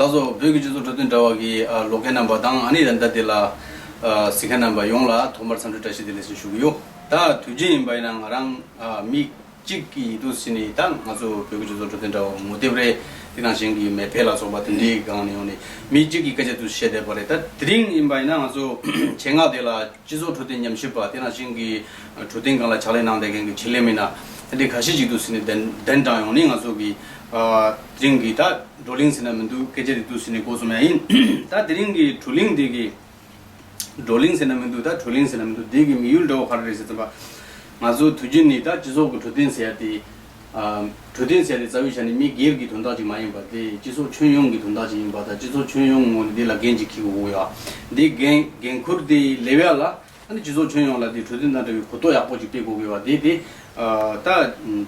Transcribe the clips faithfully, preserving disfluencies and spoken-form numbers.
ད་གཟོད་བོད་ཀྱི་སྤྱི་ཚོགས་འཕྲོད་བསྟེན་དྲ་བ་གི་ཨ་ཀློག་མཁན་རྣམ་པ་དང་ཨ་ནི་ད་ལྟ་དེ་ལ་ཨ་གཟིགས་མཁན་རྣམ་པ་ཡོངས་ལ་ཐོག་མར་འཚམས་འདྲི་བཀྲ་ཤིས་བདེ་ལེགས་ཞུ་གི་ཡོད། ད་དུས་རྒྱུན་ཡིན་པ་ཡིན་ན་ང་རང་ཨ་མི་གཅིག་གིས་འདུག་ཟེར་ནས་ད་ང་ཚོ་བོད་ཀྱི་སྤྱི་ཚོགས་འཕྲོད་བསྟེན་དྲ་བ་ངོ་དེབ་རེད། དེ་ནང་བཞིན་གྱི་མེ་ཕེ་ལ་སོགས་པ་དེ་འདྲའི་སྒང་ནས་ཡོང་ནས་མི་གཅིག་གིས་སྐད་ཆ་འདུག་བཤད་བསྡད་པ་རེད། ད་དེ་རིང་ཡིན་པ་ཡིན་ན་ང་ཚོ་ཆེད་མངགས་དེ་ལ་སྤྱི་ཚོགས་འཕྲོད་བསྟེན་ཉམས་ཞིབ་པ་དེ་ནང་བཞིན་གྱི་འཕྲོད་བསྟེན་སྒང་ལ་ཕྱག་ལས་གནང་བསྡད་མཁན་གྱི་ཆེད་ལས་མི་སྣ་དེ་འདྲའི་ཁ་ཤས་ཅིག་འདུག་ཟེར་ནས་གདན་གདན་དྲངས་ཡོང་ནས་ང་ཚོ་གི་ཨ་དེ་རིང་གི་ད་བགྲོ་གླེང་ཟེར་ན་མི་འདུག་སྐད་ཆ་དེ་འདུག་ཟེར་ནས་གོ་སོང་ཡ་ཡིན། ད་དེ་རིང་གི་བགྲོ་གླེང་དེ་གི་བགྲོ་གླེང་ཟེར་ན་མི་འདུག་ད་བགྲོ་གླེང་ཟེར་ན་མི་འདུག་དེ་གི་དམིགས་ཡུལ་འདྲ་བོ་ག་རེ་རེད་ཟེར་ཙམ་པ། ང་ཚོ་དུས་རྒྱུན་ནས་ད་སྤྱི་ཚོགས་ཀྱི་འཕྲོད་བསྟེན་ཟེར་ཡ་དེ། ཨ་འཕྲོད་བསྟེན་ཟེར་ཡ་དེ་རྩ་བའི་ཆ་ནས་མི་སྒེར་གྱི་དོན་དག་ཅིག་མ་ཡིན་པ་དེ་སྤྱི་ཚོགས་ཁྱོན་ཡོངས་ཀྱི་དོན་དག་ཅིག་ཡིན་པ་དང་སྤྱི་ཚོགས་ཁྱོན་ཡོངས་ངོས་ནས་འདི་ལ་འགན་ཅིག་འཁྱེར་དགོས་ཡོད། འདི་འགན་འགན་ཁུར་དེ་སླེབས་ཡ་ལ་ཨ་ནི་སྤྱི་ཚོགས་ཁྱོན་ཡོངས་ལ་དེ་འཕྲོད་བསྟེན་དང་འབྲེལ་བའི་གོ་རྟོགས་ཡག་པོ་ཅིག་སྤེལ་དགོས་ཀྱི་ཡོད་པ་དེ་དེ་ཨ་ད་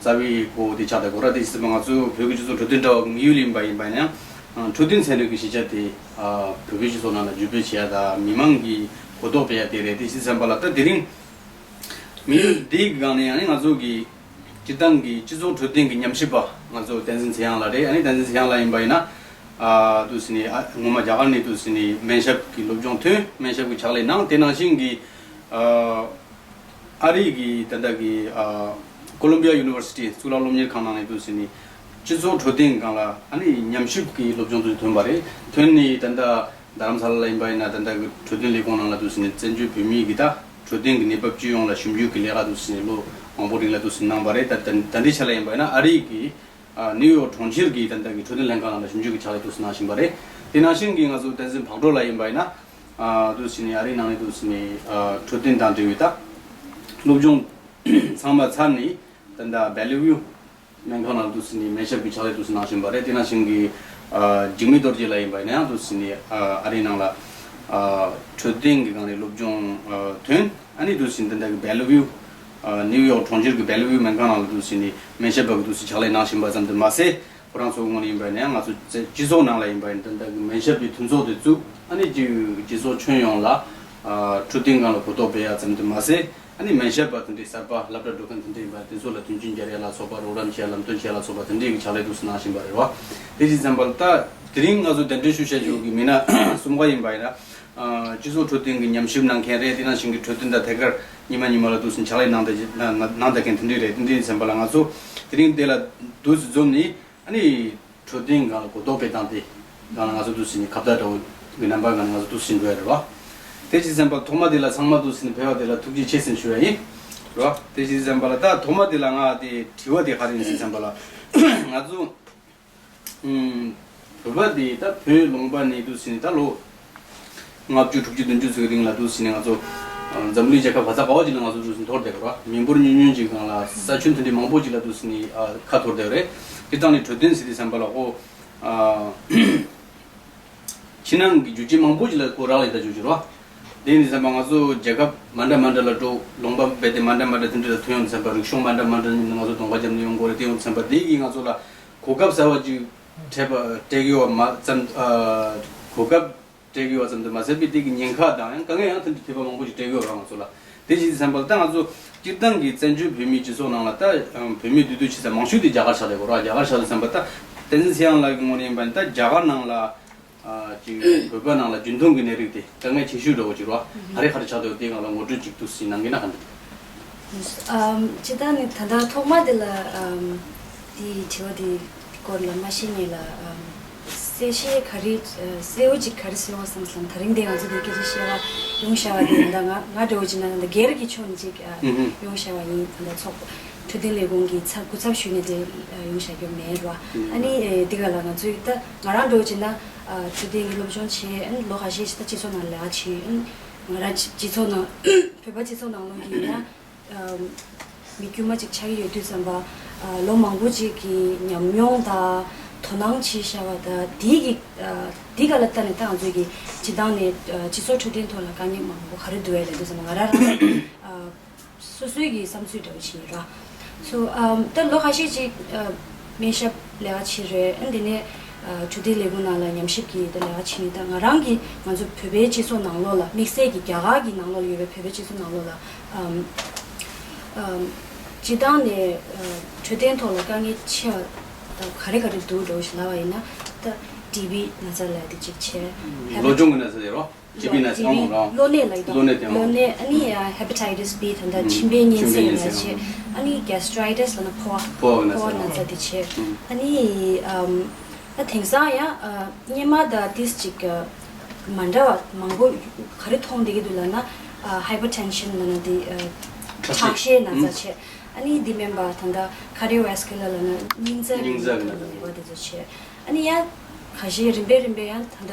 རྩ་བའི་གོ་བོ་དེ་ཆགས་བསྡད་དགོས་ར། དེ་ཟེར་ན་ང་ཚོ་བོད་ཀྱི་སྤྱི་ཚོགས་འཕྲོད་བསྟེན་དྲ་བ་གི་དམིགས་ཡུལ་ཡིན་པ་ཡིན་པ་ཡིན་ན་ཡང་འཕྲོད་བསྟེན་ཚན་རིག་གི་གཞིས་ཆགས་དེ་ཨ་བོད་པའི་སྤྱི་ཚོགས་ནང་ལ་བརྒྱུད་སྤེལ་བྱེད་ཡ་དང་མི་མང་གི་གོ་རྟོགས་སྤེལ་ཡ་དེ་རེད། དེ་ཟེར་ཙམ་པ་ལ་ད་དེ་རིང་དམིགས་ཡུལ་འདིའི་སྒང་ནས་ཡང་ནི་ང་ཚོ་གི་སྤྱིར་བཏང་གི་སྤྱི་ཚོགས་འཕྲོད་བསྟེན་གྱི་ཉམས་ཞིབ་པ་ང་ཚོ་བསྟན་འཛིན་ཚེ་དབྱངས་ལགས་རེད། ཨ་ནི་བསྟན་འཛིན་ཚེ་དབྱངས་ལགས་ཡིན་པ་ཡིན་ན་ཨ་འདུག་ཟེར་ནས་ཨ་སྔོན་མ་རྒྱ་གར་ནས་འདུག་ཟེར་ནས་སྨན་ཞབས་ཀྱི་སློབ་སྦྱོང་ཐོན་སྨན་ཞབས་ཀྱི་ཕྱག་ལས་གནང་། དེ་ནང་བཞིན་གྱི་ཨ་ཨ་རི་གི་ད་ལྟ་གི་ཨ་ཀོ་ལོམ་བི་ཡ་ཡུ་ནི་ཝར་སི་ཊི་གཙུག་ལག་སློབ་གཉེར་ཁང་ནང་ནས་འདུག་ཟེར་ནས་སྤྱི་ཚོགས་འཕྲོད་བསྟེན་སྒང་ལ་ཨ་ནི་ཉམས་ཞིབ་ཀྱི་སློབ་སྦྱོང་དུ་ཐོན་པ་རེད། ཐོན་ནས་ད་ལྟ་རྡ་རམ་ས་ལ་ལ་ཡིན་པ་ཡིན་ན་ད་ལྟ་གི་འཕྲོད་བསྟེན་ལས་ཁུངས་ནང་ལ་འདུག་ཟེར་ནས་བཙན་བྱོལ་བོད་མིའི་གི་ད་འཕྲོད་བསྟེན་གྱི་གནས་བབ་སྤྱི་ཡོངས་ལ་ཞིབ་འཇུག་གི་ལས་ཀ་འདུག་ཟེར་ནས་ལོ་མང་པོ་རིང་ལ་འདུག་ཟེར་གནང་བ་རེད། ད་ད་ད་ལྟའི་ཆ་ལ་ཡིན་པ་ཡིན་ན་ཨ་རི་གི་ཨ་ནིའུ་ཡོག་གྲོང་ཁྱེར་གྱི་ད་ལྟ་གི་འཕྲོད་བསྟེན་ལྷན་ཁང་ནང་ལ་ཞིབ་འཇུག་གི་ཕྱག་ལས་འདུག་ཟེར་གནང་བཞིན་པ་རེད། དེ་ནང་བཞིན་གྱི་ང་ཚོ་བསྟན་འཛིན་བག་གྲོ་ལགས་ཡིན་པ་ཡིན་ན་ཨ་འདུག་ཟེར་ནས་ཨ་རིའི་ནང་ནས་འདུག་ཟེར་ནས་ཨ་འཕྲོད་བསྟེན་དང་འབྲེལ་བའི་ད་སློབ་སྦྱོང་ཚང་མ་ཚར་ནས་ད་ལྟ་བེ་ལི་ཝིའུ་སྨན་ཁང་ནང་འདུག་ཟེར་ནས་སྨན་ཞབས་ཀྱི་ཕྱག་ལས་འདུག་ཟེར་གནང་བཞིན་པ་རེད། དེ་ནང་བཞིན་གྱི་ཨ་འཇིགས་མེད་རྡོ་རྗེ་ལགས་ཡིན་པ་ཡིན་ན་ཡང་འདུག་ཟེར་ནས་ཨ་ཨ་རིའི་ནང་ལ་ཨ་འཕྲོད་བསྟེན་གྱི་སྒང་ནས་སློབ་སྦྱོང་ཨ་ཐོན། ཨ་ནི་འདུག་ཟེར་ནས་ད་ལྟ་གི་བེ་ལི་ཝིའུ་ཨ་ནིའུ་ཡོག་གྲོང་ཁྱེར་གྱི་བེ་ལི་ཝིའུ་སྨན་ཁང་ནང་ལ་འདུག་ཟེར་ནས་སྨན་ཞབས་པ་གི་འདུག་ཟེར་ཕྱག་ལས་གནང་བཞིན་པ་ཙམ་དུ་མ་ཟད། ཁོ་རང་ཚོའི་ངོས་ནས་ཡིན་པ་ཡིན་ན་ཡང་ང་ཚོ་སྤྱི་ཚོགས་ནང་ལ་ཡིན་པ་ཡིན་ན་ད་ལྟ་གི་སྨན་ཞབས་པའི་མཐུན་ཚོགས་དེ་བཙུགས། ཨ་ནི་སྤྱི་སྤྱི་ཚོགས་ཁྱོན་ཡོངས་ལ་ཨ་འཕྲོད་བསྟེན་སྒང་ལ་གོ་རྟོགས་སྤེལ་ཡག་ཙམ་དུ་མ་ཟད། ཨ་ནི་སྨན་ཞབས་པ་དེ་འདྲའི་གསར་པ་སློབ་གྲྭ་འགྲོ་མཁན་དེ་འདྲ་ཡིན་པ་དེ་ཚོ་ལ་མཐུན་རྐྱེན་སྦྱར་ཡ་ལ་སོགས་པ་རོགས་རམ་བྱེད་ཡ་ལམ་སྟོན་བྱེད་ཡ་ལ་སོགས་པ་དེ་འདྲའི་གི་ཕྱག་ལས་འདུག་སེ་གནང་བཞིན་པ་རེད་བ། དེ་བྱས་ཙམ་པ་ལ་ད་དེ་རིང་ང་ཚོ་གདན་འདྲེན་ཞུ་བྱ་རྒྱུ་གི་མི་སྣ་གསུམ་ཀ་ཡིན་པ་ཡིན་ན། ཨ་སྤྱི་ཚོགས་འཕྲོད་བསྟེན་གི་ཉམས་ཞིབ་གནང་མཁན་རེད། དེ་ནང་བཞིན་གི་འཕྲོད་བསྟེན་དང་ཐད་ཀར་ཉི་མ་ཉི་མ་ལ་འདུག་སེ་ཕྱག་ལས་གནང་བསྡད་གནང་གནང་བསྡད་མཁན་དེ་འདྲ་རེད། དེ་འདྲ་ཡིན་ཙམ་པ་ལ་ང་ཚོ་དེ་རིང་དེ་ལ་འདུག་སེ་འཛོམས་ནས། ཨ་ནི་འཕྲོད་བསྟེན་སྒང་ལ་གོ་རྟོགས་སྤེལ་སྟངས་དེ་སྒང་ལ་ང་ཚོ་འདུག་སེ་ནི་ཁ་བརྡ་འདྲ་བོ་གི་རྣམ་པ་སྒང་ལ་ང་ཚོ་འདུག་སེ་འགྲོ་ཡ་རེད་བ། དེ་བྱས་ཙམ་པ་ཐོག་མ་དེ་ལ་ཚང་མ་འདུག་སེ་ནི་ཕེབས་པ་དེ་ལ་ཐུགས་རྗེ་ཆེ་ཟེར་ཞུ་ཡ་ཡིན་རེད་བ། དེ་བྱས་ཙམ་པ་ལ་ད་ཐོག་མ་དེ་ལ་ང་དེ་དྲི་བ་དེ་ག་རེ་ཡིན་ཟེར་ཙམ་པ་ལ་ང་ཚོ་ཨུམ་བོད་པ་དེ་ད་བོད་ལུང་པ་ནས་འདུག་སེ་ནི་ད་ལོ་ལྔ་བཅུ་དྲུག་ཅུ་བདུན་ཅུ་ཚོའི་རིང་ལ་འདུག་སེ་ནི་ང་ཚོ་ཨ་འཛམ་གླིང་རྒྱལ་ཁབ་ག་ས་ག་བ་ཅིག་ལ་ང་ཚོ་འདུག་སེ་འཐོར་བསྡད་ཡོད་རེད་བ། མི་འབོར་ཉུང་ཉུང་ཅིག་སྒང་ལ་ས་ཆུ་དེ་འདྲའི་མང་པོ་ཅིག་ལ་འདུག་སེ་ནི་ཨ་ཁ་འཐོར་བསྡད་ཡོད་རེད། དེ་དང་ནི་འཕྲོད་བསྟེན་ཟེར་དུས་ཙམ་པ་ལ་ཨོ་ཨ་ཕྱི་ནང་གི་རྒྱུ་རྐྱེན་མང་པོ་ཅིག་ལ་ཁོ་རག་ལས་ད་རྒྱུ་ཅིག་རེད་བ། དེ་ཡིན་དུས་ཙམ་པ་ང་ཚོ་རྒྱལ་ཁབ་མ་འདྲ་མ་འདྲ་ལ་འགྲོ། ལུང་པ་རྦད་དེ་མ་འདྲ་མ་འདྲ་དེ་འདྲ་ལ་ཐོན་ཡོང་དུས་ཙམ་པ་རིག་གཞུང་མ་འདྲ་མ་འདྲ་ནས་ང་ཚོ་གདོང་པ་རྒྱབ་ནས་ཡོང་དགོས་རེད། དེ་ཡོང་དུས་ཙམ་པ་དེ་གིས་ང་ཚོ་ལ་གོ་སྐབས་གསར་བ་ཅིག་འཕྲད་པ་སྤྲད་ཀྱི་ཡོད་མ་ཙམ་ཨ་གོ་སྐབས་སྤྲད་ཀྱི་ཡོད་ཙམ་དུ་མ་ཟད་པའི་དེ་གི་ཉེན་ཁ་དང་ཡང་དཀའ་ངལ་ཡང་དེ་འདྲ་ཐེབས་པ་མང་པོ་ཞིག་སྤྲད་ཀྱི་ཡོད་རེད་ང་ཚོ་ལ། དེ་བྱས་ཙམ་པ་ལ་ད་ང་ཚོ་སྤྱིར་བཏང་གི་བཙན་བྱོལ་བོད་མིའི་སྤྱི་ཚོགས་ནང་ལ་ད་ཨམ་བོད་མི་བསྡུས་བསྡུས་བྱེད་ས་མང་ཤོས་དེ་རྒྱ་གར་ཆགས་བསྡད་ཡོད་རེད། རྒྱ་གར་ཆགས་བསྡད་ཙམ་པ་ད་བསྟན་འཛིན་ཚེ་དབྱངས་ལགས་ཀྱི་ངོས་ནས་ཡིན་པ་ནི་ད་རྒྱ་གར་ནང་ལ་ཨ་ཅིག་བོད་པ་ནང་ལ་རྒྱུན་མཐོང་གི་ནད་རིགས་དེ་དཀའ་ངལ་ཆེ་ཤོས་འདྲ་བོ་ཅིག་རེད་བ། ག་རེ་ག་རེ་ཆགས་བསྡད་ཡོད་དེ་སྒང་ལ་ངོ་སྤྲོད་ཅིག་འདུག་སེ་གནང་གི་ན་ག་འདྲ། ཨམ་སྤྱིར་བཏང་ནི་ད་ལྟ་ཐོག་མ་དེ་ལ་ཨམ་དེའི་དྲི་བ་དེ་སྐོར་ལ་མ་ཤེས་ངེས་ལ་ཨམ་གསལ་བཤད་ག་རེ་ཨ་གསལ་བོ་ཅིག་ག་རེ་ཟེར་བ་བསམ་སོང་། ད་རིང་དེ་ང་ཚོ་དེ་སྐད་ཆ་བཤད་པ་ཡོང་བཞག་པ་དེ་ད་ང་ང་འདྲ་བོ་ཅིག་ན་ད་སྒེར་གྱི་ཕྱོགས་ནས་ཅིག་ཨ་ཨུ་ཧུ། ཡོང་བཞག་པ་ཡིན། ད་ལྟ་ཚོགས་འཕྲོད་བསྟེན་ལས་ཁུངས་ཀྱི་ཚབ་སྐུ་ཚབ་ཞུས་ནས་དེ་ཨ་ཡོང་བཞག་རྒྱུ་མེད་ར། ཨ་ནི་ཨེ་དེ་ག་ལ་ང་ཚོའི་ད་ང་རང་འདྲ་བོ་ཅིག་ན་ཨ་འཕྲོད་བསྟེན་གྱི་སློབ་སྦྱོང་བྱས། ཨ་ནི་ལོ་ཁ་ཤས་ཤིག་ད་སྤྱི་ཚོགས་ནང་ལས་ཀ་བྱས། ཨ་ནི་ང་རང་སྤྱི་ཚོགས་ནང་བོད་པ་སྤྱི་ཚོགས་ནང་ལོགས་ཀྱི་ཡིན་ན། ཨམ་མི་དཀྱུས་མ་ཅིག་ཆགས་ཀྱི་ཡོད་དུས་ཙམ་པ། ཨ་ལོ་མང་པོ་ཅིག་གི་ཉམས་མྱོང་དང་དོ་སྣང་བྱས་བཞག་པ་དང་དེའི་གི་ཨ་དེའི་སྒང་ལ་ལྟ་ནས་ད་ང་ཚོས་ཀྱི་སྤྱི་བཏང་ནས་ཨ་སྤྱི་ཚོགས་འཕྲོད་བསྟེན་ཐོག་ལ་དཀའ་ངལ་མང་པོ་ག་རེ་འདུག་ཨེ་ལབ་དུས་ཙམ་པ་ང་རང་རང་ཨ་སོ་སོའི་གི་བསམ་ཚུལ་འདྲ་བོ་ཞིག་ཡིན་ར། སོ་ཨམ་ད་ལོ་ཁ་ཤས་ཅིག་ཨ་སྨན་ཞབས་ལས་ཀ་བྱས་རེད། ཨ་དེ་ནས་ཨ་འཕྲོད་བསྟེན་ལས་ཁུངས་ནང་ལ་ཉམས་ཞིབ་ཀྱི་ད་ལས་ཀ་བྱས་ནས། ད་ང་རང་གི་ང་ཚོ་བོད་པའི་སྤྱི་ཚོགས་ནང་ལོགས་ལ་དམིགས་བསལ་གྱི་རྒྱ་གར་གྱི་ནང་ལོགས་ལ་ཡོད་པའི་བོད་པའི་སྤྱི་ཚོགས་ནང་ལོགས་ལ་ཨམ་ཨམ་སྤྱིར་བཏང་ནས་ཨ་འཕྲོད་བསྟེན་ཐོག་ལ་དཀའ་ངལ་ཆེ་བ་ད་ག་རེ་ག་རེ་འདུག་འདྲ་བོ་ཞིག་ལབ་པ་ཡིན་ན། ད་ ཊི་བི་ན་ཚ་ལབ་དེ་གཅིག་བྱས། སློབ་སྦྱོང་གི་ན་ཚ་དེ་རོ། ཊི་བི་ན་ཚ། ཊི་བི་ཨང་རོ། གློ་ནད་ལབ་དང་། གློ་ནད་དེ་ཨང་། གློ་ནད། ཨ་ནི་ཧེ་པ་ཊའི་ཊི་སི་བི་ད་ལྟ་མཆིན་པའི་གཉན་ཚད་ན་ཚ་བྱས། ཨ་ནི་གེ་སི་ཊྲའི་ཊི་སི་ལབ་ན་ཕོ་བ། ཕོ་བ་ན་ཚ། ཕོ་བ་ན་ཚ་དེ་བྱས། ཨ་ནི་ཨམ། ད་དེང་སང་ཡང་ཨ། སྔོན་མ་དང་ཏིས་ཅིག་ཨ། མ་འདྲ་བ་མང་པོ་ག་རེ་མཐོང་བསྡད་ཀྱི་འདུག་ལབ་ན། ཨ། ཧའི་པར་ཊེན་ཤན་ལབ་ན་དེ་ཨ། ཁྲག་ཤེད། ཁྲག་ཤེད་ན་ཚ་བྱས། ཨ་ནི་འདི་མིན་པ་ད་ལྟ་ཁར་ཌི་ཡོ་ཝེ་སི་ཀུ་ལར་ལབ་ན་སྙིང་རྩ་རིགས་སྙིང་རྩ་ལ་རིགས་ལ་ལབ་པ་དེ་ཚོ་བྱས། ཨ་ནི་ཡང་ཁ་ཤས་རིམ་པས་རིམ་པས་ཡང་ད་ལྟ་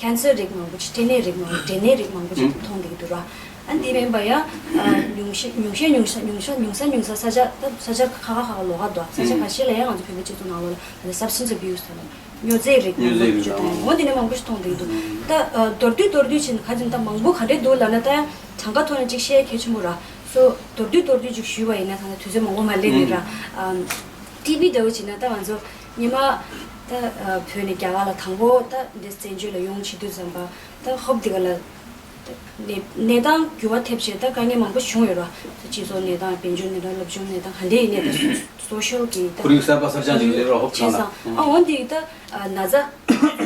ཀན་སར་རིགས་མང་པོ་ཅིག་སྐྲན་ནད་རིགས་མང་པོ་སྐྲན་ནད་རིགས་མང་པོ་ཅིག་མཐོང་བསྡད་ཀྱི་འདུག་ར། ཨ་ནི་འདི་མིན་པ་ཡང་ཨ། ཉུང་ཤས་ཉུང་ཤས་ཉུང་ཤས་ཉུང་ས་ཉུང་ས་ཉུང་ས་ཉུང་ས་ས་ཆ་ད་ས་ཆ་ཁ་ཁ་ཁ་ཁ་ལོགས་ཀ་འདུག་ས་ཆ་ཁ་ཤས་ལ་ཡང་ང་ཚོ་བོད་པའི་སྤྱི་ཚོགས་ནང་ལོགས་ལ་ད་ལྟ་སབ་སི་ཊན་སི་ཨ་བིའུ་སི་ལབ་ན། སྨྱོ་རྫས་རིགས་མང་པོ་ཅིག་དང་འོ་འདི་ནས་མང་པོ་ཞིག་མཐོང་བསྡད་འདུག་ད་ཨ། མདོར་བསྡུས་མདོར་བསྡུས་བྱས་ན་ཁ་ཅིག་ད་མང་པོ་ག་འདྲས་འདུག་ལབ་ན་ད་གྲངས་ཀ་ཐོག་ནས་ཅིག་བཤད་གལ་ཆེན་པོ་ར། སོ་མདོར་བསྡུས་མདོར་བསྡུས་ཅིག་ཞུས་པ་ཡིན་ན་ད་ལྟ་དུས་ཚོད་མང་པོ་མ་སླེབས་ནས་ར། ཨམ། ཊི་བི་འདྲ་བོ་བྱས་ན་ད་ང་ཚོ་སྔོན་མ་ད་ཨ། བོད་ནས་རྒྱ་གར་ལ་དང་པོ་ད་འདི་བཙན་བྱོལ་ལ་ཡོང་བྱེད་དུས་ཙམ་པ་ད་ཧོབ་འདི་ག་ལ། གནས་གནས་སྟངས་འགྱུར་བ་ཐེབས་བྱས་ད་དཀའ་ངལ་མང་པོ་བྱུང་ཡོད་ར། སྤྱི་ཚོགས་གནས་སྟངས་དཔལ་འབྱོར་གནས་སྟངས་སློབ་སྦྱོང་གནས་སྟངས་ག་འདྲ་ཡིན་ནའི་ད་སོ་ཤལ་གྱི་ད་ཁོར་ཡུག་གསར་པ་གསར་རྐྱང་ཞིག་སླེབས་ར་ཧོབ་བྱས་ཚང་ལ། ཨ་འོ་འདི་ད་ན་ཚ་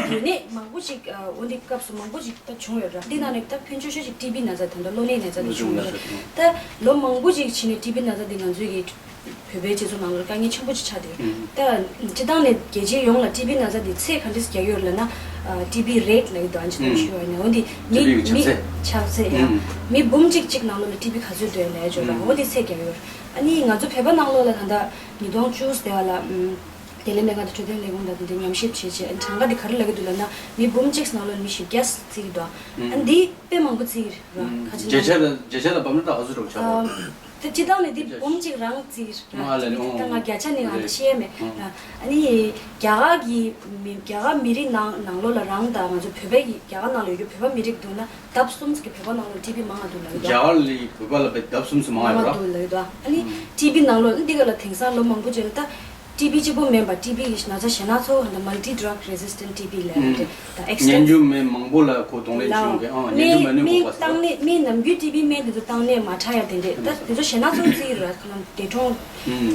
འགོས་ནད་མང་པོ་ཞིག་ཨ། འོ་འདི་སྐབས་སུ་མང་པོ་ཞིག་ད་བྱུང་ཡོད་ར། འདི་ནང་ནས་ད་ཕོན་ཆེ་ཤོས་ཤིག་ཊི་བི་ན་ཚ་ད་ལྟ་གློ་ནད་ན་ཚ་འདི་བྱུང་ཡོད་ར། ད་ལོ་མང་པོ་ཞིག་ཕྱིན་ནས་ཊི་བི་ན་ཚ་འདི་ང་ཚོའི་གི་བོད་པའི་སྤྱི་ཚོགས་ནང་ལ་དཀའ་ངལ་ཆེན་པོ་ཅིག་ཆགས་བསྡད་ཡོད། ད་སྤྱི་བཏང་ནས་རྒྱལ་སྤྱི་ཡོངས་ལ་ཊི་བི་ན་ཚ་འདི་ཚད་ག་འདྲས་རྒྱག་ཡོད་ལབ་ན། ཨ། ཊི་བི་རེཊ་ལབ་ཀྱི་འདུག་ཨ་ཅི་ད་ཞུ་བ་ཡིན་ན་འོ་འདི་མི་ཊི་བི་གི་ཁྱབ་མི་ཚད། ཁྱབ་ཚད་ཡང་མི་འབུམ་གཅིག་གཅིག་ནང་ལོགས་ལ་ཊི་བི་ག་ཚོད་འདུག་ལབ་ཡ་ཅིག་ཡོད་ར། འོ་འདི་ཚད་རྒྱག་ཡོད། ཨ་ནི་ང་ཚོ་བོད་པ་ནང་ལོགས་ལ་ད་ལྟ་ཉིས་སྟོང་བཅུ་དེ་བ་ལ་ཨམ། བདེ་ལེགས་སྨན་ཁང་དང་འཕྲོད་བསྟེན་ལས་ཁུངས་དང་དེ་འདྲའི་ཉམས་ཞིབ་བྱས་རྗེས་ཨ་ནི་གྲངས་ཀ་འདི་ག་རེ་ལབ་ཀྱི་འདུག་ལབ་ན་མི་འབུམ་གཅིག་ནང་ལོགས་ལ་མི་བཞི་བརྒྱ་བརྩི་གི་འདུག་ཨ་ནི་འདི་དཔེ་མང་པོ་བརྩི་གི་རེད་ར། ཁ་ཅིག་བརྒྱ་ཆ་ལ་བརྒྱ་ཆ་ལ་བབས་ན་ད་ག་ཚོད་འགྲོ་ཆགས་པ། ད་སྤྱི་བཏང་ནས་འདི་འབུམ་གཅིག་རང་བརྩིས་ར། ང་ལ་ནི་ད་ང་བརྒྱ་ཆ་ནི་ང་ད་ཤེས་མེད་ར། ཨ་ནི་རྒྱ་གར་གྱི་མི་རྒྱ་གར་མི་རིགས་ནང་ནང་ལོགས་ལ་རང་དང་ང་ཚོ་བོད་པའི་རྒྱ་གར་ནང་ལ་ཡོད་རྒྱུ་བོད་པ་མི་རིགས་འདུག་ན་ལྡབ་གསུམ་གྱི་བོད་པ་ནང་ལོགས་ཊི་བི་མང་ང་འདུག་ལབ་ཡོད་ར། རྒྱ་གར་ལ་བོད་པ་ལ་བའི་ལྡབ་གསུམ་སུ་མང་ང་ཡོད་ར། འདུག་ལབ་ཡོད་ར། ཨ་ནི་ཊི་བི་ནང་ལོགས་འདི་ག་ལ་དེང་སང་ལོ་མང་པོ་རྗེས་ལ་ད། ཊི་བི་གཅིག་པོ་མིན་པ་ཊི་བི་ཡི་ན་ཚ་ཞེ་ན་ཚོ་ཧ་ད་མལ་ཊི་ཌྲག་རེ་སི་སི་ཊེན་ཊི་བི་ལབ་ཡོད་རེད། ད་ཨེག་སི་ཊེན་སྙན་ཞུ་མེད་མང་པོ་ལ་ཁོ་གདོང་ལེན་བྱུང་མཁན། ཨང་། སྙན་ཞུ་མེད་ནི་མི་ཁོ་པ་ས་བཏང་ནས་མི་ནམ་རྒྱུན་ཊི་བི་སྨན་དེ་ཚོ་བཏང་ནས་མ་དྲག་ཡ་དེ་འདྲས་ད་དེ་ཚོ་ཞེ་ན་ཚོ་རྩི་ཡི་ར་ཁ་ལམ་འདས་གྲོངས་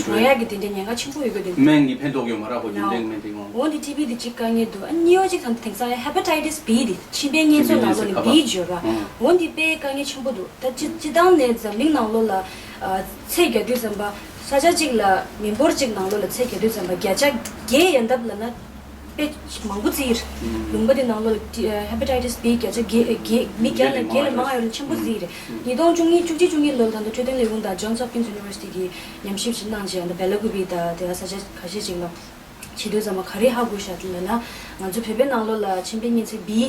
གྲོངས་ཡ་གི་དེ་འདྲས་ཉེན་ཁ་ཆེན་པོ་ཡོད་གི་དེ། སྨན་གྱིས་ཕན་ཐོགས་ཡོད་མ་ར་ཁོ་ཡོན་ཏན་སྨན་དེ་ངོ་། འོ་འདི་ཊི་བི་དེ་གཅིག་དཀའ་ངལ་འདུག་ཨ་གཉིས་པ་གཅིག་ད་དེང་སང་ཡ་ཧེ་པ་ཊའི་ཊི་སི་བི་དེ་མཆིན་པའི་གཉན་ཚད་ནང་ལོགས་ནས་བི་བརྗོད་ར། འོ་འདི་དཔེ་དཀའ་ངལ་ཆེན་པོ་འདུག་ད་སྤྱི་སྤྱི་བཏང་ནས་འཛམ་གླིང་ནང་ལོགས་ལ་ཚད་རྒྱག་དུས་ཙམ་པ་ས་ཆ་གཅིག་ལ་མི་འབོར་གཅིག་ནང་ལོགས་ལ་ཚད་རྒྱག་དུས་ཙམ་པ་བརྒྱ་ཆ་བརྒྱད་ཡན་འདབས་ལབ་ན་དཔེ་མང་པོ་བརྩི་ཡིར། ལུང་པ་དེ་ནང་ལོགས་ལ་ཧེ་པ་ཊའི་ཊི་སི་བི་བརྒྱ་ཆ་བརྒྱད་བརྒྱད་མི་བརྒྱ་ལ་བརྒྱད་ལས་མང་ཡོད་ལ་ཆེན་པོ་བརྩི་ཡི་རེད། ཉིས་སྟོང་བཅུ་གཉིས་བཅུ་གཅིག་བཅུ་གཉིས་ལོ་ལ་ད་ལྟ་འཕྲོད་བསྟེན་ལས་ཁུངས་དང་Johns Hopkins University གི་ཉམས་ཞིབ་ཞིག་གནང་རྗེས་ད་ལྟ་བེ་ལ་ཀུ་པི་དང་དེ་ག་ས་ཆ་ཁ་ཤས་ཅིག་ལ་བྱེད་དུས་ཙམ་པ་ག་རེ་ཧ་གོ་ཤག་ལབ་ན་ང་ཚོ་བོད་པའི་ནང་ལོགས་ལ་མཆིན་པའི་གཉན་ཚད་བི།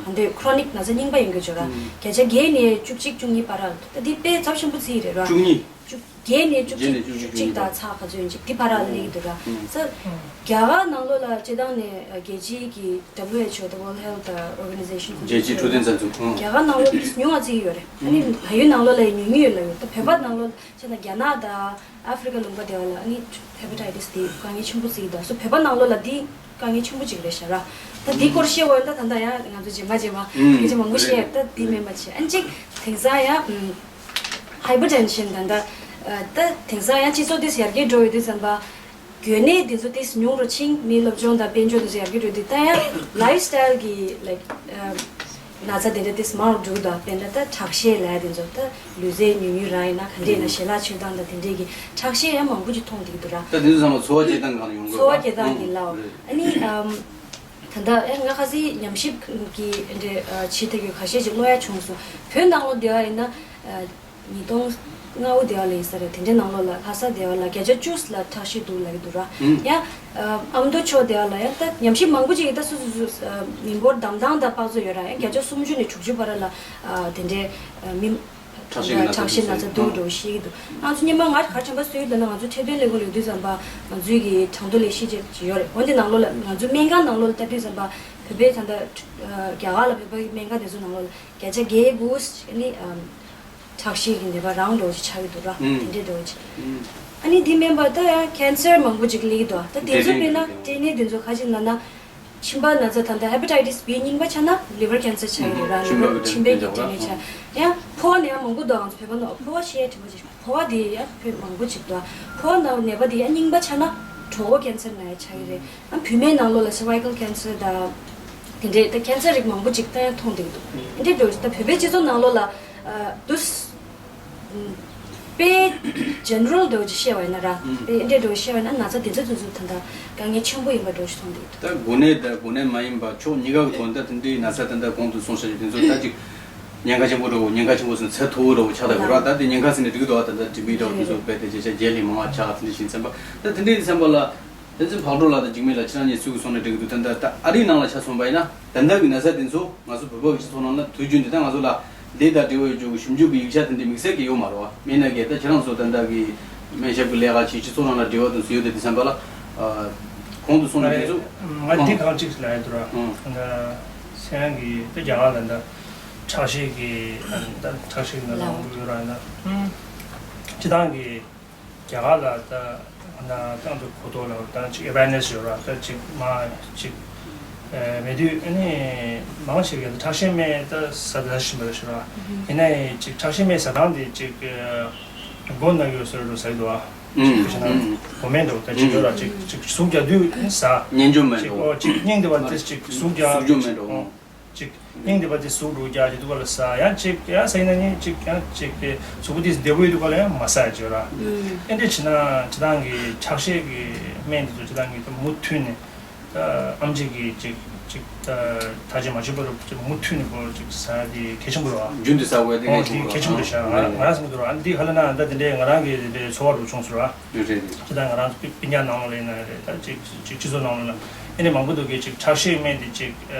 གང་འདོད་ཁོ་རོ་ནིག་ན་ཚ་རྙིང་པ་ཡིན་དགོས་བརྗོད་ར། ཨུམ། བརྒྱ་ཆ་བརྒྱད་ནས་བཅུ་གཅིག་བཅུ་གཉིས་བར་ལ་ད་འདི་དཔེ་ཚབས་ཆེན་པོ་བརྩི་ཡི་རེད་ར། བཅུ་གཉིས། བཅུ་བརྒྱད་ནས་བཅུ་བཅུ་གཅིག་བཅུ་བཅུ་གཅིག་དང་ཚ་ག་ཚོད་ཡིན་ཅིག་འདི་བར་ལ་སླེབས་ཀྱི་འདུག་ར། ཨུམ། ས་རྒྱ་གར་ནང་ལོགས་ལ་སྤྱི་བཏང་ནས་རྒྱལ་སྤྱིའི་གི་W H O the World Health Organization ཁོ་རྒྱལ་སྤྱིའི་འཕྲོད་བསྟེན་ཚོགས་འདུ། ཨུམ། རྒྱ་གར་ནང་ལོགས་ཉུང་བ་བརྩི་གི་ཡོད་རེད། ཨ་ནི་ཨུམ། བལ་ཡུལ་ནང་ལོགས་ལ་ཡང་ཉུང་ཉུང་ཡོད་ལ་ཡོད་ད་བོད་པ་ནང་ལོགས་ལ་བྱས་ན་རྒྱ་ནག་དང་། ཨ་ཧྥི་རི་ཀ་ལུང་པ་དེ་བ་ལ་ཨ་ནི་ཧེ་པ་ཊའི་ཊི་སི་དེ་དཀའ་ངལ་ཆེན་པོ་བརྩི་ཡི་ད་སོ་བོད་པ་ནང་ལོགས་ལ་དེ་དཀའ་ངལ་ཆེན་པོ་ཅིག་རེད་ཤག་ར། ད་དེའི་སྐོར་བཤད་འོ་ད་ད་ལྟ་ཡང་ང་ཚོ་རྗེས་མ་རྗེས་མ་ཨུམ་སྐད་ཆ་མང་པོ་བཤད་ད་དེ་མེད་མ་བྱེད་ཨ་ནི་གཅིག་དེང་སང་ཡང་ཧའི་པར་ཊེན་ཤན་ད་ད་ད་དེང་སང་ཡང་སྤྱི་ཚོགས་དེ་ཡར་རྒྱས་འགྲོ་ཡོད་དུས་ཙམ་པ་འགོས་ནད་དེ་ཚོ་དེ་ཉུང་རུ་ཕྱིན་མིའི་སློབ་སྦྱོང་དང་དཔལ་འབྱོར་དེ་ཚོ་ཡར་རྒྱས་འགྲོ་དུས་ད་ཡང་ལའིཕ་སི་ཊའིལ་གི་ལའིཀ་ན་ཚ་དེ་འདྲ་དེ་མང་རུ་འགྲོ་གི་འདུག་དཔེར་ན་ད་ཁྲག་ཤེད་ལབ་ཡ་དེ་ཚོ་ད་ལུས་རྩལ་ཉུང་ཉུང་རང་ཡིན་ན་ག་འདྲ་ཡིན་ན་ཞལ་ལག་མཆོད་སྟངས་དང་དེ་འདྲས་ཀྱི་ཁྲག་ཤེད་ཡང་མང་པོ་ཅིག་མཐོང་བསྡད་ཀྱི་འདུག་ར། ད་དེ་ཚོ་ཚང་མ་འཚོ་བ་སྐྱེལ་སྟངས་གང་ཡོང་གི་འཚོ་བ་སྐྱེལ་སྟངས་ཀྱི་ལའོ། ཨ་ནི་ཨམ། ད་ལྟ་ཨེ་ང་ཁ་སང་ཉམས་ཞིབ་ཀྱི་འདྲ་བྱེད་ཐུབ་ཀྱི་ཁ་ཤས་ཅིག་ཀློག་ཡ་བྱུང་སོང་བོད་ནང་ལོགས་བསྡད་པ་ཡིན་ན། ཉིས་སྟོང་ལྔ་བོ་དེ་བ་ལ་ཡིན་ས་རེད་དེ་འདྲའི་ནང་ལོགས་ལ་ལྷ་ས་དེ་བ་ལ་བརྒྱ་ཆ་བཅུ་ལ་ཁྲག་ཤེད་འདུག་ལབ་ཀྱི་འདུག་ར། ཡང་ཨ་མདོ་ཕྱོགས་དེ་བ་ལ་ཡང་ད་ཉམས་ཞིབ་མང་པོ་ཅིག་ཡིན་ད་སོ་སོ་སོ་མི་འབོར་བདམས་སྟངས་དང་དཔག་ཚོད་ཡོད་ར་ཡང་བརྒྱ་ཆ་སུམ་ཅུ་ནས་དྲུག་ཅུ་བར་ལ་དེ་འདྲའི་མི་ཁྲག་ཤེད་ན་ཚ་འདུག་འགྲོ་ཤེས་ཀྱི་འདུག་ང་ཚོ་སྔོན་མ་ང་ག་རེ་དྲན་པ་གསོས་ཡོད་ལབ་ན་ང་ཚོ་འཕྲོད་བསྟེན་ལས་ཁུངས་ལ་ཡོད་དུས་ཙམ་པ་ང་ཚོའི་གི་གྲངས་ཐོ་ལས་ཤེས་བྱ་ཅིག་ཡོད་རེད་འོན་ཏེ་ནང་ལོགས་ལ་ང་ཚོའི་སྨན་ཁང་ནང་ལོགས་ལ་ལྟ་དུས་ཙམ་པ་བོད་པའི་ད་ལྟ་རྒྱ་གར་ལ་བོད་པའི་སྨན་ཁང་དེ་ཚོ་ནང་ལོགས་ལ་བརྒྱ་ཆ་བརྒྱད་དགུ་ནི་ཁྲག་ཤེད་ཀྱི་ནད་པ་རང་འགྲོ་ཅིག་ཆགས་ཀྱི་འདུག་ར། ཨུམ། དེ་འདྲས་འགྲོ་ཅིག་ཨུམ། ཨ་ནི་འདི་མིན་པ་ད་ཡང་ཁེན་སར་མང་པོ་ཅིག་སླེབས་ཀྱི་འདུག་ད་དེ་ཚོ་དཔེར་ན་སྐྲན་ནད་དེ་ཚོ་ཁ་ཅིག་ན་ན་མཆིན་པ་ན་ཚ་ད་ལྟ་ཧེ་པ་ཊའི་ཊི་སི་བི་རྙིང་པ་ཆགས་ན་ལི་ཝར་ཁེན་སར་ཆགས་ཀྱི་རེད་ར། ལི་ཝར་མཆིན་པའི་གི་སྐྲན་ནད་ཆགས་ཡང་ཕོ་བ་ནད་ཡང་མང་པོ་འདུག་ང་ཚོ་བོད་པ་ནང་ཕོ་བ་ཤེས་དྲི་མ་ཅིག་ཕོ་བ་དེ་ཡང་དཔེ་མང་པོ་ཅིག་འདུག་ཕོ་བ་ནང་ནད་པ་དེ་ཡང་རྙིང་པ་ཆགས་ན་ གྲོད་ཁོག་ཀན་སར་ན་ཡང་ཆགས་ཀྱི་རེད། ཨ་བུད་མེད་ནང་ལོགས་ལ་སར་ཝའི་ཀལ་ཀན་སར་དང་དེ་འདྲའི་ད་ཀན་སར་རིགས་མང་པོ་ཅིག་ད་ཡང་མཐོང་བསྡད་ཀྱི་འདུག་དེ་འདྲའི་འགྲོ་ད་བོད་པའི་སྤྱི་ཚོགས་ནང་ལོགས་ལ་ཨ་དུས་དཔེ་ཇེ་ནེ་རལ་འདྲ་བོ་ཅིག་བཤད་པ་ཡིན་ན་ར། ཨུམ། དཔེ་འདྲ་འདྲ་བོ་བཤད་པ་ཡིན་ན་ན་ཚ་དེ་ཚོ་དེ་ཚོ་ད་ལྟ་དཀའ་ངལ་ཆེན་པོ་ཡིན་པ་འདྲ་བོ་ཞིག་མཐོང་བསྡད་ཀྱི་འདུག་ད་འགོ་ནད་དང་འགོ་ནད་མ་ཡིན་པ་ཕྱོགས་གཉིས་ཀ་གི་ཐོག་ནས་ད་དེ་འདྲའི་ན་ཚ་ད་ལྟ་གོང་དུ་གསུངས་བཞག་རྒྱུ་དེ་ཚོ་ད་ཅིག་ཉེན་ཁ་ཆེན་པོ་འདྲ་བོ། ཉེན་ཁ་ཆེན་པོ་ཟེར་ན་ཚད་མཐོ་བོ་འདྲ་བོ་ཆགས་བསྡད་ཡོད་ར། ད་དེ་ཉེན་ཁ་ཟེར་ནས་འགྲིག་གི་འདུག་ད་ལྟ་ཊི་བི་འདྲ་བོ་དེ་ཚོ་རྦད་དེ་བརྗེད་ཆགས་བརྗེད་ལས་མང་བ་ཆགས་དེ་འདྲ་ཞིག་ཡིན་ཙང་པ། ད་དེ་འདྲའི་ཡིན་ཙང་པ་ལ། དེ་ཚོ་ཕག་གྲུ་ལགས་དང་འཇིགས་མེད་ལགས་ཁྱེད་རང་གཉིས་ཚུར་གསུངས་ན་འགྲིག་གི་འདུག་ད་ལྟ་ད་ཨ་རིའི་ནང་ལ་ཆ་མཚོན་པ་ཡིན་ན་ད་ལྟ་གི་ན་ཚ་དེ་ཚོ་ང་ཚོ་བོད་པ་གི་སྤྱི་ཚོགས་ནང་ལ་དུས་རྒྱུན་དུ་ད་ང་ཚོ་ལ་ལས་དང་འབྲེལ་བ་ཡོད་རྒྱུ་གི་ཞིབ་འཇུག་གི་ཡིག་ཆ་དེ་འདྲ་དམིགས་བསལ་གྱི་ཡོད་མ་རེད་བ། མིན་ན་གི་ད་ཁྱེད་རང་ཚོ་ད་ལྟ་གི་སྨན་ཞབས་ཀྱི་ལས་ཀ་བྱེད་སྤྱི་ཚོགས་ནང་ལ་འབྲེལ་བ་དེ་ཚོ་ཡོད་དེ་དེ་བསམ་པ་ལ་གོང་དུ་གསུངས་ནས་དེ་ཚོ་ང་འདི་གང་གཅིག་ལ་ཡོད་དུ་ར། ཨང་། ད་སེང་གི་ད་རྒྱ་གར་ལ་ད་ཁྲག་ཤེད་ཀྱི་ད་ཁྲག་ཤེད་ཀྱི་ན་ཚ་མང་པོ་ཡོད་ར། ད་སྤྱི་བཏང་གི་རྒྱ་གར་ལ་ད་ང་ཏང་དུ་གོ་རྟོགས་ལ་ད་ཅིག་ཨེ་ཝེར་ནེ་སི་ཡོད་ར། ད་ཅིག་མ་ཅིག་ཨེ་མེད་དུས་ཨ་ནི་མང་ཆེ་གས་ཁྲག་ཤེད་སྨན་ད་ཟ་ད་བཞིན་པ་ཞིག་ར། ཡིན་ན་ཡང་ཅིག་ཁྲག་ཤེད་སྨན་ཟ་སྟངས་དེ་ཅིག་མགོ་ན་ཡོད་ཟེར་རུ་ཟ་གི་འདུག་ཨ། ཅིག་ཨུམ་ཁུ་ཤ་ན་ཨུམ་མགོ་སྨན་འདྲ་བོ་ད་ཅིག་ཡོད་ར། ཅིག་ཅིག་ཟུག་རྒྱག་དུས་ཟ། སྙན་འཇོམས་སྨན་ཅིག་འདྲ་བོ། ཨོ་ཅིག་སྙིང་དེ་བ་དེ་ཅིག་ཟུག་རྒྱག་ཟུག་འཇོམས་སྨན་འདྲ་བོ། ཨོ། ཅིག་སྙིང་རྗེ་པ་དེ་ཟུག་འགྲོ་རྒྱག་གི་འདུག་ག་ལ་ཟ། ཡང་ཅིག་ཡང་ཟ་ཡིན་ན་ནི་ཅིག་ཡང་ཅིག་གི་གཟུགས་པོ་དེ་བདེ་པོ་ཡོད་འདུག་ག་ལ་ཡང་མ་ཟ་ཡ་བྱོས་ར། ཨེ་འདྲ་བྱས་ན་སྤྱི་བཏང་གི་ཁྲག་ཤེད་ཀྱི་སྨན་དེ་ཚོ་སྤྱི་བཏང་གི་མུ་མཐུད་ནས་ད་ཨེམ་ཆི་གི་ཅིག་ཅིག་ད་ད་ཅིག་མ་བྱེད་པར་ཅིག་མུ་མཐུད་ནས་པོ་ཅིག་ཟ་ཡ་དེ་གལ་ཆེན་པོ་རེད་བ། རྒྱུན་དུ་ཟ་དགོས་དེ་ཨོ་གལ་ཆེན་དེ་པོ་གལ་ཆེན་པོ་རེད་ཤག་ང་ང་རང་བསམ་གྱི་འདུག་ར། ཨ་འདི་ཧ་ལས་ན་ད་དེ་འདྲའི་ང་རང་གི་དེ་འདྲའི་ཚོར་བ་རུ་བྱུང་སོང་ར། རེད་རེད་རེད། ཅི་ད་ང་རང་ཚོ་སྤུན་ཀྱག་ནང་ལོགས་ལ་ཡིན་ན་རེད། ད་ཅིག་ཅིག་སྤྱི་ཚོགས་ནང་ལོགས་ལ་ཨེ་ནས་མང་པོ་འདུག་གི། ཅིག་ཁྲག་ཤེད་སྨན་དེ་ཅིག་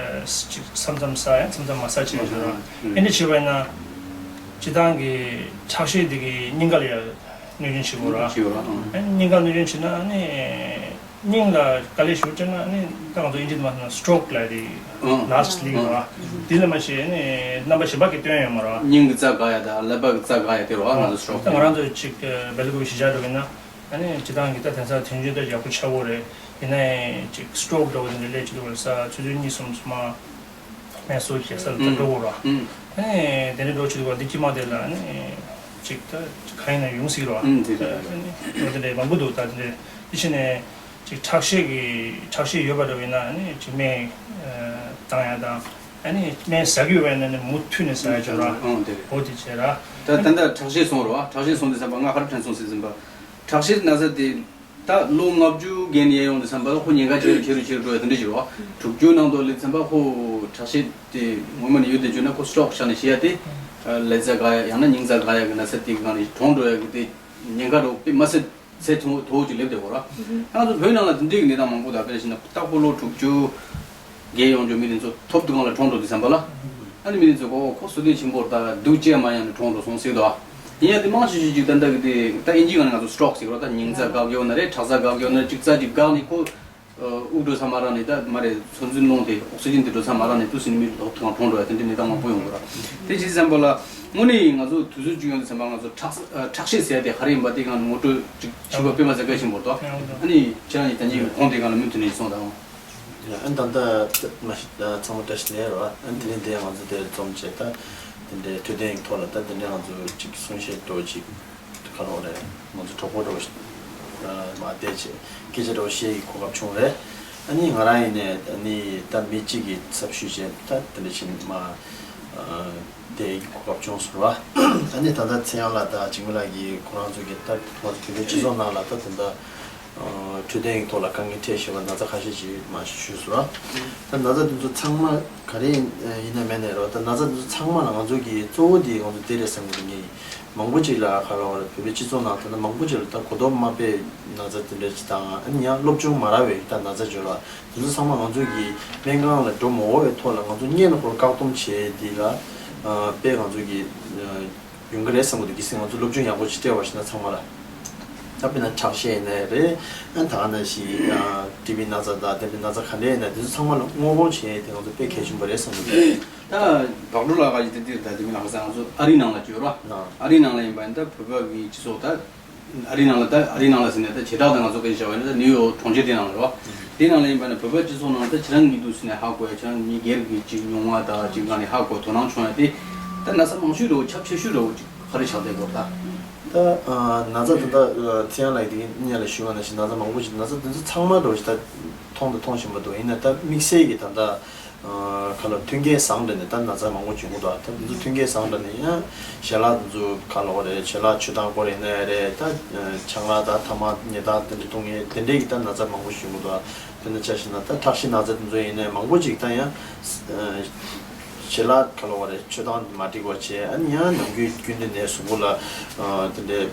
ཅིག་མཚམས་མཚམས་ཟ་ཡ་མཚམས་མཚམས་མ་ཟ་བྱས་ཡོད་ར། ཨེ་ནས་བྱས་པ་ཡིན་ན་སྤྱི་བཏང་གི་ཁྲག་ཤེད་དེ་གི་སྙིང་ག་ལ་ཡ་གནོད་སྐྱོན་བྱེད་དགོས་ར། བྱེད་དགོས་ར། ཨེ་སྙིང་ག་གནོད་སྐྱོན་བྱེད་ན་ཨ་ནི་སྙིང་ལ་དཀའ་ལས་ཞེ་པོ་སྤྲད་ན་ཨ་ནི་ད་ང་ཚོ་ཨིན་ཇི་དུ་མ་སོང་ན་སི་ཊོག་ལབ་དེ་ཨང་ལཱ་སི་ཊི་ལིག་ར། དེ་ལས་མ་གཞི་ཨ་ནི་རྣམ་པ་གཞན་པ་གི་སྟོན་ཡོད་མ་ར། སྙིང་གི་རྩ་འགག་ཡ་དང་ཀླད་པ་གི་རྩ་འགག་ཡ་དེ་ར་ང་ཚོ་སི་ཊོག་ད་ང་རང་ཚོ་ཅིག་སྦེལ་ཀོབ་གཞིས་ཆགས་འགྲོ་གི་ན། ཨ་ནི་སྤྱི་བཏང་གི་ད་དེང་སང་དུས་རྒྱུན་ད་ཡག་པོ་ཆགས་ཡོད་རེད། ཡིན་ནའི་ཅིག་སི་ཊོག་འདྲ་བོ་དེ་འདྲ་སླེབས་ཀྱི་འདུག་ལ་ས་ཆུ་ཚོད་གཉིས་གསུམ་སོང་མ་སྨན་གསོ་བྱེད་ས་ལ་ད་འགྲོ་དགོས་ར། ཨ་ནི་དེ་འདྲ་འགྲོ་བྱེད་འདུག་ལ་འདི་དཀྱིལ་མ་དེ་ལ་ཨ་ནི་ཅིག་ད་གང་ཡིན་ན་ཡོང་སྲིད་ར། ཨ་ནི་འགྲོ་དེ་འདྲ་མང་པོ་འདུག་ད་དེ་འདྲ་དེ་ཕྱིན་ནས་ཅིག་ཁྲག་ཤེད་ཀྱི་ཁྲག་ཤེད་ཡོད་པ་འདྲ་བོ་ཡིན་ན་ཨ་ནི་ཅིག་སྨན་བཏང་ཡ་དང་། ཨ་ནི་སྨན་ཟ་གི་ཡོད་པ་ཡིན་ན་ནི་མུ་མཐུད་ནས་ཟ་ཡ་བྱོས་ར། ཨང་དེ་རེད། འོ་དེ་བྱས་ར། ད་ད་ལྟ་ཁྲག་ཤེད་སོང་ར། ཁྲག་ཤེད་སོང་དུས་ཙམ་པ་ང་ག་རེ་དྲན་སོང་ཟེར་ཙམ་པ། ཁྲག་ཤེད་ན་ཚ་དེ་ད་ལོ་ལྔ་བཅུ་བརྒལ་ནས་ཡར་ཡོང་དུས་ཙམ་པ་ཁོ་ཉེན་ཁ་ཆེ་རུ་ཆེ་རུ་ཆེ་རུ་འགྲོ་ཡ་དེ་འདྲ་ཞིག་རེད་བ། དྲུག་ཅུ་ནང་དུ་སླེབས་ཙམ་པ་ཁོ་ཁྲག་ཤེད་དེ་ངོ་མ་ནས་ཡོད་དེ་བརྗོད་ན་ཁོ་སི་ཊོག་ཆགས་ནས་ཤི་ཡ་དེ། ལས་རྩ་འགག་ཡ་ཡང་ན་སྙིང་རྩ་འགག་ཡ་གི་ན་ཚ་དེ་གི་སྒང་ནས་གྲོངས་འགྲོ་ཡ་གི་དེ་ཉེན་ཁ་འདྲ་བོ་དཔེ་མ་སྲིད་ཚད་མཐོ་མཐོ་བོ་ཅིག་སླེབས་བསྡད་ཡོད་ར། ང་ཚོ་བོད་ནང་ལ་དེ་འདྲའི་གི་གནས་སྟངས་མང་པོ་འདུག་དཔེར་བཞག་ན་རྟག་པར་ལོ་དྲུག་ཅུ་བརྒལ་ཡོང་རྒྱུ་མི་དེ་ཚོ་ཐོབ་དུས་སྒང་ལ་གྲོངས་འགྲོ་དུས་ཙམ་པ་ལ། ཨ་ནི་མི་དེ་ཚོ་ཁོ་ཁོ་སུ་དེ་ཆེན་པོར་ད་སྡུག་ཅེས་མ་ཡང་ནས་གྲོངས་འགྲོ་སོང་ཟེར་དོ། ཡིན་ཡང་དེ་མང་ཆེ་ཤོས་ཅིག་ད་ལྟ་གི་དེ་ད་ཨིན་ཇིའི་སྒང་ནས་ང་ཚོ་སི་ཊོག་ཟེར་གི་ར། ད་སྙིང་རྩ་འགག་གི་ཡོད་ན་རེད། ཁྲག་རྩ་འགག་གི་ཡོད་ན་རེད། ཅིག་རྩ་ཅིག་འགག་ནས་ཁོ་དབུགས་འགྲོ་ས་མ་རག་ནས་ད་མ་རེད། ཚོད་འཛིན་རླུང་དེ་ཨོག་སི་ཇིན་དེ་འགྲོ་ས་མ་རག་ནས་དུས་སུ་ནི་མི་ལོག་ཐུག་གང་གྲོངས་འགྲོ་ཡ་དེ་འདྲའི་གནས་སྟངས་མང་པོ་ཡོང་གི་ར། དེ་བྱས་ཙམ་པ་ལ་དངོས་གནས་ང་ཚོ་དུས་ཚོད་ཅིག་ཡོང་དུས་ཙམ་པ་ང་ཚོ་ཁྲག་ཁྲག་ཤེད་ཟེར་ཡ་དེ་ག་རེ་ཡིན་པ་དེ་སྒང་ནས་ངོ་སྤྲོད་ཅིག་ཞུ་བ་དཔེ་མ་ཚད་གལ་ཆེན་པོ་རེད་དོ། ཨ་ནི་ཁྱེད་རང་གིས་ད་ནི་གོང་དེ་སྒང་ལ་མུ་མཐུད་ནས་གསུངས་དང་། ཡ་ཨ་ནི་ད་ལྟ་མ་གཞི་ཚང་མ་བཀྲ་ཤིས་བདེ་ལེགས་རེད་བ། ཨ་ནི་དེ་རིང་དེ་ང་ཚོ་དེར་འཛོམས་བྱས་ད་དེ་འདྲའི་འཕྲོད་བསྟེན་གྱི་ཐོག་ལ་ད་དེ་འདྲའི་ང་ཚོ་ཅིག་གསུང་བཤད་འདྲ་བོ་ཅིག་ག་རེ་རེད། ང་ཚོ་གྲོགས་པོ་འདྲ་བོ་ཞིག་མར་བསྡད་བྱས་སྐད་ཆ་འདྲ་བོ་བཤད་ཀྱི་གོ་སྐབས་བྱུང་རེད། ཨ་ནི་ང་རང་ཡིན་ནས་ཨ་ནི་ད་མི་གཅིག་གི་ཚབ་ཞུས་བྱས་ད་དེ་འདྲ་ཞིག་མར་བསྡད་ཀྱི་གོ་སྐབས་བྱུང་སོང་ར། ཨ་ནི་ད་ལྟ་ཚེ་དབྱངས་ལགས་དང་འཇིགས་མེད་ལགས་ཀྱིས་ཁོ་རང་ཚོ་གི་ད་ང་ཚོ་བོད་པའི་སྤྱི་ཚོགས་ནང་ལ་ད་དེ་འདྲ་འཕྲོད་བསྟེན་གྱི་ཐོག་ལ་དཀའ་ངལ་འཕྲད་བཞིན་པ་ན་ཚ་ཁ་ཤས་ཅིག་མར་ཞུས་སོང་ར། ད་ན་ཚ་དེ་ཚོ་ཚང་མ་ག་རེ་ཡིན་ན་མེད་ནའི་རོ། ད་ན་ཚ་དེ་ཚོ་ཚང་མ་ལ་ང་ཚོ་གི་གཙོ་བོ་དེ་ང་ཚོ་དེ་རེད་བསམ་གྱི་འདུག་ངས་མང་པོ་ཅིག་ལ་ག་རེ་བོད་པའི་སྤྱི་ཚོགས་ནང་ད་ལྟ་མང་པོ་ཅིག་ལ་ད་གོ་རྟོགས་མ་སྤེལ་ན་ཚ་དེ་འདྲ་ཅིག་དང་ཨ་ནི་ཡང་སློབ་སྦྱོང་མ་རག་པའི་ད་ན་ཚ་བརྗོད་ལ་དེ་ཚོ་ཚང་མ་ང་ཚོ་གི་སྨན་ཁང་ལ་འགྲོ་མ་འོས་པའི་ཐོག་ལ་ང་ཚོ་སྔོན་ལ་ཁོ་བཀག་སྡོམ་བྱས་དེ་ལ་དཔེ་ང་ཚོ་གི་ཡོང་གི་རེད་བསམ་གྱི་འདུག་གལ་སྲིད་ང་ཚོ་སློབ་སྦྱོང་ཡག་པོ་ཅིག་སྤྲད་པ་ཞིག་ན་ཚང་མ་ལ། ད་དཔེར་ན་ཁྲག་ཤེད་ཡིན་ནའི་རེད། ཨ་ད་ག་ནང་བཞིན་ཊི་བི་ན་ཚ་དང་དེ་འདྲའི་ན་ཚ་ག་འདྲ་ཡིན་ན་དེ་ཚོ་ཚང་མ་ལ་སྔོན་དཔག་བྱེད་ཡས་དེ་ང་ཚོ་དཔེ་གལ་ཆེན་པོ་རེད་བསམ་གྱི་འདུག་ད་བག་གྲོ་ལགས་ཀྱིས་དེ་འདིར་ད་དེ་མིན་ལ་ང་ཚོ་ཨ་རིའི་ནང་ལ་བརྗོད་རོགས། ཨ་རིའི་ནང་ལ་ཡིན་པ་ཡིན་ད་བོད་པ་གི་སྤྱི་ཚོགས་ད། ཨ་རིའི་ནང་ལ་ད་ཨ་རིའི་ནང་ལ་ཟེར་ནས་ད་བྱེ་བྲག་ད་ང་ཚོ་སྐད་ཆ་བཤད་པ་ཡིན་ན་ད་ནིའུ་ཡོག་གྲོང་ཁྱེར་དེ་ནང་ལ་རེད་བ། དེ་ནང་ལ་ཡིན་པ་ན་བོད་པ་སྤྱི་ཚོགས་ནང་ད་ཁྱེད་རང་གཉིས་འདུག་ཟེར་ནས་ཧ་གོ་ཡ། ཁྱེད་རང་གཉིས་སྒེར་གྱི་ཅིག་མྱོང་བ་ད་ཅིག་སྒང་ནས་ཧ་གོ་དོ་སྣང་བྱུང་ཡ་དེ། ད་ན་ཚ་མང་ཤོས་འདྲ་བོ་ཁྱབ་ཆེ་ཤོས་འདྲ་བོ་ཅིག་ག་རེ་ཆགས་བསྡད་ཡོད་ད། ད་ཨ་ན་ཚ་ད་ལྟ་ཨ་ཚེ་དབྱངས་ལགས་ཀྱིས་དེ་སྔོན་ལ་ཞུས་པ་ནང་བཞིན་ན་ཚ་མང་པོ་ཞིག་ན་ཚ་དེ་ཚོ་ཚང་མ་འདྲ་བོ་ཞིག་ད་མཐོང་དང་མཐོང་བཞིན་པ་འདུག་ཡིན་ན་ད་དམིགས་བསལ་གྱི་ད་ལྟ་ཨ་ག་ལ་མཐུན་རྐྱེན་བཟང་འདྲ་ནས་ད་ན་ཚ་མང་པོ་བྱུང་གི་འདུག་ད་དེ་ཚོ་མཐུན་རྐྱེན་བཟང་འདྲ་ནས་ཡང་ཞལ་ལག་དེ་ཚོ་ག་ལ་བ་རེད། ཞལ་ལག་མཆོད་སྟངས་སྐོར་ཡིན་ན་ཡང་རེད། ད་ཆང་རག་ད་ཐ་མག་ཉལ་ཐ་དེ་འདྲ་འཐུང་མཁན་དེ་འདྲས་ཀྱི་ད་ན་ཚ་མང་པོ་བྱུང་གི་འདུག་དེ་འདྲ་ཆ་བཞག་ན་ད་ཁྲག་ཤེད་ན་ཚ་དེ་ཚོ་ཡིན་ནའི་མང་པོ་ཅིག་ད་ཡང་ཞལ་ལག་ག་ལ་བ་རེད། མཆོད་སྟངས་མ་འགྲིག་པ་བྱས། ཨ་ནི་ཡང་ནམ་རྒྱུན་རྒྱུན་དུ་ནས་གཟུགས་པོ་ལ་ཨ་དེ་འདྲའི་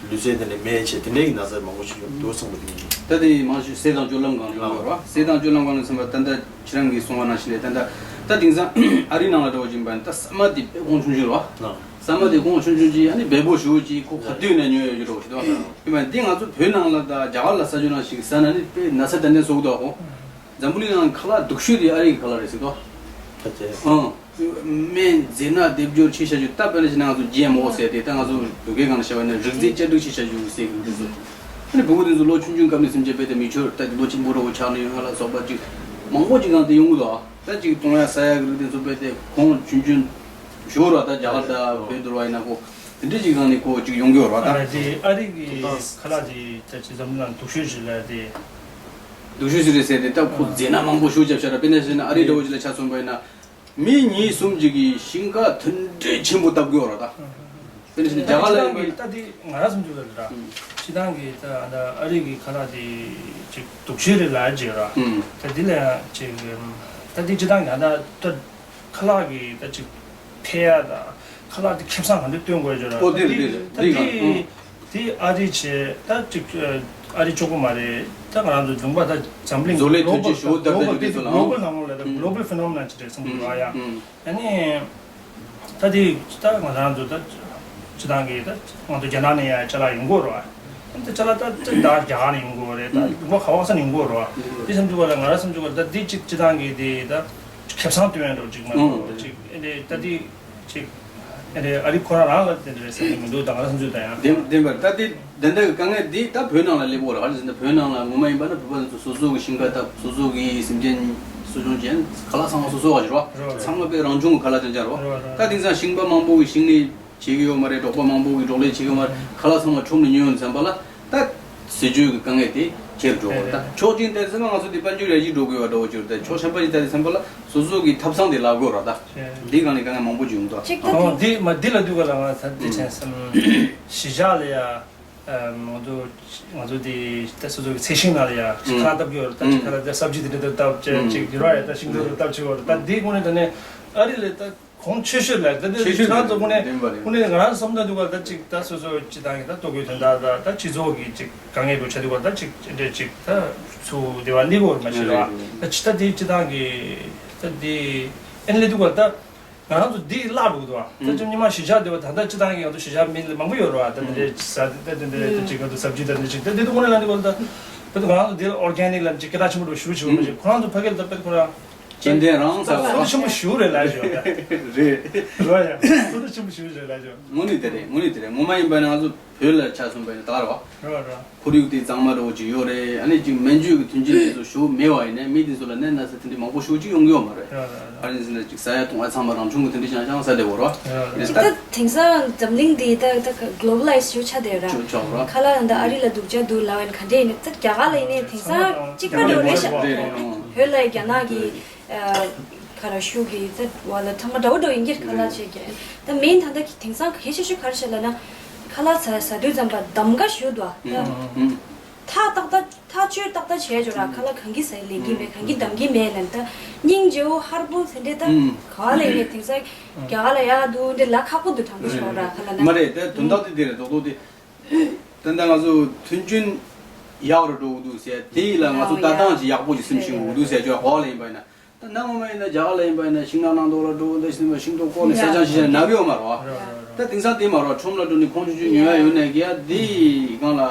ལུས་རྩལ་དེ་འདྲའི་མེད་བྱས་དེ་འདྲའི་ན་ཚ་མང་པོ་ཞིག་ཡོང་འདུག་བསམ་གྱི་འདུག་ད་དེ་མང་ཤོས་ཟས་དང་སྤྱོད་ལམ་སྒང་ལ་ཡོང་གི་ཡོད་རེད་བ། ཟས་དང་སྤྱོད་ལམ་སྒང་ལ་མཚོན་པ་ད་ལྟ་ཁྱེད་རང་གིས་གསུངས་པ་ནང་བཞིན་རེད། ད་ལྟ་ད་དེང་སང་ཨ་རི་ནང་ལ་འགྲོ་བཞིན་པ་ནི་ད་ཟ་མ་དེ་དཔེ་གོང་ཆུང་ཆུང་རེད་བ། ཟ་མ་དེ་གོང་ཆུང་ཆུང་ཅིག་ཨ་ནི་འབེལ་པོ་ཞེ་པོ་ཅིག་ཁོ་ག་དུས་ནས་ཉོས་ཡོད་ཀྱི་འགྲོ་ཞིག་འདུག་ཡིན་པ་འདི་ང་ཚོ་བོད་ནང་ལ་ད་རྒྱ་གར་ལ་ཟ་རྒྱུ་ནང་བཞིན་ཟ་ན་ནི་དཔེ་ན་ཚ་ཏན་ཏན་བཟོ་གི་འདུག་གོ། འཛམ་བུ་གླིང་ནང་ཁ་ལག་སྡུག་ཤོས་དེ་ཨ་རི་གི་ཁ་ལག་རེད་ཟེར་དོ། ཕལ་ཆེར། ཨང་། སྨན་རྫས་སྣ་སྡེབ་སྦྱོར་ཆེ་ཤ་ཅིག་ད་དཔེར་ན་བྱས་ན་ང་ཚོ་ཇི་ཨེམ་ཨོ་ཟེར་དེ་ད་ང་ཚོ་བོད་སྐད་སྒང་ལ་བཤད་པ་ཡིན་ན་རིགས་རྫས་གཅར་སྒྲིག་ཆེ་ཤ་ཅིག་ཟེར་གི་འདུག་ཟེར། ཨ་ནི་བུ་མོ་དེ་ཚོ་ལོ་ཆུང་ཆུང་སྐབས་ནས་སེམས་ཅན་དཔེ་དེ་མི་ཆོར་ད་ལོ་ཆེན་པོ་འདྲ་བོ་ཆགས་ནས་ཡོང་ཡ་ལ་སོགས་པ་ཅིག་མང་པོ་ཅིག་སྒང་དེ་ཡོང་གི་འདུག་ད་ཅིག་བཏུང་ཡ་ཟ་ཡ་གི་རིགས་དེ་ཚོ་དཔེ་དེ་གོང་ཆུང་ཆུང་ཞུ་ར་ད་རྒྱ་གར་ད་བོད་དུ་ར་ཡིན་ན་ཁོ་དེ་འདྲ་ཅིག་སྒང་ནས་ཁོ་ཅིག་ཡོང་གི་ཡོད་ར་ད། ཨ་རེ་དེ་ཨ་རི་གི་ཁ་ལག་དེ་ད་ཅིག་འཛམ་གླིང་ནང་སྡུག་ཤོས་ཅིག་ལ་དེ། སྡུག་ཤོས་ཤིག་རེད་ཟེར་ཏེ་ད་ཁོ་རྫས་སྣ་མང་པོ་ཞེ་པོ་རྒྱབ་ཤག་ར། དཔེར་ན་བཤད་ན་ཨ་རི་འདྲ་བོ་ཅིག་ལ་ཆ་མཚོན་པ་ཡིན་ན་མི་གཉིས་གསུམ་ཅིག་གིས་ཤིང་ཀ་མཐུན་སྒྲིལ་ཆེན་པོ་བཏབ་ཀྱི་ཡོད་རེད་ད། དཔེར་ན་བཤད་ན་རྒྱ་གར་ལ་ཡིན་པ་ད་དེ་ང་རང་སེམས་ཚོར་རེད་ད། སྤྱིར་བཏང་གི་ད་ཨ་རི་གི་ཁ་ལག་དེ་ཅིག་སྡུག་ཤོས་རེད་ལབ་ཀྱི་ཡོད་ར། ད་དེ་ལ་ཡང་ཅིག་ད་དེ་སྤྱིར་བཏང་གི་ད་ད་ཁ་ལག་གི་ད་ཅིག་ཕལ་ཡ་ད་ཁ་ལག་དེ་ཁེ་བཟང་ག་འདྲ་སྟོན་དགོས་ཀྱི་ར། ཨོ་དེ་རེད་དེ་རེད། ད་རིགས་དེ་ལ་དེ་ཨ་རི་བྱས་ད་ཅིག་ཨ་རི་གཅིག་པོ་མ་རེད། ད་ང་རང་ཚོ་ལུང་པ་ད་འཛམ་གླིང་བཟོ་ལས་ཐོན་སྐྱེད་ཞུ་བོ་ལྟར་ད་ཅིག་དེ་ཚོ་ལའང་global phenomenon་ཅིག་རེད་བསམ་གྱི་འདུག་ཡ། ཨ་ནི་ད་དེ་ད་ང་རང་ཚོ་ད་སྤྱིར་བཏང་གི་ད་ང་ཚོ་རྒྱ་ནག་ནས་ཡ་ཅ་ལག་ཡོང་གི་ཡོད་རེད་བ། ད་ཅ་ལག་ད་ད་རྒྱ་གར་ནས་ཡོང་གི་ཡོད་རེད། ད་ལུང་པ་ག་བ་ས་ནས་ཡོང་གི་ཡོད་རེད་བ། དེ་བསམ་དུས་ག་ལ་ང་རང་བསམ་དུས་ག་ལ་ད་དེ་ཅིག་སྤྱིར་བཏང་གི་དེ་ད་ཁེ་བཟང་སྟོན་ཡ་འདྲ་ཅིག་མ་གཏོགས་ད་ཅིག་ཨེ་རེད་ད་དེ། ཅིག་ཨ་རི་ཨ་རི་ཁོ་རང་རང་ལ་དེ་འདྲ་རེད་བསམ་གྱི་མི་འདུག་ད་ང་རང་བསམ་ཚུལ་ལྟར་ཡང་། བདེན་བདེན་པར་ད་དེ་དེ་འདྲ་གི་དཀའ་ངལ་འདི་ད་བོད་ནང་ལ་སླེབས་ཡོད་རེད། ག་རེ་ཟེར་ན་བོད་ནང་ལ་ངོ་མ་ཡིན་པ་ན་བོད་པ་ཚོ་སོ་སོ་གི་ཤིང་ཀ་བཏབ། སོ་སོ་གི་སེམས་ཅན་གསོ་སྐྱོང་བྱས། ཁ་ལག་ཚང་མ་སོ་སོ་བ་ཞིག་རེད་བ། རེད་བ། ཚང་མ་དཔེ་རང་བྱུང་གི་ཁ་ལག་ཅན་ཅན་རེད་བ། རེད་བ། རེད་བ། ད་དེང་སང་ཤིང་པ་མང་པོ་གི་ཤིང་ནས་བྱེད་ཀྱི་ཡོད་མ་རེད། འབྲོག་པ་མང་པོ་གི་འབྲོག་ལས་བྱེད་ཀྱི་ཡོད་མ་རེད། ཁ་ལག་ཚང་མ་ཁྲོམ་ནས་ཉོས་ཡོང་དུས་ཙམ་པ་ལ། ད་ཟས་བཅུད་ཀྱི་དཀའ་ངལ་དེ་ཁྱེར་འགྲོ་བ་རེད། ད་ཕྱོགས་གཅིག་ནས་བལྟས་ཚེ་ང་ཚོ་འདི་དཔལ་འབྱོར་ཡར་རྒྱས་འགྲོ་དགོས་པ་འདྲ་བོ་ཅིག་རེད། ད་ཕྱོགས་གཞན་པ་ཅིག་བལྟས་ཚེ་བསམ་པ་ལ་སོ་སོ་གི་ཐབ་ཚང་དེ་ལབ་དགོས་རེད། ད་འདི་སྒང་ནས་དཀའ་ངལ་མང་པོ་བྱུང་འདུག་ཅིག་ད་ཨོ་འདི་མ་འདི་ལ་འདུག་ག་ལ་ང་ད་འདི་ཨུམ། བྱས་སམ། གཞིས་ཆགས་ལ་ཡ། ཨ་ང་ཚོ་ང་ཚོ་འདི་ད་སོ་སོ་གི་ཚལ་ཤིང་ནང་ལ་ཡ་ཅིག་ཨུམ། ཁ་ལག་བཏབ་ཀྱི་ཡོད་རེད། ད་ཅིག་ཨུམ། ཁ་ལག་ད་སབ་ཇི་དེ་འདྲ་ད་བཏབ་ཅིག་ཨུམ། ཅིག་ཡོད་རེད། ད་ཤིང་ཏོག་ཏོ་བཏབ་ཅིག་ཡོད་རེད། ད་འདི་དངོས་གནས་ད་ནས་ཨ་རི་ལ་ད། གོང་ཆེ་ཤོས་ལ་ད་དེ་ཆེ་ཤོས་ཁྱེད་རང་ཚོ་དངོས་གནས་བདེན་པ་རེད། དངོས་གནས་ང་རང་བསམ་ན་འདུག་ག་ད་ཅིག་ད་སོ་སོ་སྤྱི་བཏང་གི་ད་ལྟོ་གོས་དོན་དག་ད་ད་སྤྱི་ཚོགས་ཀྱི་ཅིག་དཀའ་ངལ་འདུག་ཆ་འདུག་ག་ད་ཅིག་འདྲ་ཅིག་ད་ཚུར་བདེ་བ་སླེབས་ཡོད་མ་ཤེས་ར། ད་ཅི་ད་དེ་སྤྱི་བཏང་གི་ད་དེ་ཨེ་ནི་ལས་འདུག་ག་ད་ང་རང་ཚོ་འདི་བརླག་འགྲོ་གི་འདུག་ག་ད་ཅིག་ཉི་མ་གཞིས་ཆགས་འདི་བ་ད་ད་སྤྱི་བཏང་གི་ང་ཚོ་གཞིས་ཆགས་མི་མང་པོ་ཡོད་ར། ད་འདི་འདྲ་ཟ་ད་འདི་འདྲ་ད་ཅིག་ང་ཚོ་ཟབ་ཅིག་ད་འདི་ཅིག་ད་འདི་དུ་དངོས་གནས་ལ་འདི་ག་ད་ད་ང་རང་ཚོ་འདི་ཨོར་གེ་ནིག་ལ་ཅིག་སྐད་གྲགས་ཆེན་པོ་འགྲོ་ཞུ་ཆེ་བ་མ་ཤེས། ཁོ་རང་ཚོ་ཕ་གིར་ད་དཔེ་ཁོ་རང་སྐྱེ་ལྡན་རང་ས་ལ་སོ་ཆེན་པོ་ཞུ་རེད་ལ་ཞོ། རེད། རོ་ཡ་སོ་ཆེན་པོ་ཞུ་རེད་ལ་ཞོ། དངོས་གནས་དེ་རེད། དངོས་གནས་དེ་རེད། ངོ་མ་ཡིན་པ་ན་ང་ཚོ་བོད་ལ་ཆ་མཚོན་པ་ཡིན་ན་ད་རེད་བ། རོ་རོ། ཁོར་ཡུག་དེ་གཙང་མ་འདྲ་བོ་ཅིག་ཡོད་རེད། ཨ་ནི་ཅིག་སྨན་བཅོས་ཀྱི་མཐུན་རྐྱེན་དེ་ཚོ་ཞུ་མེད་བ་ཡིན་ན་མི་དེ་ཚོ་ལ་ནད་ན་ཚ་དེ་འདྲ་མང་པོ་ཞུ་ཅིག་ཡོང་གི་ཡོད་མ་རེད། རོ་རོ་རོ། ཨ་ནི་ཟེར་ན་ཅིག་ཟ་ཡ་འཐུང་ཡ་ཚང་མ་རང་བྱུང་གི་དེ་འདྲ་ཅང་ཅང་ཟ་བསྡད་ཡོད་རེད་བ། རོ་རོ། ཅིག་ད་དེང་སང་འཛམ་གླིང་འདི་ད་ད་ག་གོ་ལོ་བ་ལའི་ཛི་ཞུ་ཆགས་བསྡད་ཡོད་ར། ཆོག་ཆོག་ར། ཁ་ལག་ད་ཨ་རི་ལ་སྡུག་ཅག་འདུག་ལབ་ཡིན་ག་འདྲ་ཡིན་ད་རྒྱ་གར་ལ་ཡིན་ནའི་དེང་སང་གཅིག་པ་འདྲ་བོ་རེད་ཤག་རེད་རེད། བོད་ལ་རྒྱ་ནག་གི་ཨ་ཁ་ལག་ཤུགས་ཀྱིས་ད་བ་ལ་ཚང་མ་འདྲ་བོ་འདྲ་བོ་ཡིན་གྱི་ཁ་ལག་བྱེད་ཀྱི་ད་མིན་ད་ད་དེང་སང་གལ་ཆེ་ཤོས་ག་རེ་བྱེད་ལབ་ན་ཁ་ལག་ཟ་ཟ་དུས་ཙམ་པ་གདམ་ག་ཞུ་འདུག་ད། ཐག་ཏག་ཏག་ཐག་ཆོད་ཏག་ཏག་བྱས་ཆོག་ར། ཁ་ལག་གང་གི་ཟ་ཡི་ལེན་གྱི་མེད། གང་གི་གདམ་གྱི་མེད་ལབ་ད་སྙིང་རྗེ་བོ་ཧར་པོ་དེ་འདྲས་ད་ག་བ་ལ་ཡིན་ནའི་དེང་སང་རྒྱ་གར་ལ་ཡག་འདུག་འདྲས་ལ་ཁག་པོ་འདུག་དྲང་པོ་ཞུ་ར་ཁ་ལག་ན། མ་རེད། ད་དོན་དག་དེ་དེ་རེད། རྡོག་རྡོག་དེ། ད་ལྟ་ང་ཚོ་མཐུན་རྐྱེན་ཡག་རུ་འགྲོ་གི་འདུག་ཟེར་དེ་ཡིན་ལ་ང་ཚོ་ལྟ་སྟངས་ཅིག་ཡག་པོ་ཅིག་སེམས་ཤིང་འོ་འདུག་ཟེར་ཆོག་ག་བ་ལ་ཡིན་པ་ཡིན་ན། ད་ནང་མ་ཡིན་ན་རྒྱ་གར་ལ་ཡིན་པ་ཡིན་ན་ཤིང་ནགས་ནང་དུ་ལ་འགྲོ་འདི་ཤིང་ཤིང་ཏོག་བཀོག་ནས་ས་ཆང་ཤིང་ཤ་ནག་གི་ཡོད་མ་རེད་བ། ད་དེང་སང་དེ་མ་རེད་བ། ཁྲོམ་ལ་འགྲོ་ནས་ཁོང་ཆུང་ཆུང་ཉོ་ཡ་ཡོད་ནས་གི་ཡ་དེ་སྒང་ལ་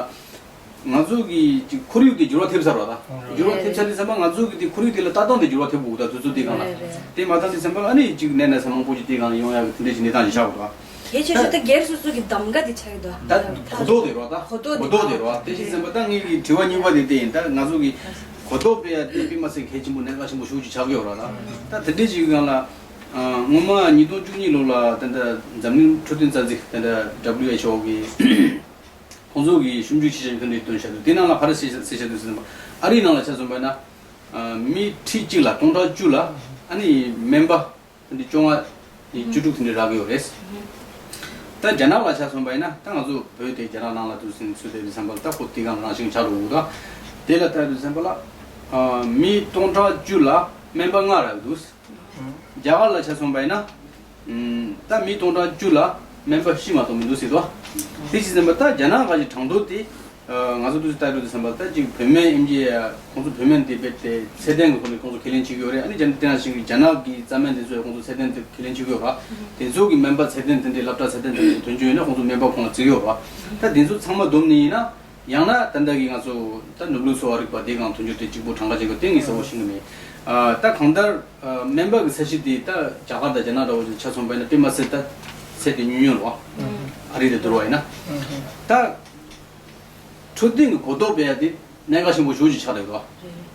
ང་ཚོ་གི་ཅིག་ཁོར་ཡུག་དེ་འགྱུར་བ་ཐེབས་ཚར་བ་ད། འགྱུར་བ་ཐེབས་ཚར་དུས་ཙམ་པ་ང་ཚོ་གི་དེ་ཁོར་ཡུག་དེ་ལ་ལྟ་སྟངས་དེ་འགྱུར་བ་ཐེབས་དགོས་ད་དུས་ཚོད་དེ་སྒང་ལ། དེ་མ་ཐག་དུས་ཙམ་པ་ལ་ཨ་ནི་ཅིག་གནས་ན་ས་མང་པོ་ཅིག་དེ་སྒང་ལ་ཡོང་ཡ་གི་དེ་འདྲ་ཅིག་གནས་སྟངས་ཅིག་ཆགས་དགོས་ད། གལ་ཆེ་ཤོས་དེ་སྒེར་སོ་སོ་གི་གདམ་ག་དེ་ཆགས་ཡོད་ད། ད་གོ་རྟོགས་དེ་རོ་ད། གོ་རྟོགས་དེ་རོ། དེ་ཅི་ཟེར་བ་ད་ངེད་ཀྱི་དྲི་བ་གཉིས་པ་དེ་དེ་ཡིན། ད་ང་ཚོ་གི་གོ་རྟོགས་སྤེལ་ཡ་དེ་དཔེ་མ་སྲིད་གལ་ཆེན་པོ་གནད་འགག་ཆེན་པོ་ཞེ་པོ་ཅིག་ཆགས་ཀྱི་ཡོད་ར་ད། ད་དེ་འདྲའི་ཅིག་སྒང་ལ་ སྔོན་མ་ཉིས་སྟོང་བཅུ་གཉིས་ལོ་ལ་ད་ལྟ་འཛམ་གླིང་འཕྲོད་བསྟེན་རྩ་འཛིན་ད་ལྟ་W H O གི་ཁོང་ཚོ་གི་ཞིབ་འཇུག་ཆེ་ཤོས་ཀྱི་དོན་དུ་བཏོན་བཞག་འདུག་དེ་ནང་ལ་ག་རེ་གསལ་གསལ་བཤད་འདུག་ཟེར་ན། ཨ་རིའི་ནང་ལ་ཆ་མཚོན་པ་ཡིན་ན། མི་ཁྲི་གཅིག་ལ་སྟོང་ཕྲག་བཅུ་ལ་ཨ་ནི་སྨན་པ་དེ་འདྲ་བཅོ་ལྔ་ནས་བཅུ་དྲུག་དེ་འདྲ་རག་གི་ཡོད་རེད། ད་རྒྱ་ནག་ལ་ཆ་མཚོན་པ་ཡིན་ན། ད་ང་ཚོ་བོད་དེ་རྒྱ་ནག་ནང་ལ་འདུག་ཟིན་ཚུལ་དེ་དུས་ཙམ་པ་ལ་ད་ཁོ་དེ་གང་རང་བཞིན་ཆགས་འགྲོ་གི་འདུག་དེ་ལ་ལྟ་དུས་ཙམ་པ་ལ་མི་སྟོང་ཕྲག་བཅུ་ལ་སྨན་པ་ལྔ་རག་གི་འདུག་རྒྱ་གར་ལ་ཆ་མཚོན་པ་ཡིན་ན། ད་མི་སྟོང་ཕྲག་བཅུ་ལ་སྨན་པ་བཞི་མ་གཏོགས་མི་འདུག་ཟེར་དོ། དེ་ཅི་ཟེར་ན་ད་རྒྱ་ནག་ག་ཅིག་གྲངས་ཐོ་དེ་ང་ཚོ་འདུག་ཟེར་ལྟ་དུས་ཙམ་པ་ལ་ད་ཅིག་བོད་སྨན་ཨེམ་ཆི་ཁོང་ཚོ་བོད་སྨན་དེ་རྦད་དེ་ཚད་ལྡན་གྱི་ཐོག་ནས་ཁོང་ཚོ་ཁས་ལེན་བྱེད་ཀྱི་ཡོད་རེད། ཨ་ནི་རྒྱ་ནག་དེ་ནང་བཞིན་གྱི་རྒྱ་ནག་གི་རྩ་སྨན་དེ་ཚོས་ཁོང་ཚོ་ཚད་ལྡན་དེ་ཁས་ལེན་བྱེད་ཀྱི་ཡོད་རེད། དེ་ཚོ་གི་སྨན་པ་ཚད་ལྡན་དེ་འདྲའི་སློབ་གྲྭ་ཚད་ལྡན་དེ་འདྲའི་ཐོན་རྒྱུ་ཡོད་ན་ཁོང་ཚོ་སྨན་པ་ཁོང་ལ་བརྩི་གི་ཡོད་རེད། ད་དེ་ཚོ་ཚང་མ་བསྡོམས་ནས་ཡིན་ན། ཡང་ན་ད་ལྟ་གི་ང་ཚོ་ད་ནུབ་ལུགས་གསོ་བ་རིག་པ་དེ་གང་མཐུན་འགྱུར་དེ་གཅིག་པུ་གྲངས་ཀ་ཅིག་གི་སྟེང་གི་གསལ་པོ་ཤེས་ཀྱི་མེད། ཨ། ད་གང་ལྟར་ཨ། སྨན་པ་གི་ས་གཞི་དེ་ད་རྒྱ་གར་དང་རྒྱ་ནག་འདྲ་བོ་ཅིག་ཆ་མཚོན་པ་ཡིན་ན་དཔེ་མ་སྲིད་ད་ཚད་དེ་ཉུང་ཉུང་རེད་བ། ཨ་རི་དང་བསྡུར་བ་ཡིན་ན། ད་འཕྲོད་བསྟེན་གྱི་གོ་རྟོགས་སྤེལ་ཡ་དེ་གནད་འགག་ཆེན་པོ་ཞེ་པོ་ཅིག་ཆགས་བསྡད་འདུག་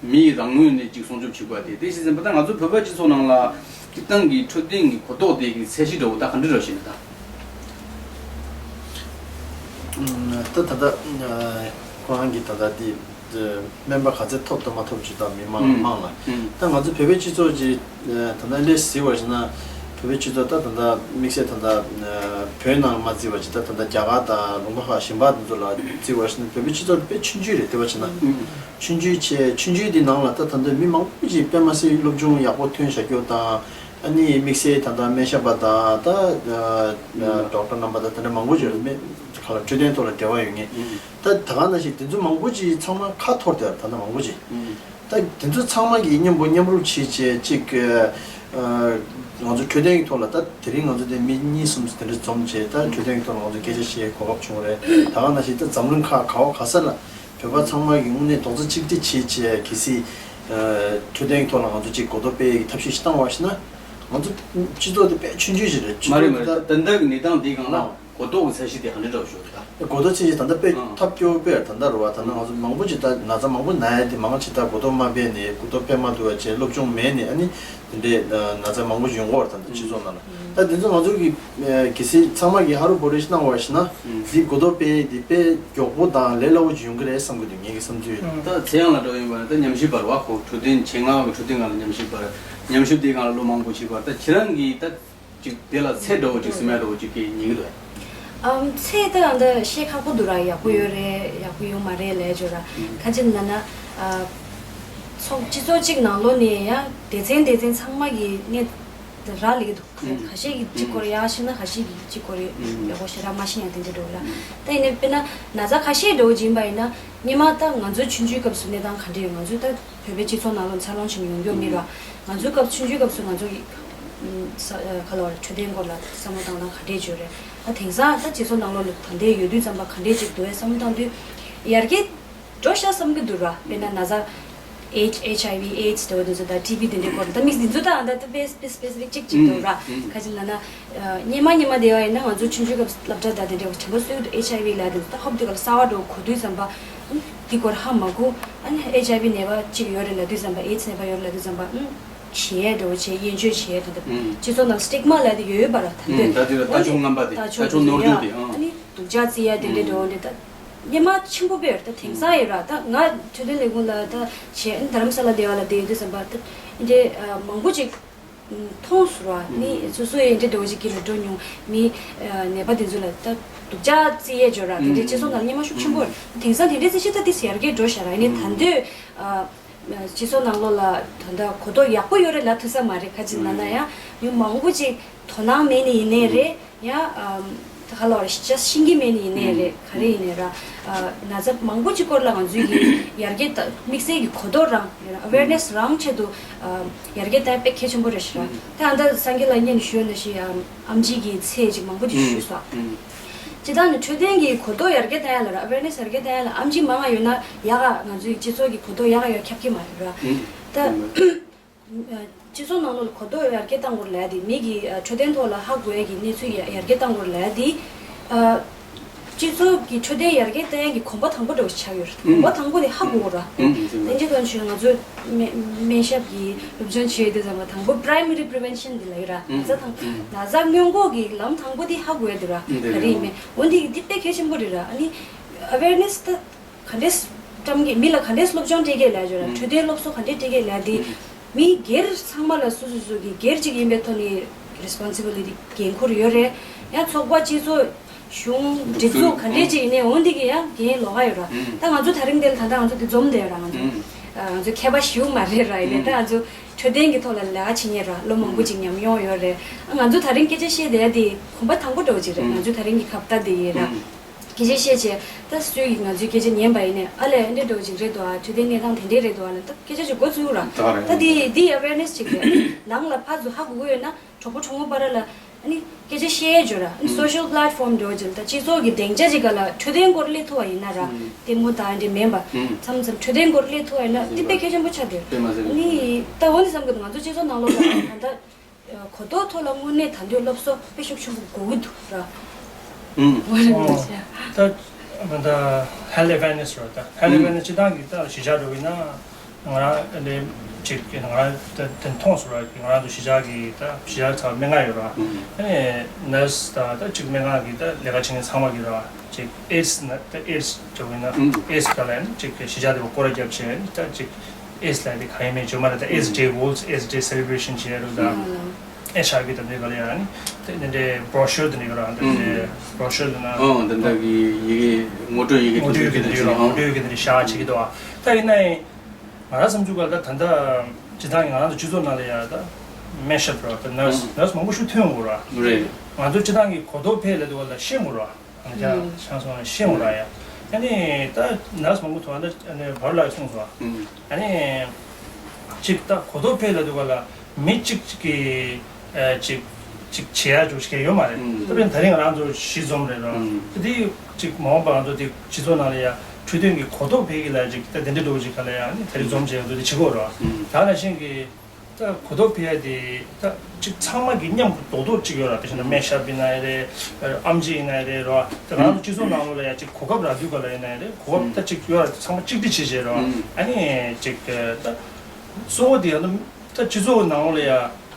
མིའི་རང་ངོས་ནས་ཅིག་སྲུང་སྐྱོབ་བྱེད་དགོས་ཡ་དེ། དེ་བྱས་ཙང་ད་ང་ཚོ་བོད་པ་སྤྱི་ཚོགས་ནང་ལ་སྤྱིར་བཏང་གི་འཕྲོད་བསྟེན་གྱི་གོ་རྟོགས་དེ་གི་ཚད་གཞི་འདྲ་བོ་ད་ག་འདྲ་རེད་ཤེས་ན་ད། ད་ད་ལྟ་ཁོ་རང་གིས་ད་ལྟ་དེ་སྨན་པ་ག་ཚད་ཐོབ་དང་མ་ཐོབ་ཅིག་དང་མི་མང་ལ་མང་ལ། ད་ང་ཚོ་བོད་པའི་སྤྱི་ཚོགས་ཀྱི་ད་ལྟ་འདི་གཟིགས་པར་བྱས་ན། བོད་པའི་སྤྱི་ཚོགས་ད་ད་ལྟ་དམིགས་བསལ་ད་ལྟ་བོད་ནང་མ་བརྩིས་པ་ཅིག་ད་ད་ལྟ་རྒྱ་གར་དང་ལུང་པ་ཁག་གཞན་པ་འདི་ཚོ་ལ་བརྩིས་པར་བྱས་ན་བོད་པའི་སྤྱི་ཚོགས་དཔེ་ཆུང་ཆུང་རེད། བལྟས་པ་བྱས་ན་ཆུང་ཆུང་བྱས། ཆུང་ཆུང་འདི་ནང་ལ་ད་ད་ལྟ་མི་མང་པོ་ཅིག་དཔེ་མ་སྲིད་སློབ་སྦྱོང་ཡག་པོ་ཐོན་བཞག་རྒྱུ་དང་། ཨ་ནི་དམིགས་བསལ་ད་ལྟ་སྨན་ཞབས་པ་དང་ད་ཌོག་ཊར་རྣམ་པ་དང་དེ་འདྲ་མང་པོ་ཅིག་རེད། སྨན་ག་ལ་འཕྲོད་བསྟེན་ཐོག་ལ་འབྲེལ་བ་ཡོད་མཁན། ད་ད་ག་ནང་བཞིན་དེ་ཚོ་མང་པོ་ཅིག་ཚང་མ་ཁ་འཐོར་བསྡད་ཡོད་རེད། ད་ལྟ་མང་པོ་ཅིག་ད་དེ་ཚོ་ཚང་མ་གིས་མཉམ་པོ་མཉམ་རུབ་བྱས་བྱས་ཅིག་ང་ཚོ་འཕྲོད་བསྟེན་གྱི་ཐོག་ལ་ད་དེ་རིང་ང་ཚོ་དེ་མི་གཉིས་གསུམ་དེ་འདྲ་འཛོམས་བྱས་ད་འཕྲོད་བསྟེན་གྱི་ཐོག་ལ་ང་ཚོ་སྐད་ཆ་བཤད་གོ་སྐབས་བྱུང་བ་རེད། ད་ག་ནང་བཞིན་ད་འཛམ་གླིང་ཁག་ག་བ་ག་ས་ལ་བོད་པ་ཚང་མ་གིས་དངོས་གནས་རྡོག་རྩ་གཅིག་སྒྲིལ་བྱས་བྱས་གལ་སྲིད་འཕྲོད་བསྟེན་གྱི་ཐོག་ལ་ང་ཚོ་ཅིག་གོ་རྟོགས་སྤེལ་ཡག་གི་ཐབས་ཤེས་ཤིག་བཏང་བ་ཞིག་ན། ང་ཚོ་སྤྱི་ཚོགས་དེ་དཔེ་ཆུང་ཆུང་ཞིག་རེད། སྤྱི་མ་རེད་མ་ཚོགས་རེད། དེ་ད་ད་ལྟ་གི་གནས་སྟངས་འདི་སྒང་ལ་གོ་རྟོགས་ཀྱི་ཚད་གཞི་དེ་ག་འདྲ་འདྲ་བོ་ཞིག་རེད་ད། གོ་རྟོགས་ཚད་གཞི་ད་ལྟ་དཔེ་ཨང་ཐབས་སྐྱོ་པོ་རེད། ད་ལྟ་རེད་བ། ད་ལྟ་ང་ཚོ་མང་པོ་ཅིག་ད་ན་ཚ་མང་པོ་ན་ཡ་དེ་མང་ཆེ་ད་གོ་རྟོགས་མ་སྤེལ་ནས་གོ་རྟོགས་སྤེལ་མ་ཐུབ་པ་བྱས། སློབ་སྦྱོང་མེད་ནས་ཨ་ནི་དེ་འདྲའི་ན་ཚ་མང་པོ་ཞིག་ཡོང་གི་ཡོད་རེད་ད་སྤྱི་ཚོགས་ནང་ལ། ད་དེ་ཚོ་ང་ཚོ་གི་གལ་སྲིད་ཚང་མ་གིས་ཧ་རུ་བོ་རུ་ཞིག་གནང་བ་ཞིག་ན་འདི་གོ་རྟོགས་སྤེལ་དེ་དཔེ་མགྱོགས་པོ་དང་ལས་སླ་བོ་ཅིག་ཡོང་གི་རེད་བསམ་གི་འདུག་ངེད་ཀྱི་བསམ་ཚུལ་ཡིན། ད་ཚེ་དབྱངས་ལགས་འདྲ་བོ་ཡིན་པ་ན་ད་ཉམས་ཞིབ་པ་རེད་བ། ཁོ་འཕྲོད་བསྟེན་ཆེད་མངགས་ཀྱི་འཕྲོད་བསྟེན་སྒང་ལ་ཉམས་ཞིབ་པ་རེད། ཉམས་ཞིབ་དེའི་སྒང་ལ་ལོ་མང་པོ་ཕྱིན་པ་རེད། ད་ཁྱེད་རང་གིས་ད་ཅིག་དེ་ལ་ཚད་འདྲ་བོ་ཅིག་སེམས་ཡག་འདྲ་བོ་ཅིག་གི་ཉན་གི་འདུག་ཨམ་ཚད་ད་ཡང་ད་བཤད་ཁག་པོ་འདུག་ར། ཡག་པོ་ཡོད་རེད། ཡག་པོ་ཡོད་མ་རེད་ལབ་ཅོག་ར། ཁ་ཅིག་ན་ན་ཨ་ཚོགས་སྤྱི་ཚོགས་གཅིག་ནང་ལོགས་ནས་ཡང་སྡེ་ཚན་སྡེ་ཚན་ཚང་མ་གི་གནས་རག་ལས་ཀྱི་འདུག་ཁ་ཤས་ཀྱིས་གཅིག་སྐོར་ཡག་ཤེས་ན་ཁ་ཤས་ཀྱིས་གཅིག་སྐོར་ཡག་པོ་ཞེ་དྲག་མ་ཤེས་ཡང་དེ་འདྲ་འདྲ་བོ་ར། ད་ཡིན་ནའི་དཔེར་ན་ན་ཚ་ཁ་ཤས་འདྲ་བོ་ཅིག་ཡིན་པ་ཡིན་ན་སྔོན་མ་ད་ང་ཚོ་ཆུང་ཆུང་སྐབས་སུ་གནས་སྟངས་ག་འདྲ་ཡོད། ང་ཚོ་ད་བོད་པའི་སྤྱི་ཚོགས་ནང་ལོགས་འཚར་ལོངས་བྱུང་ཡོང་རྒྱུ་མིན་ར། ང་ཚོའི་སྐབས་ཆུང་ཆུང་སྐབས་སུ་ང་ཚོ་ཡི་ས་ཁ་ལོ་ར་འཕྲོད་བསྟེན་སྐོར་ལ་བསམ་བློ་བཏང་སྟངས་ག་འདྲས་བྱོས་རེད། ད་དེང་སང་ད་སྤྱི་ཚོགས་ནང་ལོགས་ལ་ད་ལྟའི་ཡོད་དུས་ཙམ་པ་ག་འདྲས་ཅིག་འདུག་ཨེ་བསམ་བློ་བཏང་དུས་ཡར་རྒྱས་འགྲོ་ཤག་བསམ་གི་འདུག་ར། དཔེར་ན་ན་ཚ་ཨེཆ་ཨེཆ་ཨའི་ཝི་ཨེ་ཌི་སི་དེ་བ་དེ་ཚོ་ད་ཊི་བི་དེ་འདྲའི་སྐོར་ལ་ད་དམིགས་འདི་ཚོ་ད་ད་དཔེ་སྤེ་སི་ཕི་ཀ་ཅིག་ཅིག་འདུག་ར། ཁ་ཅིག་ན་ན། སྔོན་མ་སྔོན་མ་དེ་བ་ཡིན་ན་ང་ཚོ་ཆུང་ཆུང་སྐབས་སློབ་གྲྭ་དང་དེ་འདྲ་བ་དྲན་པ་གསོས་ཨེཆ་ཨའི་ཝི་ལབ་དེ་ད་ཧོབ་དེ་ག་ལ་གསར་བ་འགྲོ་གོ་དུས་ཙམ་པ། འདི་སྐོར་ཧ་མ་གོ། ཨ་ནི་ཨེཆ་ཨའི་ཝི་ནད་པ་གཅིག་ཡོད་རེད་ལབ་དུས་ཙམ་པ་ཨེ་ཌི་སི་ནད་པ་ཡོད་རེད་ལབ་དུས་ཙམ་པ། ཞེད་འགྲོ་བྱེད་དབྱེན་སྤྱོད་བྱེད་དེ་འདྲ་སྤྱི་ཚོགས་ནང་སི་ཊིག་མ་ལབ་དེ་ཡོད་ཡོད་པ་ར། ད་འདོད་ད་དེ་ལྟ་ཕྱོགས་ངན་པ་དེ་ལྟ་ཕྱོགས་ནོར་འཁྲུལ་དེ་ཨང་། ཨ་ནི་སྡུག་ཅག་བརྩི་ཡ་དེ་འདྲ་འགྲོ་འདྲ་ད་སྔོན་མ་ཆེན་པོ་དཔེ་ཡོད་རེད། ད་དེང་སང་ཡོད་ར། ད་ང་འཕྲོད་བསྟེན་ལས་ཁུངས་ལ་ད་བྱེད་ཨ་ནི་དྷ་རམ་ས་ལ་དེ་བ་ལ་བསྡད་ཡོད་དུས་ཙམ་པ་ད་འདྲ་མང་པོ་ཅིག་མཐོང་སོང་བ་ནི་སོ་སོ་ཡི་འདྲ་འདྲ་བོ་ཅིག་གི་ལ་འགྲོ་མྱོང་མི་ནད་པ་དེ་ཚོ་ལ་ད་སྡུག་ཅག་བརྩི་ཡས་འཇོག་ར། དེ་འདྲའི་སྤྱི་ཚོགས་ནང་སྔོན་མ་ཤུགས་ཆེན་པོ་རེད། དེང་སང་དེ་འདྲའི་རྩི་ཤེས་ད་དེ་ཡར་རྒྱས་འགྲོ་ཤག་ར། ཡིན་ནའི་ད་འདོད་སྤྱི་ཚོགས་ནང་ལོགས་ལ་ད་ལྟ་གོ་རྟོགས་ཡག་པོ་ཡོད་རེད་ལབ་ཐུབ་ས་མ་རེད། ཁ་ཅིག་ན་ན་ཡང་མི་མང་པོ་ཅིག་དོ་སྣང་མེད་ནི་ཡིན་ནའི་རེད། ཡང་ད་ག་ལ་བར་ཅི་ཤེས་ཀྱི་མེད་ནི་ཡིན་ནའི་རེད། ག་རེ་ཡིན་ནའི་ར། ན་ཚ་མང་པོ་ཅིག་སྐོར་ལ་ང་ཚོའི་གི་ཡར་རྒྱས་ད་དམིགས་བསལ་གྱི་གོ་རྟོགས་རང་ཨ་ཝེར་ནེ་སི་རང་ཆེད་དུ་ཡར་རྒྱས་གཏང་དཔེ་གལ་ཆེན་པོ་རེད་ཤག་ར། ད་ཨ་ད་སངས་རྒྱས་ལ་སྙན་ཞུས་ན་ཞིག་ཨམ་ཆི་གི་ཚེས་ཅིག་མང་པོ་ཅིག་ཞུས་སོང་། སྤྱིར་བཏང་ནི་འཕྲོད་བསྟེན་གྱི་གོ་རྟོགས་ཡར་རྒྱས་གཏང་ཡ་ལ་ར་ཨ་ཝེར་ནེ་སི་ཡར་རྒྱས་གཏང་ཡ་ལ་ཨམ་ཆི་མང་ང་ཡོད་ན་ཡག་ག་ང་ཚོའི་སྤྱི་ཚོགས་ཀྱི་གོ་རྟོགས་ཡག་ག་ཡོད་ཁྱབ་ཀྱི་མ་རེད་ར། ད་སྤྱི་ཚོགས་ནང་ལོགས་ལ་གོ་རྟོགས་ཡར་རྒྱས་གཏང་དགོས་ལབ་ཡ་དེ་མི་གི་འཕྲོད་བསྟེན་ཐོག་ལ་ཧ་གོ་ཡ་གི་གནས་ཚུལ་ཡར་རྒྱས་གཏང་དགོས་ལབ་ཡ་དེ། སྤྱི་ཚོགས་ཀྱི་འཕྲོད་བསྟེན་ཡར་རྒྱས་གཏོང་ཡག་གི་གོམ་པ་དང་པོ་འདྲ་བོ་ཞིག་ཆགས་ཡོད་རེད། ཨུམ། གོམ་པ་དང་པོ་དེ་ཧ་གོ་དགོས་ར། ཨུམ། ཨུམ། དེ་འདྲ་དོན་ཆེ་ང་ཚོས་སྨན་སྨན་ཞབས་ཀྱི་སློབ་སྦྱོང་བྱེད་དུས་ཙམ་པ་དང་པོ་པ་རའི་མ་རི་པི་རི་ཝེན་ཤན་དེ་ལབ་ཡོད་ར། ཨུམ། ན་ཚ་དང་ཨུམ། ན་ཚ་སྔོན་འགོག་གི་ལམ་དང་པོ་དེ་ཧ་གོ་ཡ་དེ་ར། ཨུམ། དེ་ག་རེ་ཡིན་རེད། མིན། འོན་ཏེ་འདི་དཔེ་གལ་ཆེན་པོ་རེད་ར། ཨ་ནི་ཨ་ཝེར་ནེ་སི་ད་ག་འདྲས་བཀྲམ་གི་མི་ལ་ག་འདྲས་སློབ་སྦྱོང་སྤྲད་གི་ལབ་ཡོད་ར། ཨུམ། འཕྲོད་བསྟེན་སློབ་གསོ་ག་འདྲས་སྤྲད་གི་ལབ་དེ། ཨུམ། མི་སྒེར་ཚང་མ་ལ་སོ་སོ་སོ་གི་སྒེར་གཅིག་ཡིན་པའི་ཐོག་ནས་རེ་སི་པོན་སི་བི་ལི་ཊི་འགན་ཁུར་ཡོད་རེད། ཡང་ཚོགས་པ་སྤྱི་ཚོགས་གཞུང་སྒྲིག་འཛུགས་ག་འདྲས་ཅིག་ཡིན་ནའི་འོན་ཏེ་གི་ཡང་འགན་ལོག་ག་ཡོད་ར། ད་ང་ཚོ་དེ་རིང་འདིར་ད་ལྟ་ང་ཚོ་འདི་འཛོམས་བསྡད་ཡོད་ར། ང་ཚོ་ང་ཚོ་མཁས་པ་ཞིག་མ་རེད་ར། ཡིན་ནའི་ད་ང་ཚོ་འཕྲོད་བསྟེན་གི་ཐོག་ལ་ལས་ཀ་བྱེད་མཁན་ར་ལོ་མང་པོ་ཅིག་ཉམས་མྱོང་ཡོད་རེད། ང་ཚོ་དེ་རིང་སྐད་ཆ་བཤད་བསྡད་ཡ་དེ་གོམ་པ་དང་པོ་འདྲ་བོ་ཅིག་རེད། ང་ཚོ་དེ་རིང་གི་ཁ་བརྡ་འདི་ཡིན་ར། སྐད་ཆ་བཤད་བྱས་ད་སུས་ཀྱིས་ང་ཚོའི་སྐད་ཆ་ཉན་པ་ཡིན་ནའི་ཨ་ལས་འདི་འདྲ་བོ་ཅིག་རེད་འདུག་ཨ་འཕྲོད་བསྟེན་གནས་སྟངས་དེ་འདྲས་རེད་འདུག་ཨ་ལ་ད་སྐད་ཆ་ཅིག་འགོ་ཚུགས་ར། ད་རེད། ད་འདི་འདི་ཨ་ཝེར་ནེ་སི་ཅིག་རེད། ནང་ལ་ཕར་ཚུར་ཧ་གོ་གི་ཡོད་ན་གྲོགས་པོ་གྲོགས་མོ་བར་ལ་ཨ་ནི་སྐད་ཆ་བཤད་ཡས་འཇོག་ར། ཨ་ནི་སོ་ཤལ་པ་ལེ་ཊི་ཕོམ་འདྲ་བོ་ཅིག་ལ་ད་སྤྱི་ཚོགས་ཀྱི་སྡིངས་ཆ་ཅིག་ག་ལ་འཕྲོད་བསྟེན་སྐོར་སླེབས་ཐུབ་པ་ཡིན་ན་ར། ལྟད་མོ་དང་འདྲ་མིན་པ་མཚམས་མཚམས་འཕྲོད་བསྟེན་སྐོར་སླེབས་ཐུབ་པ་ཡིན་ན་འདི་དཔེ་གལ་ཆེན་པོ་ཆགས་འདུག་དཔེ་མ་སྲིད་པ། ཨ་ནི་ད་འོ་ནི་བསམ་གི་འདུག་ང་ཚོ་སྤྱི་ཚོགས་ནང་ལོགས་ལ་ད་ལྟ། གོ་རྟོགས་ཐོག་ལ་དངོས་གནས་ད་དུང་སློབ་གསོ་དཔེ་ཤུགས་ཆེན་པོ་དགོས་ཀྱི་འདུག་ར། ཨང་། ད་ད་ཧེལ་ཨ་ཝེར་ནེ་སི་ར། ད་ཧེལ་ཨ་ཝེར་ནེ་སི་སྤྱི་བཏང་གི་ད་གཞིས་ཆགས་འགྲོ་གི་ན་ང་རང་ལས་ཅིག་ང་རང་ད་དེ་མཐོང་སོང་ར། ང་རང་ཚོ་གཞིས་ཆགས་ཀྱི་ད་གཞིས་ཆགས་ཚང་མ་སྨན་ཁང་ཡོད་ར། ཨ་ནི་ནར་སི་ད་ད་ཅིག་སྨན་ཁང་གི་ད་ལས་ཀ་བྱེད་མཁན་ཚང་མ་གི་ར། ཅིག་ཨེ་ཌི་སི་ན་ད་ཨེ་ཌི་སི་འགྲོ་གི་ན་ཨེ་ཌི་སི་ག་ལ་ཡིན་ཅིག་གཞིས་ཆགས་དེ་བ་སྐོར་ར་རྒྱབ་བྱས་ད་ཅིག་ཨེ་ཌི་སི་ལ་དེ་ག་ཡིན་མིན་བརྗོད་མ་རེད། ད་ཨེ་ཌི་སི་ཌེ་ཝོལ་ཨེ་ཌི་སི་ཌེ་སེ་ལེ་བྷ་རེ་ཤན་བྱས་རུ་ད། ཨེ་ཤ་བི་དང་འདི་ག་ལ་ཡང་ནི་དེ་འདི་འདྲའི་བྷྲོ་ཤུར་དེ་འདྲ་ཡོད་ར། འདི་འདྲའི་བྷྲོ་ཤུར་དེ་ན་ཨང་། འདི་འདྲ་གི་ཡི་གེ་ངོ་སྤྲོད་ཡི་གེ་ངོ་སྤྲོད་ཡི་གེ་དེ་འདྲ་ཡོད་ར། ངོ་སྤྲོད་ཡི་གེ་དེ་འདྲ་བཞག་བྱེད་ཀྱི་འདུག་ད་ཡིན་ན་ཡང་ང་རང་བསམ་ཚུལ་ག་ལ་ད་ད་ལྟ་སྤྱི་བཏང་གི་ང་རང་ཚོ་སྤྱི་ཚོགས་ནང་ལ་ཡ་ད་སྨན་ཞབས་ར་ད་ནར་སི་ནར་སི་མང་པོ་ཞིག་ཐོན་ཡོང་གི་ར། རེད། ང་ཚོ་སྤྱི་བཏང་གི་གོ་རྟོགས་འཕེལ་ལ་འདུག་ག་ལ་ཤེས་དགོས་ར། ང་ཅག་ཆང་སོང་ཤེས་འོང་ར་ཡ། ཨ་ནི་ད་ནར་སི་མང་པོ་ཐོག་ཨ་ནི་བར་ལ་གསུངས་སོང་། ཨ་ནི་གཅིག་ད་གོ་རྟོགས་འཕེལ་ལ་འདུག་ག་ལ་མི་གཅིག་གཅིག་གི་གཅིག་གཅིག་བྱེད་ཡ་འཇུག་ཤེས་ཡོད་མ་རེད། ད་དཔེར་ན་ད་རིང་ང་རང་ཚོ་གཞི་འཛོམས་རེད་ར། ད་དེ་གཅིག་མ་འོངས་པ་ང་ཚོ་དེ་སྤྱི་ཚོགས་ནང་ལ་ཡ་འཕྲོད་བསྟེན་གྱི་གོ་རྟོགས་འཕེལ་གྱི་ལ་གཅིག་ད་དེ་འདྲ་འགྲོ་གཅིག་ག་ལ་ཡ་ཨ་ནི་ད་རིང་འཛོམས་བྱས་ང་ཚོ་དེ་བྱེད་དགོས་ར། ད་ནང་བཞིན་གྱི། ད་གོ་རྟོགས་འཕེལ་ཡ་དེ་ད་ཅིག་ཚང་མ་གི་མཉམ་དུ་རྡོག་རྡོག་ཅིག་ཡོད་ར། དེ་བཞིན་ན་སྨན་ཞབས་ཡིན་ན་ཡང་རེད། ཨམ་ཆི་ཡིན་ན་ཡང་རེད་ར། ད་ང་ཚོ་སྤྱི་ཚོགས་ནང་ལོགས་ལ་ཡ་ཅིག་གོ་སྐབས་རག་དུས་ག་ལ་ཡིན་ན་ཡང་རེད། གོ་སྐབས་ད་ཅིག་ཡོད་ར། ཚང་མ་གཅིག་སྒྲིལ་བྱེད་བྱེད་ར། ཨ་ནི་ཅིག་ད་གཙོ་བོ་དེ་ཡང་ད་སྤྱི་ཚོགས་ནང་ལོགས་ལ་ཡ་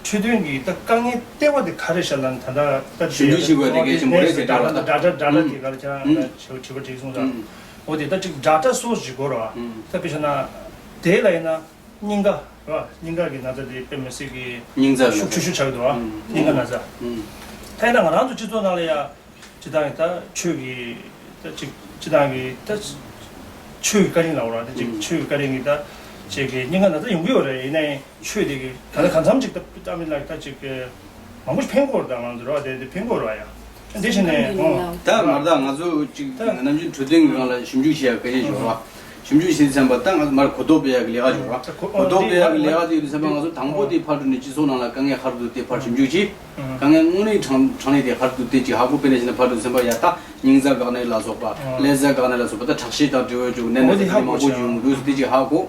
འཕྲོད་བསྟེན་གྱི་ད་དཀའ་ངལ་ལྟེ་བ་དེ་ག་རེ་ཤར་ལ་ད་ད་ད་ཞིབ་འཇུག་བྱེད་དགོས་དེ་གལ་ཆེན་པོ་རེད་ཟེར་གྲ་ལ་ད་ད་ད་ད་ད་དེ་ག་ལ་ཁྱེད་རང་ད་དྲི་བ་དྲིས་སོང་ཙང་། འོ་དེ་ད་ཅིག་ཌ་ཊ་སོར་སི་ཞིག་དགོས་ར། ད་དཔེ་བཞག་ན་དེ་ལ་ཡིན་ན། སྙིང་ག་ར། སྙིང་ག་གི་ན་ཚ་དེ་དཔེ་མི་སྲིད་ཀྱི་སྙིང་ཚ་ཤུགས་ཆེ་ཤོས་ཆགས་འདུག་ཨ། སྙིང་ག་ན་ཚ། ད་ཡིན་ན་ང་རང་ཚོ་སྤྱི་ཚོགས་ནང་ལ་ཡ་སྤྱི་བཏང་གི་ད་ཆོས་ཀྱི་ད་ཅིག་སྤྱི་བཏང་གི་ད་ཆོས་ཀྱི་བཀའ་དྲིན་ལབ་ར། ད་ཅིག་ཆོས་ཀྱི་བཀའ་དྲིན་གྱི་ད་ཅིག་གི་སྙིང་ག་ན་ཚ་ཡོང་གི་ཡོད་རེད། ཡིན་ནའི་ཆོས་དེ་གི་ད་ལྟ་གང་འཚམ་ཅིག་ད་ཨ་མི་ལགས་ད་ཅིག་གི་མང་པོ་ཕན་གོ་ར། ད་ང་ཚོ་ར་དེ་དེ་ཕན་གོ་ར་ཡ། འདི་བྱས་ནས་ད་མར་ད་ང་ཚོ་གཅིག་ནམ་རྒྱུན་འཕྲོད་བསྟེན་གྱི་སྒང་ལ་ཞིབ་འཇུག་བྱེད་ཡ་གལ་ཆེ་ཤོས་ར། ཞིབ་འཇུག་བྱེད་དུས་ཙམ་པ་ད་ང་ཚོ་མར་གོ་རྟོགས་སྤེལ་ཡ་གི་ལས་ཀ་ཅིག་ཡོད་ར། གོ་རྟོགས་སྤེལ་ཡ་གི་ལས་ཀ་དེ་ཡོད་དུས་ཙམ་པ་ང་ཚོ་དང་པོ་དེ་ཕར་འགྲོ་ནས་སྤྱི་ཚོགས་ནང་ལ་དཀའ་ངལ་ག་རེ་འདུག་དེ་ཕར་ཞིབ་འཇུག་བྱེད། དཀའ་ངལ་དངོས་གནས་དྲང་དྲང་གནས་དེ་ག་རེ་འདུག་དེ་ཅིག་ཧ་གོ། དཔེར་ན་བྱས་ན་ཕར་འགྲོ་དུས་ཙམ་པ་ཡ་ད་སྙིང་རྩ་འགག་ནད་ལ་སོགས་པ་ཀླད་རྩ་འགག་ནད་ལ་སོགས་པ་ད་ཁྲག་ཤེད་དང་འབྲེལ་བའི་ཅུང་ནད་ན་ཚ་དེ་མང་པོ་ཅིག་ཡོང་གི་འདུག་དེ་ཅིག་ཧ་གོ།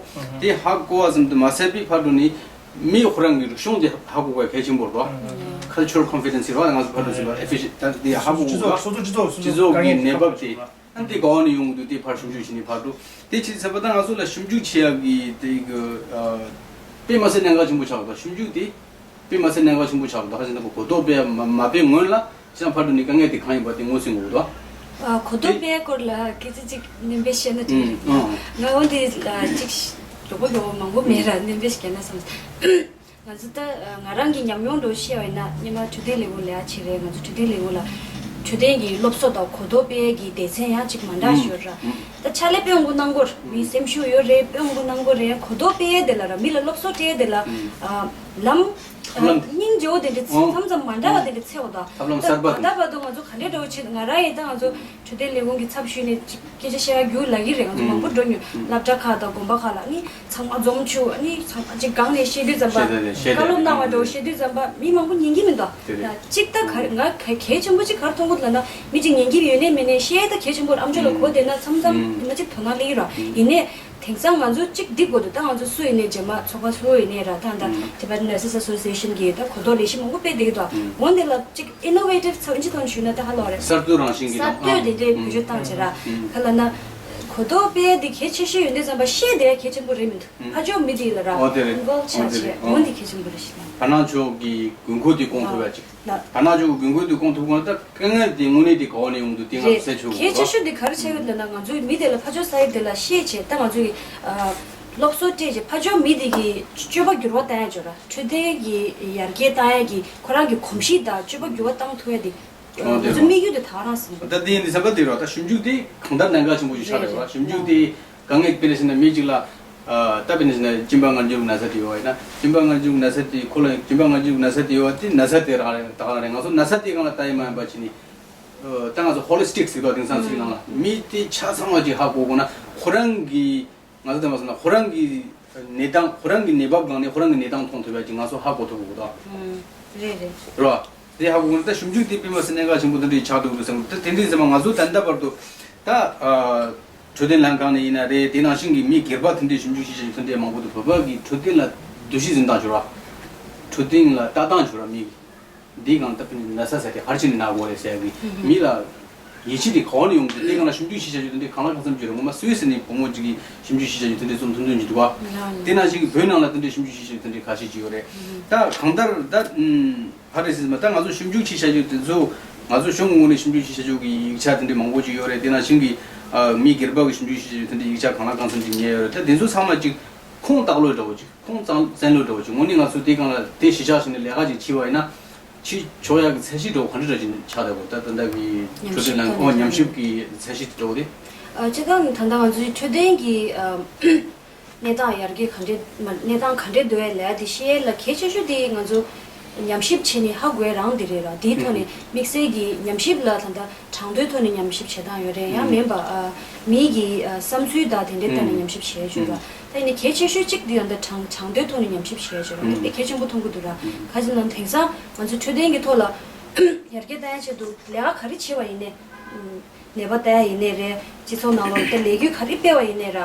དེ་ཧ་གོ་བ་ཙམ་དུ་མ་ཟད་པའི་ཕར་འགྲོ་ནས། མི་ཁོ་རང་གི་རིག་གཞུང་དེ་ཧ་གོ་དགོས་གལ་ཆེན་པོ་རེད་པ། Cultural competency རེད་པ། ང་ཚོ་ཕར་འགྲོ་ཟེར་བ་ཨེ་ཕི་ཤན་ད་དེ་ཧ་གོ་དགོས་པ། སྤྱི་ཚོགས་སྤྱི་ཚོགས་ཀྱི་ནད་འབབ་དེ་ཨ་འདི་ག་བ་ནས་ཡོང་གི་འདུག་དེ་ཕར་ཞིབ་འཇུག་བྱས་ནས་ཕར་འགྲོ། དེ་བྱས་ཚར་བ་ད་ང་ཚོ་ལ་ཞིབ་འཇུག་བྱེད་ཡག་གི་དེ་གི་དཔེ་མ་སྲིད་གནད་འགག་ཆེན་པོ་ཆགས་པ་དང་། ཞིབ་འཇུག་དེ་དཔེ་མ་སྲིད་གནད་འགག་ཆེན་པོ་ཆགས་པ་དང་། ཁ་ཅིག་ན་གོ་རྟོགས་སྤེལ་མ་མ་སྤེལ་སྔོན་ལ། ཅང་ཕར་འགྲོ་ནས་དཀའ་ངལ་དེ་གང་ཡིན་པ་དེ་ངོས་ཟིན་དགོས་འདུག་ཨ། གོ་རྟོགས་སྤེལ་སྐོར་ལ་སྐད་ཆ་གཅིག་སྣོན་པ་བཤད་ན་འགྲིག་གི་རེད། ང་འོ་འདི་ལ་གཅིག་མགྱོགས་པོ་མགྱོགས་པོ་མང་པོ་མེད་ར། སྣོན་པ་ཞིག་བརྒྱབ་ན་བསམ། ང་ཚོ་ད་ང་རང་གི་ཉམས་མྱོང་འདྲ་བོ་བཤད་པ་ཡིན་ན། སྔོན་མ་འཕྲོད་བསྟེན་ལས་ཁུངས་ལས་ཀ་བྱེད་རེད། ང་ཚོ་འཕྲོད་བསྟེན་ལས་ཁུངས་ལ་འཕྲོད་བསྟེན་གྱི་སློབ་གསོ་དང་གོ་རྟོགས་སྤེལ་གྱི་སྡེ་ཚན་ཡང་གཅིག་མ་འདྲ་ཞིག་ཡོད་ར། ད་ཕྱག་ལས་དཔེ་མང་པོ་གནང་གི་ཡོད་རེད། མི་སེམས་ཤུགས་ཡོད་རེད། དཔེ་མང་པོ་གནང་གི་ཡོད་རེད། གོ་རྟོགས་སྤེལ་ཡས་དེ་ལ་ར། མི་ལ་སློབ་གསོ་སྤྲད་ཡས་དེ་ལ་ཨ་ལམ། ཐབས་ལམ། སྙིང་རྗེ་བོ་དེ་འདྲ་ཨོ། མཚམས་མཚམས་མ་འདྲ་བ་དེ་འདྲ་འཚོལ་བ་དང་། ཐབས་ལམ་གསར་པ་ད་ད་ལྟ་བར་དུ་ང་ཚོ་ག་འདྲས་འདྲ་བོ་བྱེད། ང་རང་ཡིན་ད་ང་ཚོ་འཕྲོད་བསྟེན་ལས་ཁུངས་ཀྱི་ཚབ་ཞུས་ནས་ཅིག་སྐད་ཆ་བཤད་ཡ་རྒྱུགས་ལབ་ཀྱི་རེད། ང་ཚོ་མང་པོ་འགྲོ་མྱོང་། སློབ་གྲྭ་ཁག་དང་དགོན་པ་ཁག་ལ་ནི་ཚང་མ་འཛོམས་བྱུང་། ནི་ཚང་མ་ཅིག་སྒང་ནས་བཤད་དུས་ཙམ་པ། བཤད་དེ་བཤད་དེ། བཀའ་སློབ་གནང་བ་འདྲ་བོ་བཤད་དུས་ཙམ་པ་མི་མང་པོ་ཉན་གྱི་མི་འདུག་དེ་རེད། ཡ་གཅིག་ད་ག་རེ་ང་གལ་ཆེན་པོ་ཅིག་ག་རེ་མཐོང་གི་འདུག་ལབ་ན། མི་ཅིག་ཉན་གྱི་ཡོད་ནའི་མེད་ནའི་བཤད་ཡ་ད་གལ་ཆེན་པོ་རེད། ཨམ་ཅོག་ལ་གོ་བསྡད་ན་མཚམས་མཚམས་ཡིན་ན་ཅིག་དོ་སྣང་སླེབས་ཀྱི་རེད། ཡིན་ནའི། དེང་སང་ང་ཚོ་གཅིག་འདི་དགོས་འདུག་ད་ང་ཚོ་སུ་ཡིན་ནའི་རྗེས་མ་ཚོགས་པ་སུ་ཡིན་ནའི་ར་ད་ད་ཨུམ། Tibetan Nurses Association གི་ད་གོ་རྟོགས་ལས་གཞི་མང་པོ་སྤེལ་བསྡད་ཀྱི་འདུག་ཨུམ། འོན་ཏེ་ལ་གཅིག་innovative ཚོ་ཨིན་ཇི་ཐོག་ནས་ཞུས་ན་ད་ཧ་ལོ་རེད། གསར་གཏོད་རང་བཞིན་གྱི་གསར་གཏོད་དེ་འདྲའི་ཨུམ། བེད་སྤྱོད་བཏང་བྱས་ར། ཨུམ། ག་ལ་ན་གོ་རྟོགས་སྤེལ་དེ་གལ་ཆེ་ཤོས་ཡོད་འདུག་བསམ་པ་ཤེས་དེ་གལ་ཆེན་པོ་རེད་མི་འདུག་ཨུམ། ཕ་ཇོ་མི་དེ་ལ་ར་ཨོ་དེ་རེད། involve ཨོ་བྱས་དེ་རེད། བྱས་ཨོ་འོན་དེ་གལ་ཆེན་པོ་རེད་ཤི་ན། བར་སྣང་ཕྱོགས་ཀྱི་དགོས་མཁོ་དེ་སྐོང་ཐུབ་ཡ་ཅིག་ལ། བར་སྣང་ཕྱོགས་ཀྱི་དགོས་མཁོ་དེ་སྐོང་ཐུབ་དགོས་ན་ད་དཀའ་ངལ་དེ་དངོས་གནས་དེ་ག་བ་ནས་ཡོང་འདུག་དེ་ང་རེད། ཚོ་གསལ་ཆོག་གལ་ཆེ་ཤོས་དེ་ག་རེ་ཆགས་ཡོད་ལབ་ན་ང་ཚོའི་མི་དེ་ལ་ཕ་ཇོ་ས་ཡིབ་དེ་ལ་ཤེས་བྱས་ད་ང་ཚོའི་ཨ་སློབ་གསོ་སྤྲད་བྱས་ཕ་ཇོ་མི་དེ་གི་སྤྱོད་པ་འགྱུར་བ་བཏང་ཡ་ཅོ་ར་འཕྲོད་བསྟེན་གྱི་ཡར་རྒྱས་བཏང་ཡ་གི་ཁོ་རང་གི་གོམས་གཤིས་དང་སྤྱོད་པ་འགྱུར་བ་བཏང་ཐུབ་ཡ་དེ་ཨ་ཨོ་དེ་ང་ཚོ་རེད། དམིགས་ཡུལ་དེ་ད་ག་རང་སོང་། ད་དེ་ཡིན་དུས་ཙམ་པ་དེ་རེད་བ། ད་ཞིབ་འཇུག་དེ་གང་ལྟར་གནད་འགག་ཆེན་པོ་ཞིག་ཆགས་རེད་རེད་བ། རེད། ཞིབ་འཇུག་དེ་དཀའ་ངལ་དཔེར་ན་ཟེར་ན་མི་གཅིག་ལ་ཨ་ད་དཔེར་ན་ཟེར་ན་གཅིན་པ་མངལ་ཆུ་ན་ཚ་དེ་ཡོད་པ་ཡིན་ན་གཅིན་པ་མངལ་ཆུ་ན་ཚ་དེ་ཁོ་ལ་གཅིན་པ་མངལ་ཆུ་ན་ཚ་དེ་ཡོད་པ་དེ་ན་ཚ་དེ་རང་རེད་ད་ག་རང་རེད། ང་ཚོ་ན་ཚ་དེ་སྒང་ལ་ལྟ་ཡི་མ་ཡིན་པ་བྱས་ནས་ཨ་ད་ང་ཚོ་ཧོ་ལི་སི་ཊིག་ཟེར་བ་དེང་སང་ཚིག་ནང་ལ་མི་དེ་ཆ་ཚང་བ་ཅིག་ཧ་གོ་དགོས་ན་ཁོ་རང་གི་ང་ཚོ་ལྟ་བ་སོང་ན་ཁོ་རང་གི་གནས་སྟངས་ཁོ་རང་གི་གནས་བབ་སྒང་ནས་ཁོ་རང་གི་གནས་སྟངས་མཐོང་ཐུབ་པ་ཅིག་ང་ཚོ་ཧ་གོ་ཐུབ་དགོས་ད། ཨང་། རེད་རེད། རེད་བ། དེ་ཧ་གོ་ན་ད་ཞིབ་འཇུག་དེ་དཔེ་མ་སྲིད་གནད་འགག་ཆེན་པོ་དེ་འདྲ་ཆགས་འདུག་འདུག་བསམ་གི་འདུག་ད་དེ་དུས་ཙམ་པ་ང་ཚོ་ད་ལྟ་བར་དུ་ད་ཨ་འཕྲོད་བསྟེན་ལྷན་ཁང་ནས་ཡིན་ན་རེད། དེ་ནང་བཞིན་གྱི་མི་སྒེར་པ་དེ་འདྲའི་ཞིབ་འཇུག་ཤེས་བྱ་ཡོད་དེ་འདྲའི་མང་པོ་འདུག་བོད་པ་གི་འཕྲོད་བསྟེན་ལ་འདུ་ཤེས་འཛིན་སྟངས་སྦྱོར་བ། འཕྲོད་བསྟེན་ལ་ལྟ་སྟངས་སྦྱོར་བ་མི་འདི་གང་ལྟ་བུ་ནི་ན་ཚ་ཟ་དེ་ག་རེ་བྱས་ནས་ན་དགོས་རེད་ཟེར་གི་མི་ལ་ཡིད་ཆེས་དེ་ག་བ་ནས་ཡོང་གི་དེ་གང་ལ་ཞིབ་འཇུག་ཤེས་བྱ་ཡོད་དེ་འདྲའི་གང་ལ་གང་འཚམ་སྦྱོར་རེད། ངོ་མ་སུད་སི་ནས་བུ་མོ་གཅིག་གིས་ཞིབ་འཇུག་ཤེས་བྱ་ཡོད་དེ་འདྲའི་རྩོམ་ཐུང་ཐུང་ཅིག་འདུག་བ། དེ་ནང་བཞིན་གྱི་བོད་ནང་ལ་དེ་འདྲའི་ཞིབ་འཇུག་ཤེས་བྱ་ཡོད་དེ་འདྲའི་ཁ་ཤས་ཅིག་ཡོད་རེད། ད་གང་ལྟར་ད་ཨུམ། ཧ་རེ་སིས་མ་ད་ང་ཚོ་ཞིབ་འཇུག་བྱེད་བྱ་རྒྱུ་དེ་ཚོ་ང་ཚོ་གཞུང་ངོས་ནས་ཞིབ་འཇུག་བྱེད་བྱ་རྒྱུ་གི་ཡིག་ཆ་དེ་འདྲའི་མང་པོ་ཅིག་ཡོད་རེད། དེ་ནང་བཞིན་གྱི་ཨ་མི་སྒེར་པ་གི་ཞིབ་འཇུག་བྱེད་བྱ་རྒྱུ་དེ་འདྲའི་ཡིག་ཆ་གང་ལ་གང་འཚམ་ཅིག་ཉར་ཡོད་རེད། ད་དེ་ཚོ་ཚང་མ་ཅིག་ཁུངས་བཏགས་ལོས་འདྲ་བོ་ཅིག་ཁུངས་བཙན་བཙན་ལོས་འདྲ་བོ་ཅིག་དངོས་གནས་ང་ཚོ་དེ་སྒང་ལ་དེ་གཞི་བཞག་བྱས་ནས་ལས་ཀ་ཅིག་བྱས་པ་ཡིན་ན་ཕྱི་ཕྱོགས་ཡག་གི་ཚད་གཞི་འདྲ་བོ་ག་འདྲ་འདྲ་ཅིག་ཆགས་བསྡད་པ་ད་ད་ལྟ་གི་ཉམས་འཕྲོད་ཞིབ་བསྟེན་ལ་ཐོག་ཨོ་ནས་ཉམས་ཞིབ་ཀྱི་ཚད་གཞི་འདྲ་བོ་དེ། ཨ་སྤྱིར་བཏང་ད་ལྟ་ང་ཚོའི་འཕྲོད་བསྟེན་གྱི་ཨ། གནས་སྟངས་ཡར་རྒྱས་ག་འདྲས་མ་གནས་སྟངས་ག་འདྲས་འདུག་ཨེ་ལབ་ཡ་དེ་ཤེས་ཡས་ལ་གལ་ཆེ་ཤོས་དེ་ང་ཚོ་ཉམས་ཞིབ་བྱས་ནས་ཧ་གོ་ཡ་རང་དེ་རེད་ར། དེའི་ཐོག་ནས་དམིགས་བསལ་གྱི་ཉམས་ཞིབ་ལ་ད་ལྟ་གྲངས་ཐོའི་ཐོག་ནས་ཉམས་ཞིབ་བྱེད་སྟངས་ཡོད་རེད། ཡང་མིན་པ་ཨ་མི་གི་ཨ་བསམ་ཚུལ་དང་དེ་འདྲའི་ཐོག་ནས་ཉམས་ཞིབ་བྱས་ཡོད་ར། ད་ཡིན་ནའི་གལ་ཆེ་ཤོས་གཅིག་དེ་ད་ལྟ་གྲངས་གྲངས་ཐོའི་ཐོག་ནས་ཉམས་ཞིབ་བྱས་ཡོད་ར། དེ་དཔེ་གལ་ཆེན་པོ་མཐོང་གི་འདུག་ར། ག་ཅི་ལབ་ན་དེང་སང་ང་ཚོ་འཕྲོད་བསྟེན་གྱི་ཐོག་ལ་ཡར་རྒྱས་གཏོང་ཡ་ཆེད་དུ་ལས་ཀ་ག་རེ་བྱས་པ་ཡིན་ནའི། ནད་པ་ལྟ་ཡ་ཡིན་ནའི་རེད། སྤྱི་ཚོགས་ནང་ལོགས་ལ་ལས་འགུལ་ག་རེ་སྤེལ་བ་ཡིན་ནའི་ར།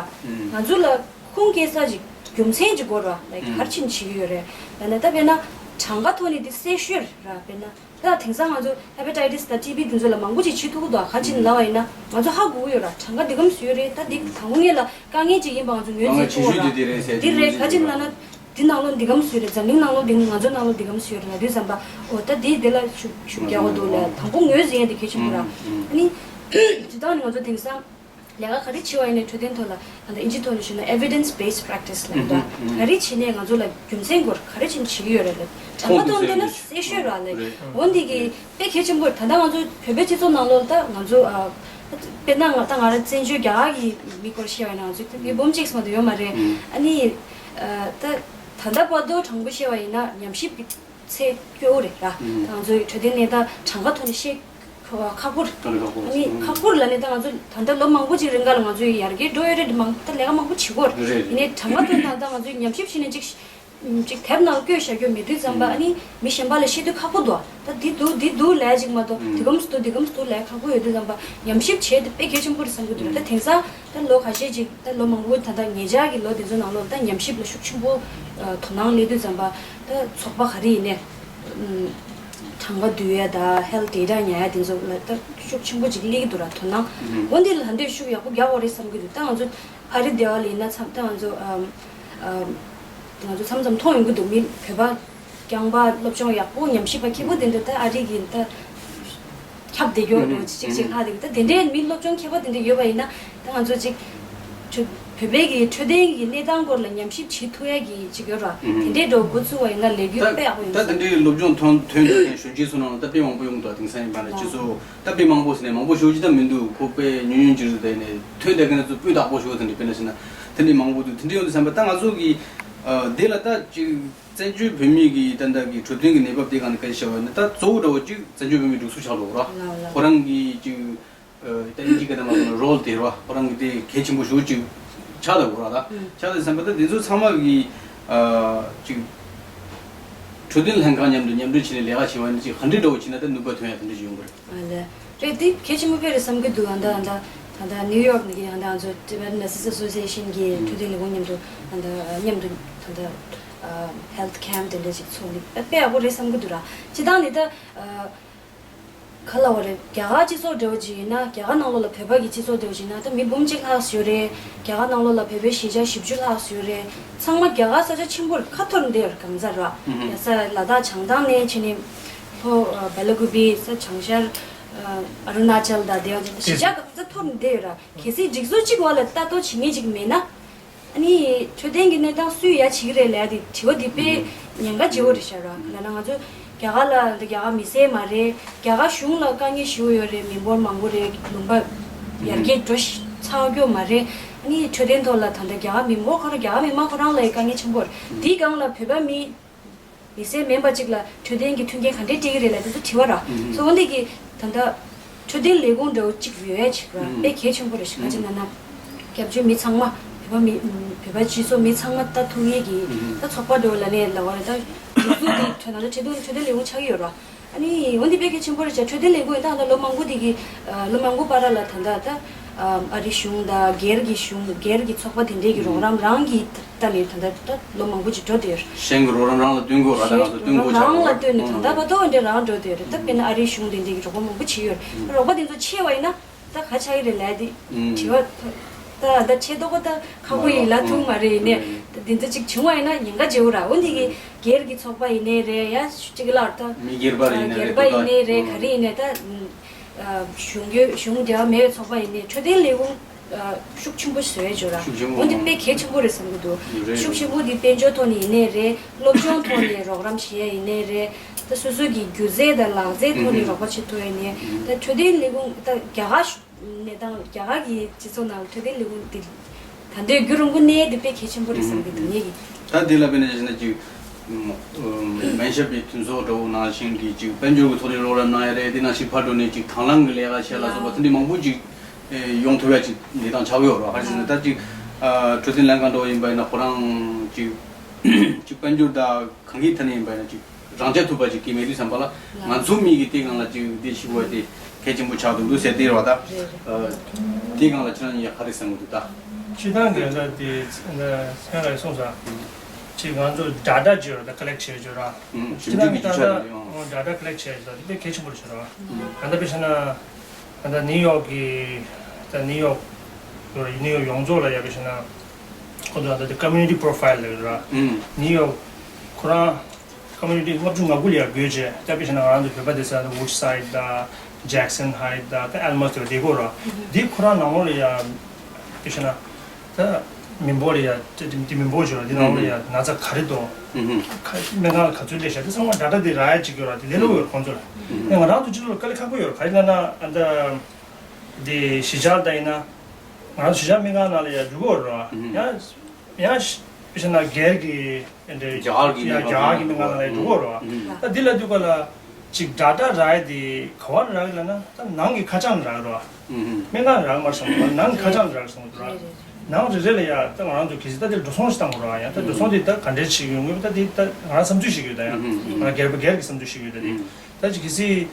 ང་ཚོ་ལ་ཁུངས་སྐྱེལ་ས་ཅིག་རྒྱུ་མཚན་ཅིག་དགོས་ར། ལའིཀ་ག་རེ་བྱས་ནས་བྱེད་ཀྱི་ཡོད་རེད། ཡང་ན་ད་དཔེར་ན་གྲངས་ཀ་ཐོག་ནས་འདི་གསལ་ཤོས་ར། དཔེར་ན་ད་དེང་སང་ང་ཚོ་ཧེ་པ་ཊའི་ཊི་སི་དང་ཊི་བི་དེ་ཚོ་ལ་མང་པོ་ཅིག་བྱེད་ཐུབ་ཀྱི་འདུག་ག་ཅི་ལབ་པ་ཡིན་ན་ང་ཚོ་ཧ་གོ་གི་ཡོད་ར། གྲངས་ཀ་འདི་གམ་བཟོས་ཡོད་རེད། ད་འདི་དང་པོ་ངེད་ལ་དཀའ་ངལ་ཅིག་ཡིན་པ་ང་ཚོ་ངོས་འཛིན་ཐུབ་ཀྱི་ཡོད་ར། འདི་རེད། ག་ཅི་ལབ་ན་འདི་ནང་ལོགས་འདི་གམ་བཟོས་རེད། འཛམ་གླིང་ནང་ལོགས་འདི་ང་ཚོ་ནང་ལོགས་འདི་གམ་བཟོས་རེད་ལབ་དུས་ཙམ་པ་འོ་ད་འདི་འདི་ལ་ཤུགས་ཤུགས་རྒྱག་དགོས་འདུག་ལབ་དང་པོ་ངོས་འཛིན་ཡ་འདི་གལ་ཆེན་པོ་ར། ཨ་ནི་སྤྱིར་བཏང་ནི་ང་ཚོ་དེང་སང་ལས་ཀ་ག་རེ་བྱེད་པ་ཡིན་ནའི་འཕྲོད་བསྟེན་ཐོག་ལ་ད་ལྟ་ཨིན་ཇི་ཐོག་ནས་ཞུས་ན་evidence based practice ལབ་འདུག་ག་རེ་བྱེད་ནའི་ང་ཚོ་ལ་རྒྱུ་མཚན་སྐོར་ག་རེ་བྱས་ནས་བྱེད་ཀྱི་ཡོད་རེད་ལབ་གྲངས་ཀ་ཐོག་བལྟས་ན་གསལ་ཤོས་ར་ལབ། འོ་འདི་གི་དཔེ་གལ་ཆེན་པོ་ད་ལྟ་ང་ཚོ་བོད་པའི་སྤྱི་ཚོགས་ནང་ལོགས་ལ་ད་ང་ཚོ་ཨ། དཔེར་ན་ང་ད་ང་རང་བཙན་བྱོལ་རྒྱ་གར་གྱི་མི་སྐོར་བཤད་པ་ཡིན་ན་ང་ཚོ་མི་འབུམ་གཅིག་ཙམ་དུ་ཡོད་མ་རེད། ཨ་ནི་ཨ་ད་ད་ལྟ་བར་དུ་དྲང་པོ་བཤད་པ་ཡིན་ན་ཉམས་ཞིབ་ཀྱི་ཚད་སྐྱོ་བོ་རེད་ར། ད་ང་ཚོའི་འཕྲོད་བསྟེན་གནས་སྟངས་གྲངས་ཀ་ཐོག་ནས་བཤད་ཁག་པོ་རེད། ཁག་པོ་རེད། ཨ་ནི་ཁག་པོ་རེད་ལབ་ནས་ད་ང་ཚོ་ད་ལྟ་ལོ་མང་པོ་ཅིག་རིང་ག་ལ་ང་ཚོ་ཡར་རྒྱས་འགྲོ་ཡོད་རེད། མང་ད་ལས་ཀ་མང་པོ་བྱེད་ཀྱི་ཡོད་རེད། ཡིན་ནའི་གྲངས་ཀ་ཐོག་ནས་ད་ང་ཚོས་ཉམས་ཞིབ་བྱས་ནས་ཅིག་ཅིག་དེབ་ནང་བཀོད་བཞག་རྒྱུ་མེད་དུས་ཙམ་པ། ཨ་ནི་མི་གཞན་པ་ལ་བཤད་དུས་ཁག་པོ་འདུག་ད་འདི་འདུག་འདི་འདུག་ལབ་ཅིག་མ་གཏོགས་འདི་གམ་སུ་འདུག་འདི་གམ་སུ་འདུག་ལབ་ཁག་པོ་ཡོད་དུས་ཙམ་པ་ཉམས་ཞིབ་བྱས་ཏེ་དཔེ་གལ་ཆེན་པོ་རེད་བསམ་གྱི་འདུག་ད་དེང་སང་ད་ལོ་ཁ་ཤས་ཅིག་ད་ལོ་མང་པོ་ད་ལྟ་ཉེ་ཆར་གྱི་ལོ་དེ་ཚོ་ནང་ལོགས་ད་ཉམས་ཞིབ་ལ་ཤུགས་ཆེན་པོ་དོ་སྣང་སླེབས་དུས་ཙམ་པ་ད་ཚོགས་པ་ག་རེ་ཡིན་ནའི་གྲངས་ཀ་བསྡུ་ཡ་ད་health data ཉར་ཡ་དེ་ཚོ་ལ་ད་ཤུགས་ཆེན་པོ་ཅིག་སླེབས་ཀྱི་འདུག་ར། དོ་སྣང་འོ་འདི་ལ་ད་འདོད་ཤུགས་ཡག་པོ་རྒྱག་དགོས་རེད་བསམ་གྱི་འདུག་ད་ང་ཚོ་ཨ་རི་སྡེ་བ་ལ་ཡིན་ན་མཚམས་ད་ང་ཚོ་ཨམ་ཨམ། ང་ཚོ་མཚམས་མཚམས་མཐོང་ཡོང་གི་འདུག་མི་བོད་པ་རྐྱང་པ་སློབ་སྦྱོང་ཡག་པོ་ཉམས་ཞིབ་པ་མཁས་པོ་དེ་འདྲ་ད་ཨ་རི་གི་ད་ཁྱབ་བསྡད་ཡོད་འགྲོ་ཅིག་ཅིག་ཅིག་ཧ་དེ་གི་ད་དེ་འདྲའི་མི་སློབ་སྦྱོང་མཁས་པ་དེ་འདྲ་ཡོད་པ་ཡིན་ན་ད་ང་ཚོ་ཅིག་ཆུ་བོད་པའི་གི་འཕྲོད་བསྟེན་གི་གནས་སྟངས་སྐོར་ལ་ཉམས་ཞིབ་བྱེད་ཐུབ་ཡ་གི་ཅིག་ཡོད་ར། དེ་འདྲའི་འགྲོ་འགོ་ཚུགས་པ་ཡིན་ན་ལས་འགུལ་དཔེ་ཡག་པོ་ཡོང་ད་ད་དེ་འདྲའི་སློབ་སྦྱོང་ཐོན་ཐོན་མཁན་གཞོན་སྐྱེས་ཚོ་ནང་ལ་ད་དཔེ་མང་པོ་ཡོང་འདུག་དེང་སང་ཡིན་པ་ན་སྤྱི་ཚོགས་ད་དཔེ་མང་པོ་ཟེར་ནས་མང་པོ་ཞེ་པོ་ཅིག་ད་མི་འདུག་ཁོ་དཔེ་ཉུང་ཉུང་ཅིག་རེད། དེ་ནས་ཐོན་བསྡད་མཁན་ཚོ་སྤུས་དག་པོ་ཞེ་པོ་དེ་འདྲ་དཔེར་ན་ཟེར་ན་དེ་འདྲའི་མང་པོ་འདུག་དེ་འདྲའི་ཡོང་དུས་ཙམ་པ་ད་ང་ཚོ་གི་ཨ་དེ་ལ་ད་ཅིག་བཙན་བྱོལ་བོད་མི་གི་ད་ལྟ་གི་འཕྲོད་བསྟེན་གྱི་གནས་བབ་དེ་སྒང་ནས་སྐད་ཆ་བཤད་པ་ཡིན་ན་ད་གཙོ་བོ་འདྲ་བོ་ཅིག་བཙན་བྱོལ་བོད་མིའི་སྒྲིག་འཛུགས་ཆགས་འགྲོ་ར། ལགས་ལགས། ཁོ་རང་གི་ཅིག་ཨ་ད་ཨིན་ཇི་སྐད་ནང་ལ་ཟེར་ན་རོལ་དེ་ར་ཁོ་རང་གི་དེ་གལ་ཆེན་པོ་ཞེ་པོ་ཅིག་ཆགས་འདུག་ར། ད་ཨང་། ཆགས་འདུག་བསམ་པ་ད་དེ་ཚོ་ཚང་མ་གི་ཨ་ཅིག་འཕྲོད་བསྟེན་ལྷན་ཁང་མཉམ་དུ་མཉམ་འབྲེལ་བྱས་ནས་ལས་ཀ་བྱེད་པ་ཡིན་ན་ཅིག་ག་འདྲའི་འདྲ་བོ་བྱས་ན་ད་ནུས་པ་ཐོན་ཡ་དེ་འདྲ་ཅིག་ཡོང་གི་རེད། ཨ་ལས། རེད་དེ་གལ་ཆེན་པོ་དཔེ་རེད་བསམ་གྱི་འདུག་ཨ་ད་ཨ་ད་ ད་ནིའུ་ཡོག་ནས་ཀྱི་ད་ང་ཚོ་Tibetan Nurses Association གི་འཕྲོད་བསྟེན་ལས་ཁུངས་མཉམ་དུ་ད་མཉམ་དུ་ད་health camp དེ་འདྲ་ཞིག་ཚོགས་ནས་དཔེ་ཡག་པོ་རེད་བསམ་གྱི་འདུག་ར། སྤྱིར་བཏང་ནི་ད། ག་ལ་བ་རེད། རྒྱ་གར་སྤྱི་ཚོགས་འདྲ་བོ་ཅིག་ཡིན་ན། རྒྱ་གར་ནང་ལོགས་ལ་བོད་པ་གི་སྤྱི་ཚོགས་འདྲ་བོ་ཅིག་ཡིན་ན། ད་མི་འབུམ་གཅིག་ལྷག་ཙམ་ཡོད་རེད། རྒྱ་གར་ནང་ལོགས་ལ་བོད་པའི་གཞིས་ཆགས་བཞི་བཅུ་ལྷག་ཙམ་ཡོད་རེད། ཚང་མ་རྒྱ་གར་ས་ཆ་ཆེན་པོར་ཁ་འཐོར་བསྡད་ཡོད་རེད། གང་ཚ་ར་ཡ་ས་ལ་དྭགས་བྱང་ཐང་ནས་བྱས་ནས་ལྷོ་བེ་ལ་ཀུ་པི་ས་བྱང་ཤར་ཨ་རུ་ན་ཅལ་དང་དེ་བ་གཞིས་ཆགས་གང་ཚ་འཐོར་བསྡད་ཡོད་ར། གལ་སྲིད་སྒྲིག་འཛུགས་གཅིག་བ་ལ་ལྟ་རྟོག་བྱེད་མཁན་ཅིག་མེད་ན། ཨ་ནི་འཕྲོད་བསྟེན་གྱི་གནས་སྟངས་སུས་ཡ་བྱེད་ཀྱི་རེད་ལབ་ཡ་དེ་དྲི་བ་དེ་དཔེ་ཉེན་ཁ་ཆེ་བོ་རེད་ཤག་ར། ག་ལབ་ན་ང་ཚོ་རྒྱ་གར་ལ་འདི་རྒྱ་གར་མི་སེར་མ་རེད། རྒྱ་གར་གཞུང་ལ་དཀའ་ངལ་ཞེ་པོ་ཡོད་རེད། མི་འབོར་མང་པོ་རེད། ལུང་པ་ཡར་རྒྱས་འགྲོ་ཤ་ཚར་ཡོད་མ་རེད། ཨ་ནི་འཕྲོད་བསྟེན་ཐོག་ལ་ད་ལྟ་རྒྱ་གར་མི་འབོར་ཁོ་རང་རྒྱ་གར་མི་མང་ཁོ་རང་ལ་ཡ་དཀའ་ངལ་ཆེན་པོ་རེད། དེའི་སྒང་ལ་བོད་པ་མི། མི་སེར་མིན་པ་གཅིག་ལ་འཕྲོད་བསྟེན་གྱི་མཐུན་རྐྱེན་ག་འདྲས་སྤྲད་ཀྱི་རེད་ལབ་དེ་ཚོ་དྲི་བ་ར། ཨུ་ཧུམ། སོ་འོན་ཏེ་གི་ད་ལྟ་འཕྲོད་བསྟེན་ལས་ཁུངས་འདྲ་བོ་གཅིག་ཡོད་ཡ་ཅིག་ར། ཨུ་ཧུམ། དཔེ་གལ་ཆེན་པོ་རེད་ཤག་ཨུ་ཧུམ། ག་ཅི་ན་ན། སྐྱབས་བཅོལ་མི་ཚང་མ་བོད་པ་མི་བོད་པ་སྤྱི་ཚོགས་མི་ཚང་མ་ལྟ་ཐུབ་ཡས་ཀྱི་ཨུ་ཧུམ། ད་ཚོགས་པ་འདྲ་བོ་ལ་ནས་ལབ་པ་རེད། ད་སྒྲིག་འཛུགས་དེ་ད་ལྟ་འཕྲོད་བསྟེན་འཕྲོད་བསྟེན་ལས་ཁུངས་ཆགས་ཀྱི་ཡོད་ར། ཨ་ནི་འོན་ཏེ་དཔེ་གལ་ཆེན་པོ་རེད་ཤག་འཕྲོད་བསྟེན་ལས་ཁུངས་ཡིན་ད་ལྟ་ལོ་མང་པོ་དེ་གི་ལོ་མང་པོ་བར་ལ་ད་ལྟ་ད་ཨ་རི་གཞུང་དང་སྒེར་གྱི་གཞུང་སྒེར་གྱི་ཚོགས་པ་དེ་འདྲས་ཀྱི་རོགས་རམ་རང་གི་ད་ནི་ད་ལྟ་ད་ལོ་མང་པོ་ཅིག་འགྲོ་བསྡད་ཡོད་རེད། གཞན་གྱི་རོགས་རམ་རང་ལ་བསྟུན་དགོས་ར། ད་ང་ཚོ་བསྟུན་དགོས་ཆགས་རང་ལ་བསྟུན་ནས་ད་ལྟ་བར་དུ་འདྲ་རང་འགྲོ་བསྡད་ཡོད་རེད། ད་དཔེར་ན་ཨ་རིའི་གཞུང་དེ་འདྲས་ཀྱི་རོགས་པ་མང་པོ་བྱས་ཡོད་རེད། རོགས་པ་དེ་ཚོ་ཆེ་བ་ཡིན་ན་ད་ག་ཆགས་ཀྱི་རེད་ལབ་དེ་དྲི་བ་ད་ད་ཆེ་མདོག་པོ་ད་ཁག་པོ་ཡིན་ལབ་ཐུབ་མ་རེད། ཡིན་ནའི་ད་དེ་ཚོ་ཅིག་བྱུང་བ་ཡིན་ན་ཉེན་ཁ་ཆེ་བོ་ར། འོན་ཏེ་གི་སྒེར་གྱི་ཚོགས་པ་ཡིན་ནའི་རེད་ཡ། གཅིག་ལ་ད་མི་སྒེར་པ་ཡིན་ནའི་རེད། སྒེར་པ་ཡིན་ནའི་རེད། ག་རེ་ཡིན་ནའི་ད། གཞུང་གི་གཞུང་འབྲེལ་བ་མེད་པའི་ཚོགས་པ་ཡིན་ནའི་འཕྲོད་བསྟེན་ལས་ཁུངས་ཤུགས་ཆེན་པོ་བཟོ་ཡས་ཅིག་ཡོད་ར། ཤུགས་ཆེན་པོ། འོན་ཏེ་དཔེ་གལ་ཆེན་པོ་རེད་བསམ་གྱི་འདུག་རེད། ཤུགས་ཆེན་པོ་འདི་དཔལ་འབྱོར་ཐོག་ནས་ཡིན་ནའི་རེད། སློབ་སྦྱོང་ཐོག་ནས་རོགས་རམ་བྱེད་ཡས་ཡིན་ནའི་རེད། ད་སོ་སོ་གི་སྒྱུ་རྩལ་དང་ལག་རྩལ་ཐོག་ནས་རོགས་པ་བྱེད་ཐུབ་ཡས་ནའི་ད་འཕྲོད་བསྟེན་ལས་ཁུངས་ད་རྒྱ་གར་གནས་སྟངས་རྒྱ་གར་གྱི་སྤྱི་ཚོགས་ནང་ལ་འཕྲོད་བསྟེན་ལས་ཁུངས་འདི་ད་ལྟའི་རྒྱུན་རིང་པོ་གནས་འདི་དཔེ་གལ་ཆེན་པོ་རེད་བསམ་གྱི་འདུག་ངེད་ཀྱིས། ད་འདི་ལ་དཔེར་ན་བྱས་ན་ཅིག་མན་ཤབ་པའི་མཐུན་ཚོགས་འདྲ་བོ་ནང་བཞིན་གྱི་ཅིག་དཔལ་འབྱོར་གྱི་ཐོག་ནས་རོགས་རམ་གནང་ཡ་རེད། དེ་ནང་བཞིན་ཕར་འགྲོ་ནས་ཅིག་དང་བླངས་ཀྱི་ལས་ཀ་བྱས་ལ་སོགས་པ་དེ་འདྲ་མང་པོ་ཅིག་ཡོང་ཐུབ་ཡ་ཅིག་གནས་སྟངས་ཆགས་ཀྱི་ཡོད་རེད། ག་རེ་ཟེར་ན་ད་ཅིག་འཕྲོད་བསྟེན་ལྷན་ཁང་འདྲ་བོ་ཡིན་པ་ཡིན་ན་ཁོ་རང་ཅིག་ཅིག་དཔལ་འབྱོར་དང་གང་གི་ཐད་ནས་ཡིན་པ་ཡིན་ན་ཅིག་རང་རྐྱ་ཐུབ་པ་ཅིག་གི་མེད་དུས་ཙམ་པ་ལ་ང་ཚོ་མི་གི་དེ་སྒང་ལ་ཅིག་དེ་ཞིག་བ་དེ་གལ་ཆེན་པོ་ཆགས་འདུག་འདུག་ཟེར་དེ་རེད་བ། ད་དེ་སྒང་ལ་ཁྱེད་རང་གཉིས་ཡ་ག་རེ་བསམ་གྱི་འདུག་ད། སྤྱིར་བཏང་གི་ད་དེ་སེང་ལགས་གསུངས་ས་ཅིག་ང་ཚོ་data བརྗོད་ར། ད་collect བྱས་བརྗོད་ར། ཨུམ། ཞིབ་འཇུག་གི་རྒྱུ་ཆ་རེད། ཨོ། data collect བྱས་ས་དེ་དཔེ་གལ་ཆེན་པོ་རེད་བྱས་ར། ཨུམ། ད་ལྟ་དཔེ་བྱས་ན་ད་ལྟ་ནིའུ་ཡོག་གི་ད་ནིའུ་ཡོག་ནིའུ་ཡོག་ཡོངས་རྫོགས་ལ་ཡ་དཔེ་བྱས་ན་ཁོ་ཚོ་ད་ལྟ་community profile ལབ་ར། ཨུམ། ནིའུ་ཡོག་ཁོ་རང་community ལྔ་བཅུ་ང་དགུ་ལ་ཡ་བགོས་བྱས། ད་དཔེ་བྱས་ན་ང་རང་ཚོ་བོད་པ་དེ་ཚོ་Woodside དང་Jackson Heights དང་ད་Almus དེ་བ་དེ་གོ་ར། ཨུམ། དེ་ཁོ་རང་ནང་ལོགས་ལ་ཡ་དཔེ་བྱས་ན། ད་མི་འབོར་ལ་ཡ་དེ་དེ་མི་འབོར་བྱོས་ར། དེ་ནང་ལ་ཡ་ན་ཚ་ག་རེ་འདུག་ཧུམ་ཧུམ། ཁ་སྨན་ཁང་ལ་ག་ཚོད་སླེབས་ཤག་དེ་ཚང་མ་data དེ་རག་ཡ་ཅིག་ཡོད་ར། དེ་ལས་སླ་པོ་ཡོད་ར་ཁོང་ཚོ་ལ། ཧུམ་ཧུམ། ང་རང་ཚོ་སྤྱི་ཚོགས་ལ་དཀའ་ལས་ཁག་པོ་ཡོད་ར། ག་རེ་ལབ་ན་ཨ་ད་དེ་གཞིས་ཆགས་ལ་ད་ཡིན་ན་ང་རང་ཚོ་གཞིས་ཆགས་སྨན་ཁང་ནང་ལ་ཡ་འགྲོ་གི་ཡོད་ར། ཧུམ་ཧུམ། ཡང་ཡང་དཔེ་བྱས་ན་སྒེར་གྱི་དེ་འདྲའི་རྒྱ་གར་གྱི་ཡ་སྨན་ཁང་རྒྱ་གར་གྱི་སྨན་ཁང་ནང་ལ་ཡ་འགྲོ་གི་ཡོད་ར། ཧུམ་ཧུམ། ད་འདི་ལ་འདུག་ག་ལ། ཅིག་data རག་ཡ་དེ་ག་བར་རག་ལབ་ན་ད་ནང་གི་ཁ་བྱང་རག་རོ། ཨུམ། སྨན་ཁང་རག་མ་སོང་། ནང་གི་ཁ་བྱང་རག་སོང་ར། རེད་རེད། ནང་རེ་རེ་ལ་ཡ་ད་ང་རང་ཚོ་གལ་སྲིད་ད་དེར་འགྲོ་སོང་ཞིག་བཏང་དགོས་ར། ཡ་ད་འགྲོ་སོང་དེ་ད་ག་འདྲས་བྱེད་ཀྱི་ཡོད་ངེས་པ་ད་དེ་ད་ང་རང་བསམ་ཚུལ་ཞིག་ཡོད་ད། ཡ་ང་སྒེར་པ་སྒེར་གྱི་བསམ་ཚུལ་ཞིག་ཡོད་ད། དེ་ད་ཅིག་གལ་སྲིད་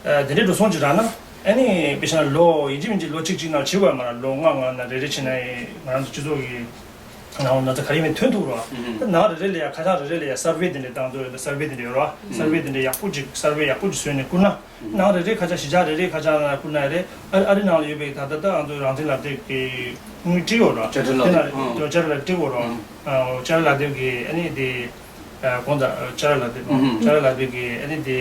དེ་འདྲའི་འགྲོ་སོང་ཅིག་རག་ན་ཨ་ནི་དཔེ་བྱས་ན་ལོ་ཡིན་གཅིག་མིན་གཅིག་ལོ་གཅིག་གཅིག་ནང་བྱེད་དགོས་ཡ་མ་ར། ལོ་ལྔ་ལྔ་ནང་རེ་རེ་བྱས་ན་ང་རང་ཚོ་སྤྱི་ཚོགས་ཀྱི་ནང་ན་ཚ་ག་རེ་མེད་ཐོན་ཐུབ་རོགས། ད་ནང་རེ་རེ་ལ་ཡ་ཁ་བྱང་རེ་རེ་ལ་ཡ་survey དེ་འདྲ་བཏང་འདུག་ཡོད་ད། survey དེ་འདྲ་ཡོད་རོགས། survey དེ་འདྲ་ཡག་པོ་ཅིག་survey ཡག་པོ་ཅིག་བཟོས་ནས་བསྐུར་ན། ནང་རེ་རེ་ཁ་བྱང་གཞིས་ཆགས་རེ་རེ་ཁ་བྱང་ནང་བསྐུར་ན་རེད། ཨ་ཨ་རི་ནང་ལ་ཡོད་པའི་ད་ལྟ་ད་ང་ཚོ་རང་བཙན་ལག་དེབ་ཀྱི་དངུལ་སྤྲད་ཡོད་རོགས། བཅར་འདྲི་ལག་དེ་དེ་ནང་ཨང་བཅར་འདྲི་ལག་སྤྲད་ཡོད་རོགས། ཨང་། ཨ་བཅར་འདྲི་ལག་དེབ་ཀྱི་ཨ་ནི་དེ་ཨ་དགོངས་དག་བཅར་འདྲི་ལག་དེབ་ཨང་། ཨང་། བཅར་འདྲི་ལག་དེབ་ཀྱི་ཨ་ནི་དེ་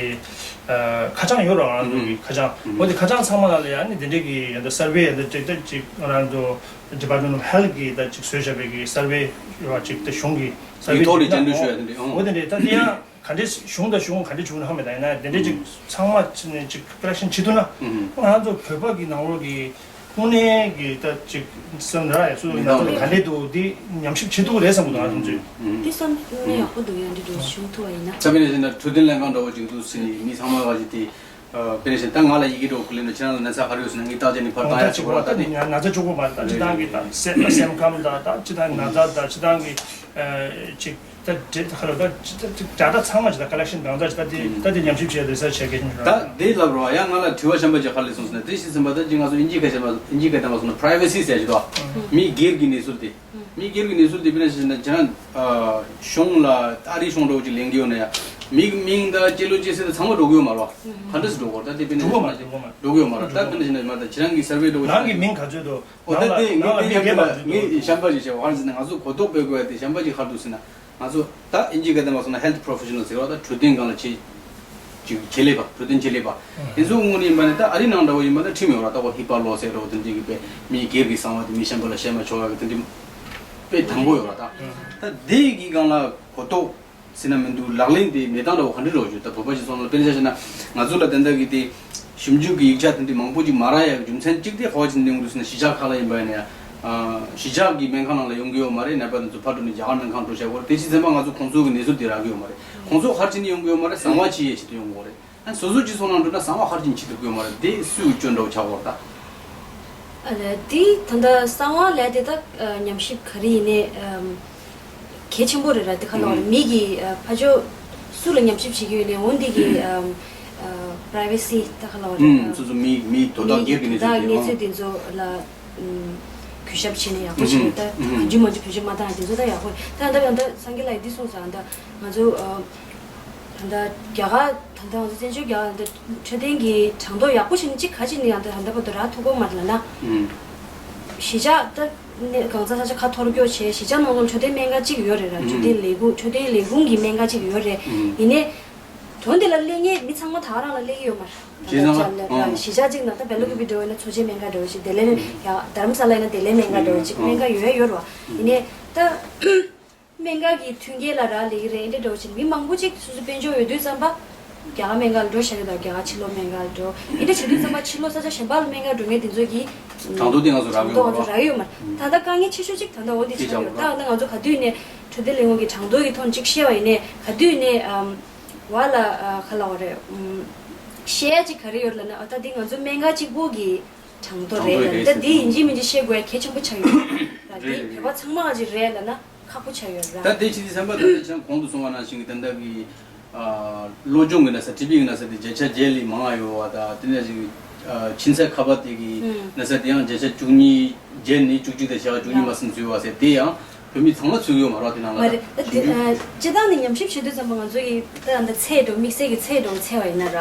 ཨ་ཁ་བྱང་ཡོད་རོགས། ང་རང་ཚོ་གི་ཁ་བྱང་། ཨང་། འོ་དེ་ཁ་བྱང་ཚང་མ་ལ་ལ་ཡ་ཨ་ནི་དེ་འདྲས་ཀྱི་ཡ་ད་survey ཡ་ད་ཅིག་ད་ཅིག་ང་རང་ཚོ་Department of Health གི་ད་ཅིག་བཟོས་བཞག་པའི་གི་survey ཡོད་ར། ཅིག་ད་གཞུང་གི་survey དེ་ཐོག་ནས་བཅར་འདྲི་ཞུ་ཡ་དེ་འདྲས་ཨང་། འོ་དེ་འདྲས་ད་དེ་ཡང་། ག་འདྲས་གཞུང་དང་གཞུང་ག་འདྲས་བྱུང་ན་ཧ་མི་ད། ཡིན་ན་དེ་འདྲས་ཅིག་ཚང་མ་ཅིག་ནས་ཅིག་collection བྱེད་ཐུབ་ན། ང་ཚོ་བོད་པ་གི་ནང་ལོགས་ཀྱི་དངོས་གནས་ཀྱི་ད་ཅིག་བསམ་ར་ཡ་སུ་ཡིན་ན་ག་འདྲས་འདུག་འདི་ཉམས་ཞིབ་བྱེད་ཐུབ་རེད་བསམ་གི་འདུག་ང་ཚོ་ཚོས། འདི་བསམ་ནས་ཡག་པོ་འདུག་ཡང་འདི་འདྲས་བྱུང་ཐུབ་པ་ཡིན་ན། ས་བོན་ནས་ཟེར་ན་འཕྲོད་བསྟེན་ལྷན་ཁང་འདྲ་བོ་ཅིག་འདུག་ཟེར་ནས་མི་ཚང་མ་ག་ཅིག་དེ་དཔེར་ན་བཤད་ད་ང་ལ་ཡི་གེ་འདྲ་བོ་ཁུར་ལེན་ན་ཁྱེད་རང་ལ་ན་ཚ་ག་རེ་ཡོད་ཟེར་ན་ངས་བརྟག་དཔྱད་ནས་ཕར་བཏང་ཡ་ཞིག་གོ་ར། ད་དེ་ན་ཚ་གཅིག་པོ་མ་རེད། ད་སྤྱིར་བཏང་གི་ད་སེམས་ཁམས་དང་ད་སྤྱིར་བཏང་གི་ན་ཚ་དང་སྤྱིར་བཏང་གི་ཅིག་ད་འདྲེ་ཁ་ལ་ད་ཅི་ད་ཅི་ད་ད་ཚང་མ་ཅི་ད་ཀ་ལེག་ཤན་གང་ཙམ་ཅི་ད་དེ་ད་དེ་ཉམས་ཞིབ་བྱས་རེ་སར་ཆ་བྱེད་མཁན་ཞིག་ད་རེད། དེ་ལབ་རོགས་ཡ། ང་ལ་དྲི་བ་གཞན་པ་ཅིག་ཧ་ལས་སོང་ཟེར་ན། དེ་ཤི་ཟིན་པ་ད་ཅི་ང་ཚོ་ཨིན་ཇི་སྐད་བཤད་པ་ཨིན་ཇི་སྐད་བསྟན་པ་སོང་ན་པ་རའི་ཝེ་སི་ཟེར་ཅིག་འདུག་མི་སྒེར་གྱི་གནས་ཚུལ་དེ། མི་སྒེར་གྱི་གནས་ཚུལ་དེ་དཔེར་ན་ཞིག་ན་ཁྱེད་རང་གཞུང་ལ་ཨ་རིའི་གཞུང་འདྲ་བོ་ཅིག་ལེན་གྱི་ཡོད་ན་ཡ། མི་གི་མིང་དང་སྐྱེས་ལོ་སྐྱེས་ཚེས་དང་ཚང་མ་འགྲོ་གི་ཡོད་མ་རེད་བ། ཧན་ཌ་རེད་འགྲོ་གི་ཡོད་མ་རེད། ད་དེ་དཔེར་ན་འགྲོ་གི་ཡོད་མ་རེད། འགྲོ་གི་ཡོད་མ་རེད། ད་དཔེར་ན་ཞིག་ན་མ་ད་ཁྱེད་རང་གི་སར་ཝེ་འདྲ་བོ་ཅིག་ནང་གི་མིང་ག་ཚོད་འདུག་ཨོ་ད་དེ་ནང་ལ་ངས་དེ་ནང་ལ་ངས་ནང་ལ་ཞིག་མི་ན་སྒེར་ངས་གཞན་པ་ཞིག་བྱས་པ་ཧར་ཟིན་ན་ང་ཚོ་གོ་རྟོགས་སྤེལ་དགོས་ཡ་དེ་གཞན་པ་ཞིག་ཧར་འདུག་ཟེར་ན། ང་ཚོ་ད་ཨིན་ཇི་སྐད་བསྟན་པ་སོང་ན་ཧེལ་ཐི་པོ་རོ་ཕེ་ཤི་ནལ་ཟེར་བ་ད་འཕྲོད་བསྟེན་སྒང་ལ་ཆེད་ཅིག་ཆེད་ལས་པ། འཕྲོད་བསྟེན་ཆེད་ལས་པ་དེ་ཚོ་དངོས་གནས་ཡིན་པ་ནི་ད་ཨ་རི་ནང་འདྲ་བོ་ཡིན་པ་ན་ཁྲིམས་ཡོད་ར། ད་གོ་ཧི་པ་ལོ་ཟེར་འདྲ་བོ་དེ་འདྲ་གི་པའི་མི་སྒེར་གྱི་གསང་བ་དེ་མི་གཞན་པ་ལ་བཤད་མ་ཆོག་ཡ་གི་དེ་འདྲ་དཔེ་དམ་པོ་ཡོད་ར། ད་ད་དེ་གི་སྒང་ལ་གོ་རྟོགས་ཟེར་ན་མི་འདུག་ལག་ལེན་དེ་མེད་སྟངས་འདྲ་བོ་ག་འདྲ་རེད་ཞུ། ད་བོད་པ་ཞིག་སོང་ན་དཔེར་ན་ཆ་བཞག་ན་ང་ཚོ་ལ་དེ་འདྲ་གི་དེ་ཞིབ་འཇུག་གི་ཡིག་ཆ་དེ་འདྲ་མང་པོ་ཅིག་མ་རག་ཡ་གི་རྒྱུ་མཚན་གཅིག་དེ་ཧོ་ཅིན་ནས་འདུག་ཟེར་ན་གཞིས་ཆགས་ཁག་ལ་ཡིན་པ་ཡིན་ན་ཡང་གཞིས་ཆགས་ཀྱི་སྨན་ཁང་ནང་ལ་ཡོང་གི་ཡོད་མ་རེད། ནད་པ་དེ་ཚོ་ཕར་འགྲོ་ནས་རྒྱ་གར་སྨན་ཁང་འགྲོ་བྱ་དགོས་རེད། དེ་ཕྱིན་ཚེ་མ་ང་ཚོ་ཁོང་ཚོ་གི་གནས་ཚུལ་དེ་རག་གི་ཡོད་མ་རེད། ཁོང་ཚོ་ཧར་ཅིན་ནས་ཡོང་གི་ཡོད་མ་རེད། གསང་བ་ཕྱི་ཡས་ཆེད་དུ་ཡོང་གི་ཡོད་རེད། ཨ་སོ་སོ་སྤྱི་ཚོགས་ནང་འགྲོ་ན་གསང་བ་ཧར་ཅིན་ཕྱི་ཐུབ་ཀྱི་ཡོད་མ་རེད། དེ་སུས་སྐྱོན་འདྲ་བོ་ཆགས་ཀྱི་ཡོད་རེད་ད། ཨ་ལས་དེ་ད་ལྟ་གསང་བ་ལས་དེ་ད་ཉམས་ཞིབ་ག་རེ་ཡིན་ནའི་གལ་ཆེན་པོ་རེད་ར། དེ་ག་ལ་བ་རེད། མི་གི་ཕ་ཕྱོགས་སུ་ལ་ཉམས་ཞིབ་བྱེད་ཀྱི་ཡོད་ནའི་འོན་དེ་གི་པ་རའི་ཝེ་སི་ད་ག་ལ་བ་རེད། སོ་སོ་མི་མི་དོ་བདག་སྒེར་གྱི་གནས་ཚུལ་དེ་ཚོ་ལ་གུས་ཞབས་བྱས་ནས་ཡག་པོ་བྱས་ད་གང་བྱུང་མང་བྱུང་བེད་སྤྱོད་མ་བཏང་དེ་ཚོ་ད་ཡག་པོ་རེད། ད་ད་ད་སངས་རྒྱས་ལགས་འདི་གསུངས་ས་ད་ང་ཚོ། ད་ལྟ་རྒྱ་གར་ད་ལྟ་ང་ཚོ་བཙན་བྱོལ་རྒྱ་གར་ད་ལྟ་འཕྲོད་བསྟེན་གྱི་གྲངས་ཐོ་ཡག་པོ་ཞིག་ནི་གཅིག་ག་ཅིག་ནི་ཡང་ད་ད་ལྟ་བར་དུ་རག་ཐུབ་ཀྱི་མ་རེད་ལབ་ན། གཞིས་ཆགས་ད་ནི་གང་ས་ས་ཆ་ཁ་འཐོར་སྐྱོད་བྱས་གཞིས་ཆགས་ནང་ལོགས་འཕྲོད་བསྟེན་སྨན་ཁང་གཅིག་ཡོད་རེད་ར། འཕྲོད་བསྟེན་ལས་ཁུངས་འཕྲོད་བསྟེན་ལས་ཁུངས་ཀྱི་སྨན་ཁང་གཅིག་ཡོད་རེད། ཡིན་ནའི་དོན་དེ་ལ་སླེབས་མཁན་མི་ཚང་མ་ད་ག་རང་ལ་སླེབས་ཀྱི་ཡོད་མ་རེད། ད་ལྟ་གཞིས་ཆགས་གཅིག་ནང་ད་བེ་ལ་ཀུ་པི་འདྲ་བོ་ཡིན་ན་འཚོ་བྱེད་སྨན་ཁང་འདྲ་བོ་ཞིག་བདེ་ལེགས་ཡ་དྷ་རམ་ས་ལ་ཡིན་ན་བདེ་ལེགས་སྨན་ཁང་འདྲ་བོ་ཞིག་སྨན་ཁང་ཡོད་ཡོད་རེད་བ། ཡིན་ནའི་ད། སྨན་ཁང་གི་མཐུན་རྐྱེན་ལ་རག་ལས་ཀྱི་རེད། འདི་འདྲ་བོ་ཞིག་མི་མང་པོ་ཅིག་སོ་སོ་དཔལ་འབྱོར་ཡོད་དུས་ཙམ་པ་རྒྱ་གར་སྨན་ཁང་ལ་འགྲོ་ཤག་གི་དང་རྒྱ་གར་ཕྱི་ལོགས་སྨན་ཁང་ལ་འགྲོ། འདི་འདྲ་བྱེད་དུས་ཙམ་པ་ཕྱི་ལོགས་ས་ཆ་གཞན་པ་ལ་སྨན་ཁང་འགྲོ་མཁན་དེ་ཚོ་གི་གྲངས་ཐོ་དེ་ང་ཚོ་རག་གི་ཡོད་མ་རེད། གྲངས་ཐོ་རག་གི་ཡོད་མ་རེད། ད་ལྟ་དཀའ་ངལ་ཆེ་ཤོས་ཅིག་ད་ལྟ་འོ་འདི་ཆགས་ཡོད། ད་ལྟ་ང་ཚོ་ག་དུས་ནས་འཕྲོད་བསྟེན་ལས་ཁུངས་ཀྱི་གྲངས་ཐོ་གི་ཐོག་ནས་ཅིག་བཤད་པ་ཡིན་ནའི་ག་དུས་ནས་ཨམ་བ་ལ་ཨ་ག་ལབ་དགོས་རེད། ཨམ་བཤད་ཡ་ཅིག་ག་རེ་ཡོད་ལབ་ན། ཨ་ད་འདི་ང་ཚོ་སྨན་ཁང་གཅིག་པོ་གི་གྲངས་ཐོ་རེད་ལབ་ན། ད་འདི་ཡིན་གཅིག་མིན་གཅིག་བཤད་དགོས་ཡ་གལ་ཆེན་པོ་ཆགས་ཡོད་ར། འདི་བོད་པ་ཚང་མ་གཅིག་རེད་ལབ་ན་ཁག་པོ་ཆགས་ཡོད་ར། ད་འདི་ཕྱི་དེ་བསམ་པ་ད་ལྟ་ཅང་གོང་དུ་གསུངས་པ་ནང་བཞིན་གྱི་ད་ལྟ་གི་ཨ་གློ་གཅོང་གི་ན་ཚ་ཊི་བི་གི་ན་ཚ་དེ་བརྒྱ་ཆ་བརྒྱད་ལས་མང་བ་ཡོད་བ། ད་དེ་ནས་ཅིག་ཨ་མཆིན་ཚད་ཁ་པ་དེ་གི་ན་ཚ་དེ་ཡང་བརྒྱ་ཆ་བཅུ་གཉིས་བརྒྱད་ནས་བཅུ་གཅིག་དང་བྱ་བ་བཅུ་གཉིས་མ་ཟིན་ཚུད་བ་ཟེར་དེ་ཡང་། བོད་མི་ཚང་མ་ཚུད་ཡོད་མ་རེད་དེ་ནང་ལ། མ་རེད། ཨ་དེ་ཨ་སྤྱིར་བཏང་ནས་ཉམས་ཞིབ་བྱེད་དུས་ཙམ་པ་ང་ཚོ་ཡི་ད་ཨ་འདི་ཚད་འགྲོ་དམིགས་བསལ་གྱི་ཚད་འགྲོ་ཚད་བ་ཡིན་ན་ར།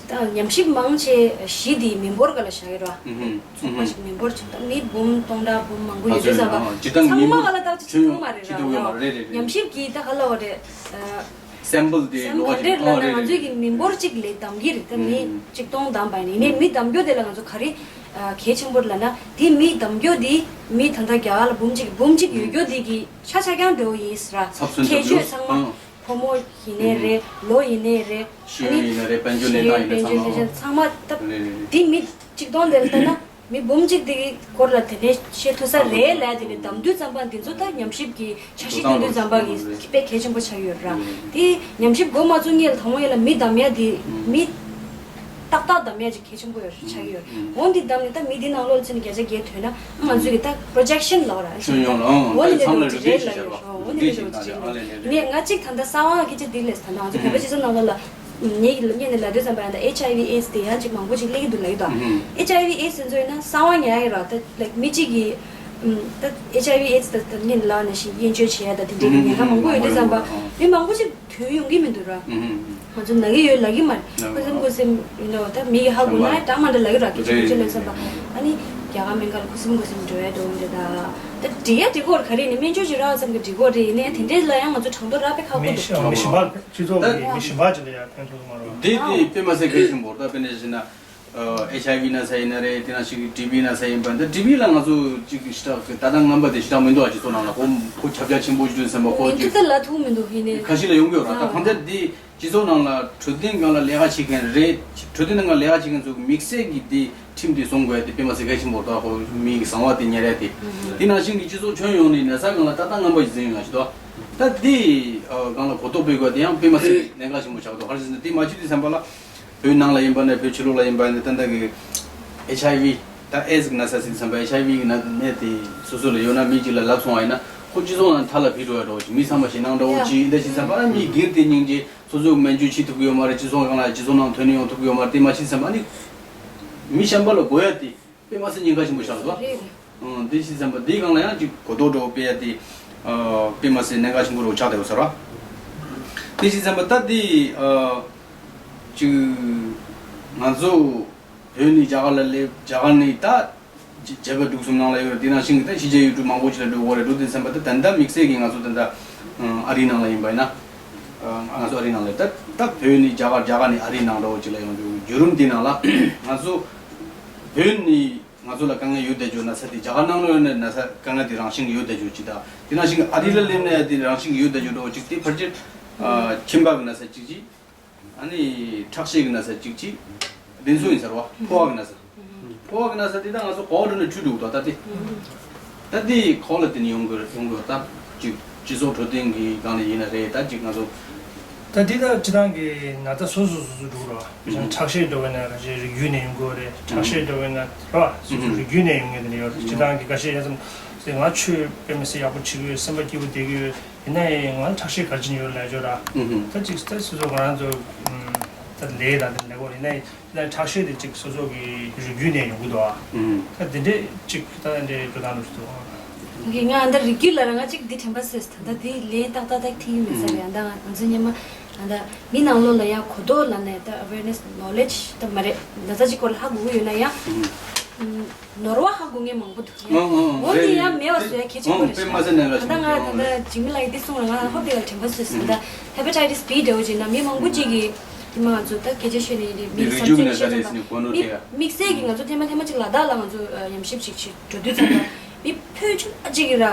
ད་ཉམས་ཞིབ་མང་ཆེ་གཞི་དེ་མི་འབོར་ག་ལ་བཞག་ཡོད་ར། ཚོགས་པ་ཞིག་མི་འབོར་ཅིག་ད་མི་འབུམ་སྟོང་ཕྲག་འབུམ་མང་པོ་ཡོད་དུས་ཙམ་པ་ཚང་མ་ག་ལ་ད་ཅིག་ཐུབ་མ་རེད་ར། ཉམས་ཞིབ་ཀྱི་ད་ག་ལ་བ་རེད། སེམ་པལ་དེ་སེམ་ལོ་ག་ཅིག་འདྲ་ཨ་ལབ་ན་རེད་ང་ཚོའི་གི་མི་འབོར་གཅིག་ལས་འདམ་གྱི་རེད། ད་མི་གཅིག་སྟོང་འདམ་པ་ཡིན་ནའི་མི་འདམ་རྒྱུ་དེ་ལ་ང་ཚོ་ག་རེ་གལ་ཆེན་པོ་རེད་ལབ་ན། དེ་མི་འདམ་རྒྱུ་དེ་མི་ད་ལྟ་རྒྱ་གར་ལ་འབུམ་གཅིག་འབུམ་གཅིག་ཡོད་རྒྱུ་དེ་གི་ཆ་ཆ་རྐྱང་འདྲ་བོ་ཡིན་ཟེར་ར། ཁྱད་ཆོས་ཚང་མ་ཕོ་མོ་ཡིན་ནའི་རེད། ལོ་ཡིན་ནའི་རེད། ཤེས་ཡོན་ཡིན་ན་རེད། དཔལ་འབྱོར་གནས་སྟངས་ཡིན་ན་ཚང་མ་ཚང་མ་ད་དེ་མི་གཅིག་སྟོང་དེ་ལ་ལྟ་ན། མི་འབུམ་གཅིག་དེ་གི་སྐོར་ལ་དེ་འདྲའི་བཤད་ཐུབ་ས་རེད་ལབ་དེ་ནས་འདམ་དུས་ཙམ་པ་འདི་ཚོ་ད་ཉམས་ཞིབ་ཀྱི་འཆར་གཞི་བཏོན་དུས་ཙམ་པ་གི་དཔེ་གལ་ཆེན་པོ་ཆགས་ཡོད་ར། དེ་ཉམས་ཞིབ་འགོ་མ་བཙུགས་སྔོན་ལ་དང་པོ་ཡིན་ལ་མི་འདམ་ཡ་དེ་མི་ཏག་ཏག་འདམ་ཡ་ཅིག་གལ་ཆེན་པོ་ཡོད་ཆགས་ཡོད། འོན་ཏེ་འདམ་ནས་ད་མི་འདི་ནང་ལོགས་ལ་ཚུད་ནས་བརྒྱ་ཆ་བརྒྱད་ཐོན་ན་ང་ཚོས་ཀྱི་ད་པོ་རོ་ཇེག་ཤན་ལབ་ར། འོ་ནི་འདི་འདྲ་ཅིག་རེད་ལབ་ཡོད། འོ་ནི་འདི་འདྲ་ཅིག་རེད་ལབ་ཡོད། ངས་ང་གཅིག་ད་ལྟ་གསང་བ་སྐད་ཆ་འདི་ལས་ད་ང་ཚོ་བོད་པ་སྤྱི་ཚོགས་ནང་ལོགས་ལ། ངས་ཀྱི་ལ་ངས་ནི་ལབ་དུས་ཙམ་པ་ཡང་ད་ཨེཆ་ཨའི་ཝི་ཨེ་ཌི་སི་དེ་ཡང་ཅིག་མང་པོ་ཅིག་སླེབས་ཀྱི་འདུག་ལབ་ཀྱི་འདུག་ཨེཆ་ཨའི་ཝི་ཨེ་ཌི་སི་དེ་ཚོ་ཡིན་ན་གསང་བ་ཉར་ཡ་ར། ད་ལའིཀ་མི་གཅིག་གིས་ད་ཨེཆ་ཨའི་ཝི་ཨེ་ཌི་སི་ད་ད་ངས་ནི་ལབ་ནང་བཞིན་དབྱེན་སྤྱོད་བྱེད་ཡ་ད་དེ་འདྲའི་གི་ཉེན་ཁ་མང་པོ་ཡོད་དུས་ཙམ་པ་མི་མང་པོ་ཅིག་ཐོན་ཡོང་གི་མི་འདུག་ར། ང་ཚོ་ན་གི་ཡོད་ལབ་ཀྱི་མ་རེད། ཁུ་སིམ་ཁུ་སིམ་ཡིན་ནོ་ད་མི་གི་ཧ་གོ་ན་གྲངས་མ་འདྲ་ལབ་ཀྱི་ར། སྐད་ཆ་ཁུ་ཆེ་ལབ་ཙམ་པ་ཨ་ནི་རྒྱ་གར་སྨན་ཁང་ལ་ཁུ་སིམ་ཁུ་སིམ་འགྲོ་ཡ་འགྲོ་འདྲ་ད་ད་འགྲིག་ཡ་འགྲིག་གོ་ར། ག་རེ་ནི་སྨན་བཅོས་བྱེད་ར་ཙམ་གྱི་འགྲིག་གོ་རེད། ཡིན་ནའི་དེ་འདྲའི་ལ་ཡང་ང་ཚོ་གྲངས་ཐོ་རག་པའི་ཁག་པོ་འདུག་མི་ཞིམ་པ་སྤྱི་ཚོགས་ཀྱི་མི་ཞིམ་པ་ཅིག་ལ་ཡང་ཕན་ཐོགས་མ་རེད། འདི་འདི་དཔེ་མ་སྲིད་གལ་ཆེན་པོ་རེད། ད་དཔེར་ན་བཞག་ན་ཨེཆ་ཨའི་ཝི་ན་ཚ་ཡིན་ན་རེད། དེ་ནང་བཞིན་གྱི་ཊི་བི་ན་ཚ་ཡིན་པ་འདི་ཊི་བི་ལ་ང་ཚོ་ཅིག་ཞེ་དྲག་གི་ད་ལྟ་རྔམ་པ་དེ་ཞེ་དྲག་མི་འདུག་ཨ་སྤྱི་ཚོགས་ནང་ལ་ཁོ་ཁོ་ཁྱབ་རྒྱ་ཆེན་པོ་ཞིག་འདུག་བསམ་པ་ཁོ་ཅིག་ད་ལ་ཐུག་མི་འདུག་ཡིན་ནའི་ཁ་ཤས་ལ་ཡོང་གི་ཡོད་ར། ད་གང་ལྟར་འདི་སྤྱི་ཚོགས་ནང་ལ་འཕྲོད་བསྟེན་སྒང་ལ་ལས་ཀ་བྱེད་མཁན་རེད། འཕྲོད་བསྟེན་སྒང་ལས་ཀ་བྱེད་མཁན་ཚོ་དམིགས་བསལ་གྱི་དེ་ཁྲིམས་དེ་སྲུང་དགོས་ཡ་དེ་དཔེ་མ་སྲིད་གལ་ཆེན་པོ་རེད། ད་ཁོ་མི་གི་གསང་བ་དེ་ཉར་ཡ་དེ། དེ་ནང་བཞིན་གྱི་སྤྱི་ཚོགས་ཁྱོན་ཡོངས་ནས་ན་ཚ་སྒང་ལ་ཏག་ཏག་རྔམ་པ་ཞིག་འཛིན་ཡོང་ཡ་ཞིག་འདུག་ད་དེ་སྒང་ལ་གོ་རྟོགས་སྤེལ་དགོས་དེ་ཡང་དཔེ་མ་སྲིད་གནད་འགག་ཆེན་པོ་ཆགས་འདུག་ཧར་ཟིན་དེ་མ་བྱེད་དུས་བསམ་པ་ལ་བོད་ནང་ལ་ཡིན་པ་ནས་བོད་ཕྱི་ལོགས་ལ་ཡིན་པ་ནས་ད་ལྟ་གི་ཨེཆ་ཨའི་ཝི་ད་ཨེ་ཛི་གི་ན་ཚ་ཟིན་བསམ་པ་ཨེཆ་ཨའི་ཝི་གི་ན་ནད་དེ་སོ་སོ་ལ་ཡོད་ན་མི་གཅིག་ལ་ལབ་སོང་བ་ཡིན་ན། ཁོ་སྤྱི་ཚོགས་ནང་མཐའ་ལ་ཕི་འགྲོ་ཡ་འགྲོ་ཅིག་མི་ཚང་མ་ཞེད་སྣང་འདྲ་བོ་ཅིག་ཡིན་ད་ཤི་ཙམ་པ་ཨ་མི་སྒེར་དེ་སྙིང་རྗེ་སོ་སོའི་སྨན་བཅོས་བྱེད་ཐུབ་ཀྱི་ཡོད་མ་རེད། སྤྱི་ཚོགས་སྒང་ལ་སྤྱི་ཚོགས་ནང་ཐོན་ནས་ཡོང་ཐུབ་ཀྱི་ཡོད་མ་རེད། དེ་མ་ཤི་ཙམ་པ་ཨ་ནི་མི་གཞན་པ་ལ་དགོས་ཡ་དེ་དཔེ་མ་སྲིད་ཉེན་ཁ་ཆེན་པོ་ཆགས་འདུག་བ། རེད། ཨང་དེ་ཤི་ཙམ་པ་དེའི་སྒང་ལ་ཡང་ཅིག་གོ་རྟོགས་འདྲ་བོ་སྤེལ་ཡ་དེ་དཔེ་མ་སྲིད་ཉེན་ཁ་ཆེན་པོ་རུ་ཆགས་བསྡད་ཡོད་ས་རེད་བ། དེ་ཤི་ཙམ་པ་ད་དེ་ཅིག་ང་ཚོ་བོད་ནས་རྒྱ་གར་ལ་སླེབས། རྒྱ་གར་ནས་ད་བྱ་བ་འབྲུག་གསུམ་ནང་ལ་ཡོད་རེད། དེ་ནང་བཞིན་གྱི་ད་ཕྱི་རྒྱལ་ཡུལ་གྲུ་མང་པོ་ཞིག་ལ་འགྲོ་དགོས་རེད། འགྲོ་དུས་ཙམ་པ་ད་ད་ལྟ་དམིགས་བསལ་གྱི་ང་ཚོ་ད་ལྟ་ཨ་རིའི་ནང་ལ་ཡིན་པ་ཡིན་ན། ང་ཚོ་ཨ་རིའི་ནང་ལ་ད་ད་བོད་ནས་རྒྱ་གར་རྒྱ་གར་ནས་ཨ་རིའི་ནང་འགྲོ་ཅིག་ལ་ཡོང་རྒྱུ་བརྒྱུད་རིམ་དེའི་ནང་ལ་ང་ཚོ་བོད་ནས་ང་ཚོ་ལ་དཀའ་ངལ་ཡོད་བསྡད་རྒྱུ་ན་ཚ་དེ་རྒྱ་གར་ནང་ལ་ཡོད་ན་ན་ཚ་དཀའ་ངལ་དེ་རང་བཞིན་གྱི་ཡོད་བསྡད་རྒྱུ་ཅིག་དང་། དེ་ནང་བཞིན་གྱི་ཨ་རི་ལ་སླེབས་ན་ཡང་དེ་རང་བཞིན་གྱི་ཡོད་བསྡད་རྒྱུ་འདྲ་བོ་ཅིག་དེ་ཕལ་ཆེར་ཁྱིམ་པ་གི་ན་ཚ་གཅིག་གཅིག་ཨ་ནི་ཁྲག་ཤེད་ཀྱི་ན་ཚ་གཅིག་གཅིག་དེ་ཚོ་ཡིན་ས་རེད་བ། ཕོ་བ་གི་ན་ཚ། ཕོ་བ་གི་ན་ཚ་དེ་ད་ང་ཚོ་གོ་བ་འགྲོ་ནས་འཁྲུད་འགྲོ་གི་འདུག་ད་དེ། ད་དེ་གོ་ལ་དེ་ནས་ཡོང་དགོས་ཡོང་དགོས་ད་ཅིག་སྤྱི་ཚོགས་འཕྲོད་བསྟེན་གྱི་སྒང་ནས་ཡིན་ན་རེད། ད་ཅིག་ང་ཚོ། ད་འདི་ད་སྤྱི་བཏང་གི་ན་ཚ་སོ་སོ་སོ་སོ་འགྲོ་རོགས། ཁྲག་ཤེད་འགྲོ་བའི་ན་རིགས་རྒྱུད་ནས་ཡོང་དགོས་རེད། ཁྲག་ཤེད་འགྲོ་བའི་ན་རོ་སོ་སོ་རིགས་རྒྱུད་ནས་ཡོང་མཁན་དེ་འདྲ་ཡོད་རེད། སྤྱི་བཏང་གི་ཁ་ཤས་ཡ་ཙམ་ཟེར་ང་ཆོས་དཔེ་མི་སྲིད་ཡག་པོ་བྱེད་ཀྱི་ཡོད། སེམས་པ་སྐྱིད་པོ་བསྡད་ཀྱི་ཡོད། ཡིན་ན་ཡང་ང་ཁྲག་ཤེད་ག་རེ་ཡོད་ལབ་ཆོག་ར། ད་ཅིག་ད་སོ་སོ་ང་རང་ཚོ་ད་ལས་ད་ལས་གོ་ཡིན་ན་ཡང་། ད་ཁྲག་ཤེད་དེ་གཅིག་སོ་སོ་གི་རིགས་རྒྱུད་ནས་ཡོང་གི་འདུག་ཨ། ད་དེ་འདྲས་གཅིག་ད་འདྲས་འགྲོ་སྟངས་འདྲ་ཞིག་འདུག་ཨ། ང་ད་རིགས་རྒྱུད་ལ་ར་ང་གཅིག་འདི་དྲན་པ་གསོས། ད་ལྟ་འདི་ལན་ཏག་ཏག་ཏག་ཐིག་མེད་ས་རེད། ཨ་ད་ང་ཚོ་སྔོན་མ་ཨ་ད་མི་ནང་ལོགས་ལ་ཡང་གོ་རྟོགས་ལབ་ནས་ད་awareness knowledge ད་མ་རེད། ན་ཚ་གཅིག་སྐོར་ལ་ཧ་གོ་གི་ཡོད་ན་ཡང་ནོར་བ་ཧ་གོ་མཁན་མང་པོ་འདུག་ཡ། འོ་འདི་ཡང་མེད་པ་བཟོ་ཡ་གལ་ཆེན་པོ་རེད་ཤག་ད་ལྟ་ང་ད་ལྟ་འཇིགས་མེད་ལགས་ཀྱིས་འདི་གསུངས་ལ་ང་ཧོབ་དེ་ལ་དྲན་པ་གསོས་ཟིན། ད་hepatitis B འདྲ་བོ་ཅིག་ན་མི་མང་པོ་ཅིག་གིས་དེ་མ་ང་ཚོ་ད་སྐད་ཆ་བཤད་ནས་ཡིན་རེད། མི་རིགས་རྒྱུད་ཀྱི་ན་ཚ་རེད་ཟེར་ནས་གོ་ནོར་ཐེབས་ཡ། དམིགས་བསལ་གྱིས་ང་ཚོ་ཐེངས་མ་ཐེངས་མ་ཅིག་ལ་དྭགས་ལ་ང་ཚོ་ཡམ་ཤིབ་ཅིག་ཅིག་འགྲོ་དུས་ཙམ་པ་མི་ཕོན་ཆུང་ཅིག་གིས་ར་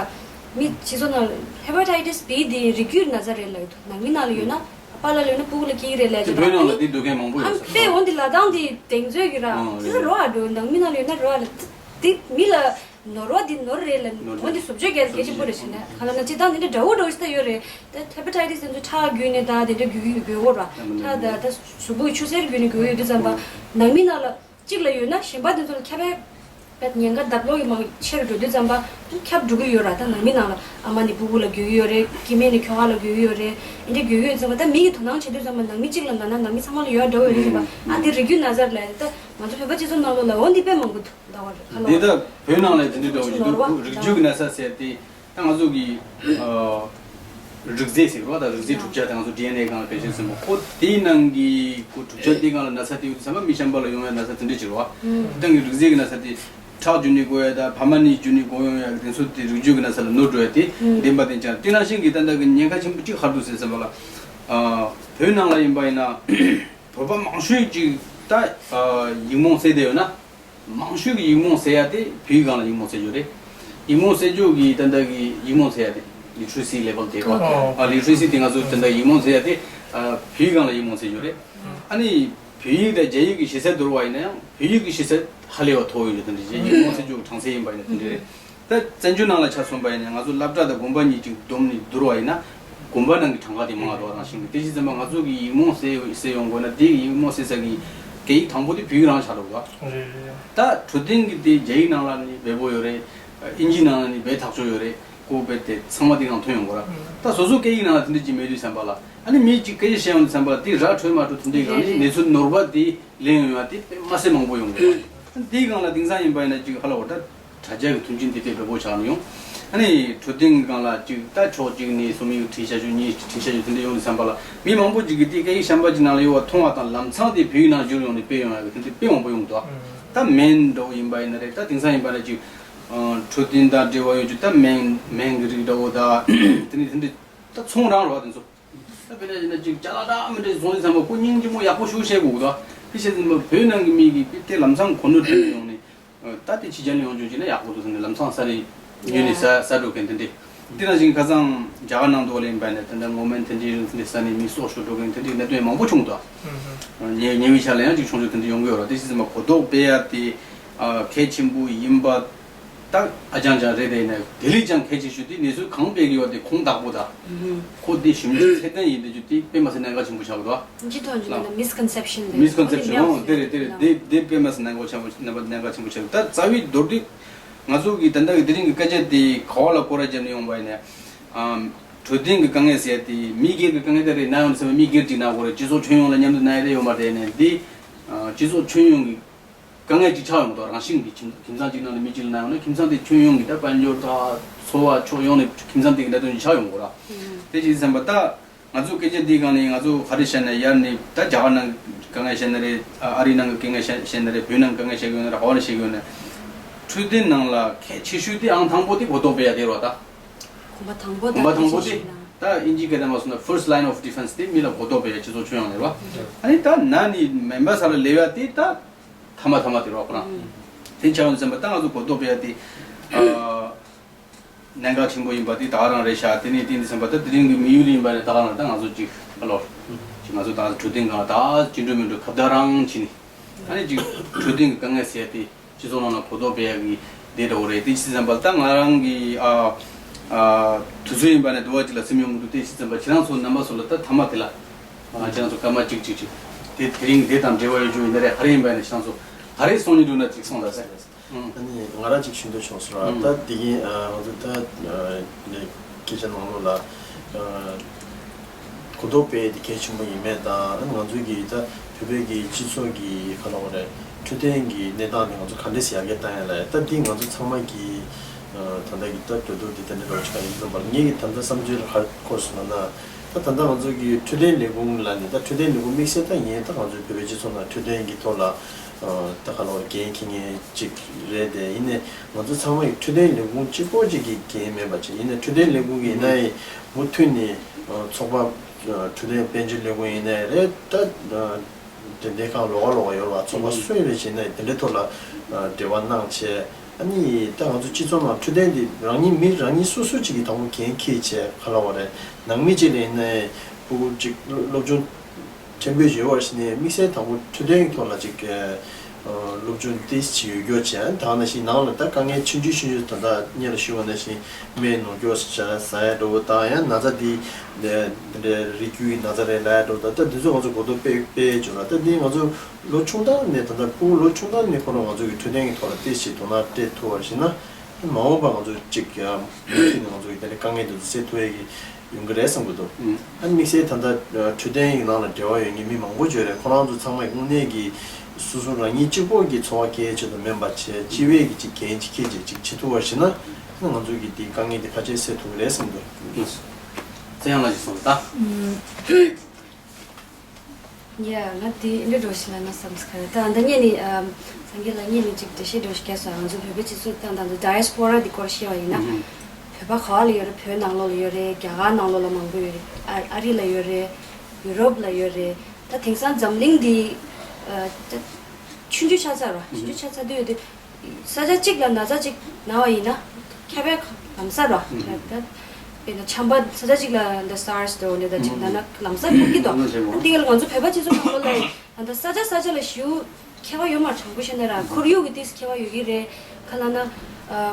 མི་སྤྱི་ཚོགས་ནང་hepatitis B འདི་རིགས་རྒྱུད་ན་ཚ་རེད་ལབ་ཀྱི་འདུག་ནང་མི་ནང་ལ་ཡོད་ན། པཱ་ལགས་ལོས་ན་སྤུ་གུ་ལ་སྐྱེ་གི་རེད་ལས་ཀྱི་བོད་ནང་ལ་འདི་འདུག་མཁན་མང་པོ་ཡོད་ས་རེད། ཨ་ཕའི་འོ་འདི་ལ་དང་འདི་གདེང་ཚོད་ཀྱི་ར་ཨང་ཙི་རེད། རོ་ཨ་འགྲོ་ནང་མི་ནང་ལ་ཡོད་ན་རོ་ཨ་ལ་འདི་མི་ལ་ནོར་བ་འདི་ནོར་རེད་ལ་ནོར་འོ་འདི་བཟོ་བཅོས་རྒྱག་གལ་ཆེན་པོ་རེད་ཟེར་ན་ག་ལ་ན་སྤྱི་བཏང་འདི་འདྲ་འདྲ་བོ་འགྲོ་ཞིག་ད་ཡོད་རེད། ད་hepatitis འདི་ཚོ་ཁྲག་བརྒྱུད་ནས་ད་འདི་འདྲ་རྒྱུ་གི་ཡོད་ར་ཁྲག་ད་ད་གཟུགས་པོའི་ཆུ་སེར་བརྒྱུད་ནས་རྒྱུ་གི་ཡོད་དུས་ཙམ་པ་ནང་མི་ནང་ལ། གཅིག་ལ་ཡོད་ན་གཞན་པ་དེ་ཚོ་ལ་ཁྱབ་པའི་ཉེན་ཁ་ལྡབ་ལོག་གི་མང་ཆེ་རུ་འགྲོ་དུས་ཙམ་པ་ཁྱབ་འགྲོ་གི་ཡོད་ར། ད་ནང་མི་ནང་ལ་ཨ་མ་ནི་སྤུ་གུ་ལ་འགོས་ཀྱི་ཡོད་རེད། སྐྱེ་དམན་ནི་ཁྱོ་ག་ལ་འགོས་ཀྱི་ཡོད་རེད། འདི་འདྲ་འགོས་ཀྱི་ཡོད་ཙམ་པ་ད་མི་གི་དོ་སྣང་བྱེད་དུས་ཙམ་པ་ནང་མི་གཅིག་ལ་ན་ན་ནང་མི་ཚང་མ་ལ་ཡོད་འགྲོ་ཡོད་རེད་ཟེར་བ་ཨ་དེ་རིགས་རྒྱུད་ན་ཚ་ལ་ད་ང་ཚོ་བོད་པ་སྤྱི་ཚོགས་ནང་ལོགས་ལ་འོ་འདི་དཔེ་མང་པོ་འདུག་ད་བར་ཁ་ལོ་འདི་ད་བོད་ནང་ལ་དེ་འདྲ་འདྲ་བོ་ཞིག་འདུག་རིགས་རྒྱུད་ཀྱི་ན་ཚ་ཟེར་ཏེ། ད་ང་ཚོ་གི་ཨ་རིགས་རྫས་ཟེར་བ་དང་རིགས་རྫས་གྲུབ་ཆ་དང་ང་ཚོ་ཌི་ཨེན་ཨེ་སྒང་ལ་ཕལ་ཆེར་ཟིན་པ་ཁོ་དེའི་ནང་གི་ཁོ་གྲུབ་ཆ་དེའི་སྒང་ལ་ན་ཚ་དེ་ཡོད་དུས་ཙམ་པ་མི་གཞན་པ་ལ་ཡོང་ཡ་ན་ཚ་དེ་འདྲ་ཅིག་རེད་བ། དེ་སྟེང་གི་རིགས་རྫས་ཀྱི་ན་ཚ་དེ་ཁྲག་བརྒྱུད་ནས་འགོ་ཡ་དང་ཕ་མ་ནས་བརྒྱུད་ནས་འགོ་ཡོང་ཡ་གི་དེ་ཚོ་དེ་རིགས་རྒྱུད་ཀྱི་ན་ཚ་ལ་ནོར་འགྲོ་ཡ་དེ་བདེན་པ་བདེན་ཅང་དེ་ནང་བཞིན་གྱི་ད་ལྟ་གི་ཉེན་ཁ་ཆེན་པོ་གཅིག་ག་རེ་འདུག་ཟེར་ཙམ་པ་ལ་ཨ་བོད་ནང་ལ་ཡིན་པ་ཡིན་ན་བོད་པ་མང་ཤོས་ཅིག་ད་ཨ་ཡིག་རྨོངས་སེལ་བསྡད་ཡོད་ན། མང་ཤོས་ཀྱི་ཡིག་རྨོངས་སེལ་ཡ་དེ་བོད་ཡིག་སྒང་ལ་ཡིག་རྨོངས་སེལ་རྒྱུ་རེད། ཡིག་རྨོངས་སེལ་རྒྱུ་གི་ད་ལྟ་གི་ཡིག་རྨོངས་སེལ་ཡ་དེ་literacy level དེ་རེད་བ། ཨོ། ཨ་literacy དེ་ང་ཚོ་ད་ལྟ་ཡིག་རྨོངས་སེལ་ཡ་དེ་ཨ་བོད་ཡིག་སྒང་ལ་ཡིག་རྨོངས་སེལ་རྒྱུ་རེད། ཨ་ནི་བོད་ཡིག་དང་རྒྱ་ཡིག་གི་ཤེས་ཚད་བསྡུར་བ་ཡིན་ན་ཡང་བོད་ཡིག་གི་ཤེས་ཚད་ཧ་ལས་པ་མཐོ་བོ་ཡོད་རྒྱུ་དེ་འདྲ་རེད། ཡིག་རྨོངས་སེལ་རྒྱུ་གི་གྲངས་ཚད་ཡིན་པ་ཡིན་ན་དེ་འདྲ་རེད། ད་བཙན་བྱོལ་ནང་ལ་ཆ་མཚོན་པ་ཡིན་ན་ང་ཚོ་སློབ་གྲྭ་དང་དགོན་པ་གཉིས་ཅིག་བསྡོམས་ནས་བསྡུར་བ་ཡིན་ན། དགོན་པ་ནང་གི་གྲངས་ཀ་དེ་མང་བ་དོ་རང་བཞིན་གྱི་དེ་བཞིན་ཙམ་པ་ང་ཚོ་གི་ཡིག་རྨོངས་སེལ་སེལ་ཡོང་དགོས་ན་དེ་ཡིག་རྨོངས་སེལ་ས་གི་སྐད་ཡིག་དང་པོ་དེ་བོད་ཡིག་རང་ཆགས་འགྲོ་གི་རེད། རེད་རེད། ད་འཕྲོད་བསྟེན་གྱི་དེ་རྒྱ་ཡིག་ནང་ལ་ནི་བེ་པོ་ཡོད་རེད། ཨིན་ཇི་ནང་ལ་ནི་བེ་ཐག་ཆོད་ཡོད་རེད། ཀོ་བེ་དེ་ཚང་མ་དེ་ནང་ཐོན་ཡོང་གི་རེད། ད་སོ་སོ་སྐད་ཡིག་ནང་ལ་དེ་འདྲ་ཅིག་མེད་དུས་ཙམ་པ་ལ་ཨ་ནི་མི་གཅིག་སྐད་ཆ་བཤད་ཡོང་དུས་ཙམ་པ་དེ་ར་འཕྲོད་མ་འཕྲོད་དེ་འདྲའི་སྒང་ནས་གནས་ཚུལ་ནོར་བ་དེ་ལེན་ཡོང་ཡ་དེ་དཔེ་མ་སྲིད་མང་པོ་ཡོང་གི་རེད། དེའི་སྒང་ལ་དེང་སང་ཡིན་པ་ཡིན་ན་ཅིག་ཧ་ལ་བོ་ད། དྲ་རྒྱ་གི་མཐུན་རྐྱེན་དེ་དཔེ་འབེལ་པོ་ཆགས་ནས་ཡོང་། ཨ་ནི་འཕྲོད་བསྟེན་གྱི་སྒང་ལ་གཅིག་ད་ཕྱོགས་གཅིག་ནས་རྩོམ་ཡིག་བྲིས་བྱ་རྒྱུ་གཉིས་བྲིས་བྱ་རྒྱུ་དེ་འདྲ་ཡོང་དུས་ཙམ་པ་ལ་མི་མང་པོ་ཅིག་གིས་དེ་སྐད་ཡིག་གཞན་པ་ཅིག་ནང་ལ་ཡོད་པ་མཐོང་བ་དང་ལམ་སང་དེ་བོད་ཡིག་ནང་བསྒྱུར་ཡོང་ནས་སྤེལ་ཡོང་ཡག་གི་དེ་འདྲ་དཔེ་མང་པོ་ཡོང་འདུག་ད་སྨན་འདྲ་བོ་ཡིན་པ་ཡིན་ན་རེད། ད་དེང་སང་ཡིན་པ་ན་ཅིག་འཕྲོད་བསྟེན་དང་འབྲེལ་བ་ཡོད་རྒྱུ་ད་སྨན་སྨན་གྱི་རིགས་འདྲ་བོ་ད་དེ་འདྲ་དེ་འདྲ་ད་ཚོང་རང་རེད་བ་དེ་ཚོ། ད་དཔེར་ན་ཡིན་ན་ཅིག་ཅ་ལག་འདྲ་མི་འདྲ་བཟོ་ཡོང་དུས་ཙམ་པ་ཁོ་སྙིང་རྗེ་མོ་ཡག་པོ་ཞེ་པོ་བཤད་དགོས་འདུག་དེ་བཤད་དུས་ཙམ་པ་བོད་ནང་གི་མི་གིས་དེ་ལམ་སང་གོ་ནོར་ཐོན་ཡོང་ནས། ད་དེ་ཕྱི་རྒྱལ་ནས་ཡོང་རྒྱུ་ཅིག་ན་ཡག་པོ་འདུག་ཟེར་ནས་ལམ་སང་ས་རེ་ཉོས་ནས་ཟ་ཟ་འགྲོ་མཁན་དེ་འདྲས། དེ་ནང་བཞིན་ཁ་སང་རྒྱ་གར་ནང་དུ་ལ་ཡིན་པ་ནས་ད་ལྟ་ངོ་མ་དེ་འདྲའི་རིགས་དེ་འདྲས་ཟ་ནས་མི་སྲོག་ཤོར་འགྲོ་མཁན་དེ་འདྲའི་གནད་དོན་མང་པོ་བྱུང་འདུག་ཉེ་ཉེ་བའི་ཆར་ལ་ཡང་ཅིག་བྱུང་རྒྱུ་དེ་འདྲ་ཡོང་གི་ཡོད་རེད། དེ་བྱས་ཙང་མ་གོ་རྟོགས་སྤེལ་ཡ་དེ་གལ་ཆེན་པོ་ཡིན་པ་ད་ཨ་ཅང་ཅང་རེད། དེ་ཡིན་ན་དེ་ལས་ཀྱང་གལ་ཆེ་ཤོས་དེ་གནས་ཚུལ་གང་སྤེལ་གི་ཡོད་དེ་ཁུངས་དག་པོ་དང་ཁོ་དེ་ཞིབ་འཇུག་ཚད་ལྡན་ཡིན་བསྡད་རྒྱུ་དེ་དཔེ་མ་སྲིད་གནད་འགག་ཆེན་པོ་ཆགས་འདུག་ཅི་ཐོག་ཅིག་ལ་misconception དེ། Misconception ཨོ་དེ་རེད་དེ་རེད། དེ་དེ་དཔེ་མ་སྲིད་གནད་འགག་ཆེན་པོ་གནད་འགག་ཆེན་པོ་ཆགས་འདུག་ད་རྩ་བའི་མདོར་བསྡུས། ང་ཚོ་གི་ད་ལྟ་གི་དེ་རིང་གི་སྐད་ཆ་དེ་ག་བ་ལ་སྐོར་ར་བརྒྱབ་ནས་ཡོང་པ་ཡིན་ན། ཨམ། འཕྲོད་བསྟེན་གྱི་དཀའ་ངལ་ཟེར་ཡ་དེ་མི་སྒེར་གྱི་དཀའ་ངལ་དེ་རེད་ན་ཡང་ཟེར་བ། མི་སྒེར་གཅིག་ན་དགོས་རེད། སྤྱི་ཚོགས་ཁྱོན་ཡོངས་ལ་མཉམ་དུ་ན་ཡ་རེད་ཡོད་མ་རེད་ནས་འདི། ཨ། སྤྱི་ཚོགས་ཁྱོན་ཡོངས་ཀྱི་དཀའ་ངལ་ཅིག་ཆགས་ཡོང་གི་འདུག་རང་བཞིན་གྱི་ཁྱིམ་ཁྱིམ་ཚང་གཅིག་ནང་ལ་མི་གཅིག་ལ་ན་ཡོང་ན་ཁྱིམ་ཚང་དེ་ཁྱོན་ཡོངས་ཀྱི་ད་དཔལ་འབྱོར་དང་འཚོ་བ་ཕྱོགས་ཡོངས་ནས་ཁྱིམ་ཚང་དེ་གི་གནད་དོན་ཅིག་ཆགས་ཡོང་གི་ར། དེ་ཅིག་ཟེར་བ་ད། ང་ཚོ་སྐད་ཆ་འདིའི་སྒང་ནས་ང་ཚོ་ག་རེ་བཤད་ན་ཡར་ནས་ད་རྒྱ་གར་ནང་གི་དཀའ་ངལ་བཤད་ན་རེད། ཨ་རི་ནང་གི་དཀའ་ངལ་བཤད་བཤད་ན་རེད། བོད་ནང་གི་དཀའ་ངལ་བཤད་གི་ཡོད་ན་རེད། ག་བ་ལ་བཤད་གི་ཡོད་ན། འཕྲོད་བསྟེན་ནང་ལ་གལ་ཆེ་ཤོས་དེ་ཨང་དང་པོ་དེ་གོ་རྟོགས་སྤེལ་ཡ་དེ་རེད་བ་ད། གོམ་པ་དང་པོ་གོམ་པ་དང་པོ་དེ། ད་ཨིན་ཇིའི་སྐད་ནང་མ་སོང་ན་first line of defense དེ་མི་ལ་གོ་རྟོགས་སྤེལ་ཡ་སྤྱི་ཚོགས་ཁྱོན་ཡོངས་ནས་རེད་བ། ཨ་ནི་ད་ན་ནི་མེད་པ་ས་ལ་སླེབས་ཡ་དེ་ད་མཐའ་མ་མཐའ་མ་དེ་རེད་བ་ཁོ་རང་། དེ་ཆགས་ཡོང་ཙམ་པ་ད་ང་ཚོ་གོ་རྟོགས་སྤེལ་ཡ་དེ། ཨ། གནད་འགག་ཆེན་པོ་ཡིན་པ་དེ་ད་ག་རང་རེད་ཤག་དེ་ནས་དེ་འདི་ཚན་པ་ད་དེ་རིང་གི་དམིགས་ཡུལ་ཡིན་པ་ནས་ད་ག་རང་ད་ང་ཚོ་ཅིག་ཨ་ལོ། ཅིག་ང་ཚོ་ད་འཕྲོད་བསྟེན་སྒང་ད་བཅིངས་འགྲོལ་མིན་འགྲོ་ཁ་བརྡ་རང་བྱས་ནས། ཨ་ནི་ཅིག་འཕྲོད་བསྟེན་གྱི་དཀའ་ངལ་ཟེར་ཏེ་སྤྱི་ཚོགས་ནང་ལ་གོ་རྟོགས་སྤེལ་ཡག་གི་དེ་འདྲ་བོ་རེད། དེ་ཅི་ཙམ་པ་ད་ང་རང་གི་ཨ་ཨ་དུས་ཚོད་ཡིན་པ་ནས་དུ་བ་ཅིག་ལ་སེམས་ཡོང་གི་འདུག་དེ་ཅི་ཙམ་པ་ཁྱེད་རང་ཚོ་རྣམ་པ་ཚོ་ལ་ད་ཐ་མ་དེ་ལ་ང་ཁྱེད་རང་ཚོ་སྐར་མ་གཅིག་གཅིག་ཅིག་དེ་དེ་རིང་དེ་དང་འབྲེལ་བ་ཡོད་རྒྱུ་ཡིན་ན་རེད། ག་རེ་ཡིན་པ་ནས་ཁྱེད་རང་ཚོ་ག་རེ་གསུང་སྙིང་འདུག་ན་ཅིག་གསུངས་ད་ཟེར། ཨ་ནི་ང་རང་ཅིག་ཞུ་འདོད་བྱུང་སོང་ར། ད་དེ་གིན་ང་ཚོ་ད་ནས་སྐད་ཆ་ནང་ལོགས་ལ་གོ་རྟོགས་སྤེལ་དེ་གལ་ཆེན་པོ་ཡིན་མེད་དང་། ང་ཚོའི་གི་ད་བོད་པའི་གི་སྤྱི་ཚོགས་ཀྱི་ག་ལ་བ་རེད། འཕྲོད་བསྟེན་གྱི་གནས་སྟངས་དེ་ང་ཚོ་ག་འདྲས་ཡར་རྒྱས་བཏང་ཡ་ལ་ད་འདི་ང་ཚོ་ཚང་མ་གི་ད་ལྟ་གི་ད་གྲོས་བསྡུར་དེ་ད་འདྲ་རོགས་ཆགས་ཡིན་ཙམ་པར་ངེད་ཀྱི་ད་ལྟ་བསམ་ཚུལ་ལ་ཧར་འཁོར་སོང་ན། ད་ད་ལྟ་ང་ཚོ་གི་འཕྲོད་བསྟེན་ལས་ཁུངས་ལ་ནི་ད་འཕྲོད་བསྟེན་ལས་ཁུངས་དམིགས་བསལ་ད་ཡིན་ད་ང་ཚོའི་བོད་པའི་སྤྱི་ཚོགས་ནང་འཕྲོད་བསྟེན་གྱི་ཐོག་ལ་ད་ག་ལོར་འགན་འཁྱེར་མཁན་ཅིག་རེད་དེ། ཡིན་ནའི་ང་ཚོ་ཚང་མ་ཡི་འཕྲོད་བསྟེན་ལས་ཁུངས་གཅིག་པོ་ཅིག་གི་འགན་མེད་པ་ཅིག་ཡིན་ནའི་འཕྲོད་བསྟེན་ལས་ཁུངས་ཀྱི་ཡིན་ན་ཡི་མུ་མཐུད་ནས་ཚོགས་པ་འཕྲོད་བསྟེན་དཔལ་འབྱོར་ལས་ཁུངས་ཡིན་ནའི་རེད། ད་དེ་འདྲའི་ཁང་ལོགས་ཀ་ལོགས་ཀ་ཡོད་པ་ཚོགས་པ་སུ་ཡིན་རེད་བྱས་ནའི་དེ་འདྲའི་ཐོག་ལ་འབྲེལ་བ་གནང་བྱས། ཨ་ནི་ད་ང་ཚོ་སྤྱི་ཚོགས་ནང་འཕྲོད་བསྟེན་འདི་རང་ཉིད་མི་རང་ཉིད་སོ་སོ་གཅིག་གིས་དང་པོ་འགན་འཁྱེར་བྱས་ག་ལ་བ་རེད། ནང་མི་གཅིག་ལ་ཡིན་ནའི་ཕྲུ་གུ་གཅིག་སློབ་སློབ་སྦྱོང་ཕྲན་བུ་ཡོད་པ་ཞིག་ནས་དམིགས་བསལ་དང་པོ་འཕྲོད་བསྟེན་གྱི་ཐོག་ལ་གཅིག་སློབ་སྦྱོང་ཏོག་ཙམ་ཡོད་རྒྱུ་བྱས། ད་ནང་བཞིན་ནང་ལ་ད་དཀའ་ངལ་ཆུང་ཆུང་ཆུང་ཆུང་ད་ལྟ་སྔོན་ལ་ཞུས་པ་ནང་བཞིན་སྨན་ནོར་སྐྱོག་ཟ་ཟ་ཡ་འགྲོ་བ་དང་ཡང་ན་ཚ་འདི་འདི་འདྲའི་རིགས་རྒྱུད་ཀྱི་ན་ཚ་རེད་ལབ་ཡ་འགྲོ་བ་ད་ད་འདི་ཚོ་ང་ཚོ་གོ་རྟོགས་སྤེལ་སྤེལ་བྱུང་ལ། ད་འདི་ང་ཚོ་ལོ་ཆུང་དང་ནས་ད་ལྟ་ཕྲུ་གུ་ལོ་ཆུང་དང་ནས་ཁོ་རང་ང་ཚོ་གི་འཕྲོད་བསྟེན་གྱི་ཐོག་ལ་ཏོག་ཙམ་དོ་སྣང་སྤྲད་ཐུབ་པ་ཞིག་ན། མ་འོངས་པ་ང་ཚོ་གཅིག་ཡང་མུ་མཐུད་ནས་ང་ཚོ་གི་དེ་འདྲའི་དཀའ་ངལ་དེ་ཚོ་སེལ་ཐུབ་ཡས་ཀྱི་ཡོང་གི་རེད་བསམ་གྱི་འདུག་ཨ་ནི་དམིགས་བསལ་ད་ལྟ་འཕྲོད་བསྟེན་གྱི་ནང་ལ་འབྲེལ་བ་ཡོད་མཁན་མི་མང་པོ་ཅིག་ཡོད་རེད། ཁོ་རང་ཚོ་ཚང་མས་དངོས་གནས་ཀྱི་སོ་སོ་རང་ཉིད་གཅིག་པོ་གི་འཚོ་བ་སྐྱེལ་ཆེད་དུ་མིན་པ་བྱས་སྤྱི་བའི་གི་ཅིག་འགན་ཅིག་འཁྱེར་བྱས་ཅིག་བྱེད་ཐུབ་པ་ཞིག་ན། ང་ཚོ་གི་དེ་དཀའ་ངལ་དེ་ཕལ་ཆེར་སེལ་ཐུབ་ཀྱི་རེད་བསམ་གྱི་འདུག་བཙན་དབྱངས་ལགས་ཀྱིས་གསུངས་ད། ཡ། ང་དེ་འདྲ་འགྲོ་ཞིག་ལ་ན་བསམ་ས་ག་རེ། ད་ཨ་ད་ངས་ནི་ཨམ་སངས་རྒྱས་ལགས་ངས་ནི་ཅིག་འགྲེལ་བཤད་འགྲོ་ཞིག་རྒྱག་སོང་། ང་ཚོ་བོད་པའི་སྤྱི་ཚོགས་སྟེང་དང་དུ་ཌའི་ཡ་སི་པོ་ར་འདི་སྐོར་བཤད་པ་ཡིན་ན། བོད་པ་ག་བ་ལ་ཡོད་རེད། བོད་ནང་ལོགས་ལ་ཡོད་རེད། རྒྱ་གར་ནང་ལོགས་ལ་མང་པོ་ཡོད་རེད། ཨ་ཨ་རི་ལ་ཡོད་རེད། ཡུ་རོབ་ལ་ཡོད་རེད། ད་དེང་སང་འཛམ་གླིང་འདི་ཨ་ད་ཆུང་ཆུང་ཆགས་ཚར་བ། ཆུང་ཆུང་ཆགས་ཚར་དུས་དེ། ས་ཆ་གཅིག་ལ་ན་ཚ་གཅིག་ན་བ་ཡིན་ན་ཁྱབ་པ་ལམ་སང་ར། ད་དཔེར་ན་ཆམ་པ་ས་ཆ་གཅིག་ལ་འདི་སར་སི་དང་འདི་དང་གཅིག་ན་ན་ལམ་སང་ཁྱབ་ཀྱི་འདུག་ཨ་འདི་ག་ལ་ང་ཚོ་བོད་པ་སྤྱི་ཚོགས་ནང་ལོགས་ལ་ད་ལྟ་ས་ཆ་ས་ཆ་ལ་ཞེ་པོ་ཁྱད་པར་ཡོད་མ་རེད། དྲང་པོ་བཤད་ན་ར་ཁོར་ཡུག་གི་ཏོག་ཙམ་ཁྱད་པར་ཡོད་ཀྱི་རེད། ག་ལ་ན་ཨ་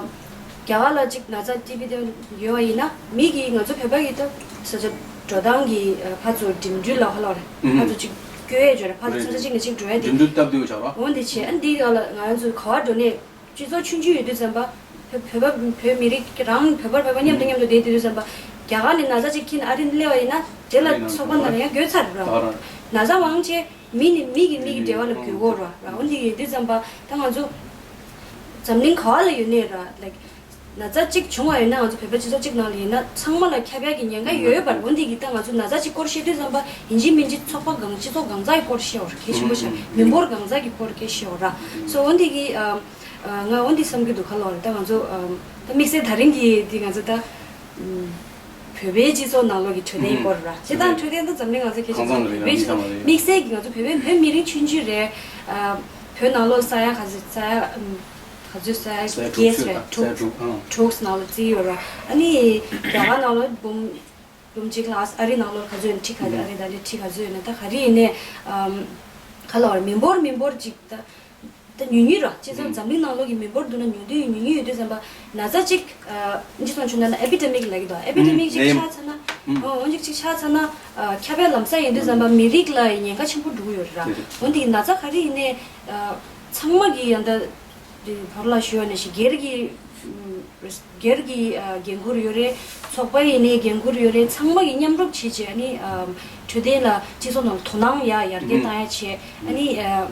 རྒྱ་གར་ལ་གཅིག་ན་ཚ་ཊི་བི་དེ་ཡོད་པ་ཡིན་ན་མི་གིས་ང་ཚོ་བོད་པ་གི་ད་ས་ཆ་འགྲོ་སྟངས་ཀྱི་ཨ་ཕར་ཚུར་འགྲིམ་འགྲུལ་ལ་ཧ་ལ་རེད། ཕར་ཚུར་གཅིག་སྐྱོད་ཡས་ཅིག་ཡོད་རེད། ཕར་ཚུར་ས་ཆ་གཅིག་ནས་གཅིག་འགྲོ་ཡས་དེ་འགྲིམ་འགྲུལ་སྟབས་བདེ་བོ་ཆགས་ར། འོ་འདི་བྱས། ཨ་འདི་ག་ལ་ང་རང་ཚོ་ག་བར་འགྲོ་ནས། སྤྱི་ཚོགས་ཆུང་ཆུང་ཡོད་དུས་ཙམ་པ། བོད་བོད་པ་བོད་མི་རིགས་རང་བོད་པ་བོད་པ་མཉམ་དུ་མཉམ་དུ་བསྡད་དུས་ཙམ་པ། རྒྱ་གར་ནས་ན་ཚ་ཅིག་ཁྱེར་ནས་ཨ་རི་ནས་སླེབས་པ་ཡིན་ན་དེ་ལ་ཚོགས་པ་ནང་ལ་ཡང་འགོས་ཚར་ར། ད་ར། ན་ཚ་མང་ཆེ་མི་ནས་མི་གིས་མི་གི་འབྲེལ་བ་ལ་འགོས་ཀྱི་ཡོད་ར། འོ་འདི་ཡོད་དུས་ཙམ་པ་ད་ང་ཚོ་འཛམ་གླིང་ག་བ་ལ་ཡོད་ནའི་ར་ལའིཀ་ན་ཚ་གཅིག་བྱུང་བ་ཡིན་ན་ང་ཚོ་བོད་པ་སྤྱི་ཚོགས་གཅིག་ནང་ལ་ཡིན་ན་ཚང་མ་ལ་ཁྱབ་ཡག་གི་ཉེན་ཁ་ཡོད་ཡོད་པ་རེད། འོ་འདི་གི་ད་ང་ཚོ་ན་ཚ་གཅིག་སྐོར་བཤད་དུས་ཙམ་པ་ཡིན་གཅིག་མིན་གཅིག་ཚོགས་པ་གང་སྤྱི་ཚོགས་གང་ཟག་གི་སྐོར་བཤད་པ་རེད། གལ་ཆེན་པོ་ཆགས་མི་འབོར་གང་ཟག་གི་སྐོར་སྐད་བཤད་པ་ར། སོ་འོ་འདི་གི་ཨ། ང་འོ་འདི་བསམ་གྱི་འདུག་ག་ལོར་ད་ང་ཚོ་ད་དམིགས་བསལ་ད་རིང་གི་འདི་ང་ཚོ་ད་བོད་པའི་སྤྱི་ཚོགས་ནང་ལོགས་ཀྱི་འཕྲོད་བསྟེན་སྐོར་ར། སྤྱིར་བཏང་འཕྲོད་བསྟེན་ད་འཛམ་གླིང་ང་ཚོ་སྐད་ཆ་གང་ཚང་ལ་རེད། དམིགས་བསལ་གྱི་ང་ཚོ་བོད་པའི་བོད་མི་རིགས་ཆུང་ཆུང་རེད། བོད་ནང་ལོགས་ས་ཡ་ག་ཚོད་ས་ཡ་ག་ཚོད་ས་ཡ་བརྒྱད་རེད། དྲུག་དྲུག་ནང་ལ་བརྩིས་ཡོད་ར། ཨ་ནི་རྒྱ་གར་ནང་ལོགས་འབུམ་འབུམ་གཅིག་ལ་ཨ་རི་ནང་ལོགས་ག་ཚོད་ཡོད་ན་ཁྲི་ག་ཨ་རི་ད་ལོ་ཁྲི་ག་ཚོད་ཡོད་ན་ད་ག་རེ་ཡིན་ནའི་ག་ལ་བར་མི་འབོར་མི་འབོར་གཅིག་ད། ད་ཉུང་ཉུང་ར། སྤྱི་ཚོགས་འཛམ་གླིང་ནང་ལོགས་ཀྱི་མི་འབོར་བསྡུར་ན་ཉུང་དུས་ཉུང་ཉུང་ཡོད་དུས་ཙམ་པ་ན་ཚ་གཅིག་ཨ་འདི་སོང་བྱུང་ན་ན་ཨེ་པི་ཌེ་མིག་ལབ་ཀྱི་འདུག་ཨེ་པི་ཌེ་མིག་ཅིག་ཆགས་ཚར་ན། འོ་འོ་ཅིག་ཅིག་ཆགས་ཚར་ན་ཨ་ཁྱབ་སྤེལ་ལམ་སང་ཡིན་དུས་ཙམ་པ་མི་རིགས་ལ་ཉེན་ཁ་ཆེན་པོ་འགྲོ་གི་ཡོད་རེད་ར། འོ་འདི་ན་ཚ་ག་རེ་ཡིན་ནའི་ཨ་ཚང་མ་གི་ཡང་ད་ བར་ལ་ཞུ་བ་ནས་ཤི་སྒེར་གྱི་སྒེར་གྱི་འགན་འཁུར་ཡོད་རེད། ཚོགས་པ་ཡིན་ནའི་འགན་འཁུར་ཡོད་རེད། ཚང་མ་གི་མཉམ་རུབ་བྱེད་བྱས་ནི་འཕྲོད་བསྟེན་ལ་སྤྱི་ཚོགས་ནང་དོ་སྣང་ཡ་ཡར་རྒྱས་བཏང་ཡ་བྱས། ཨ་ནི་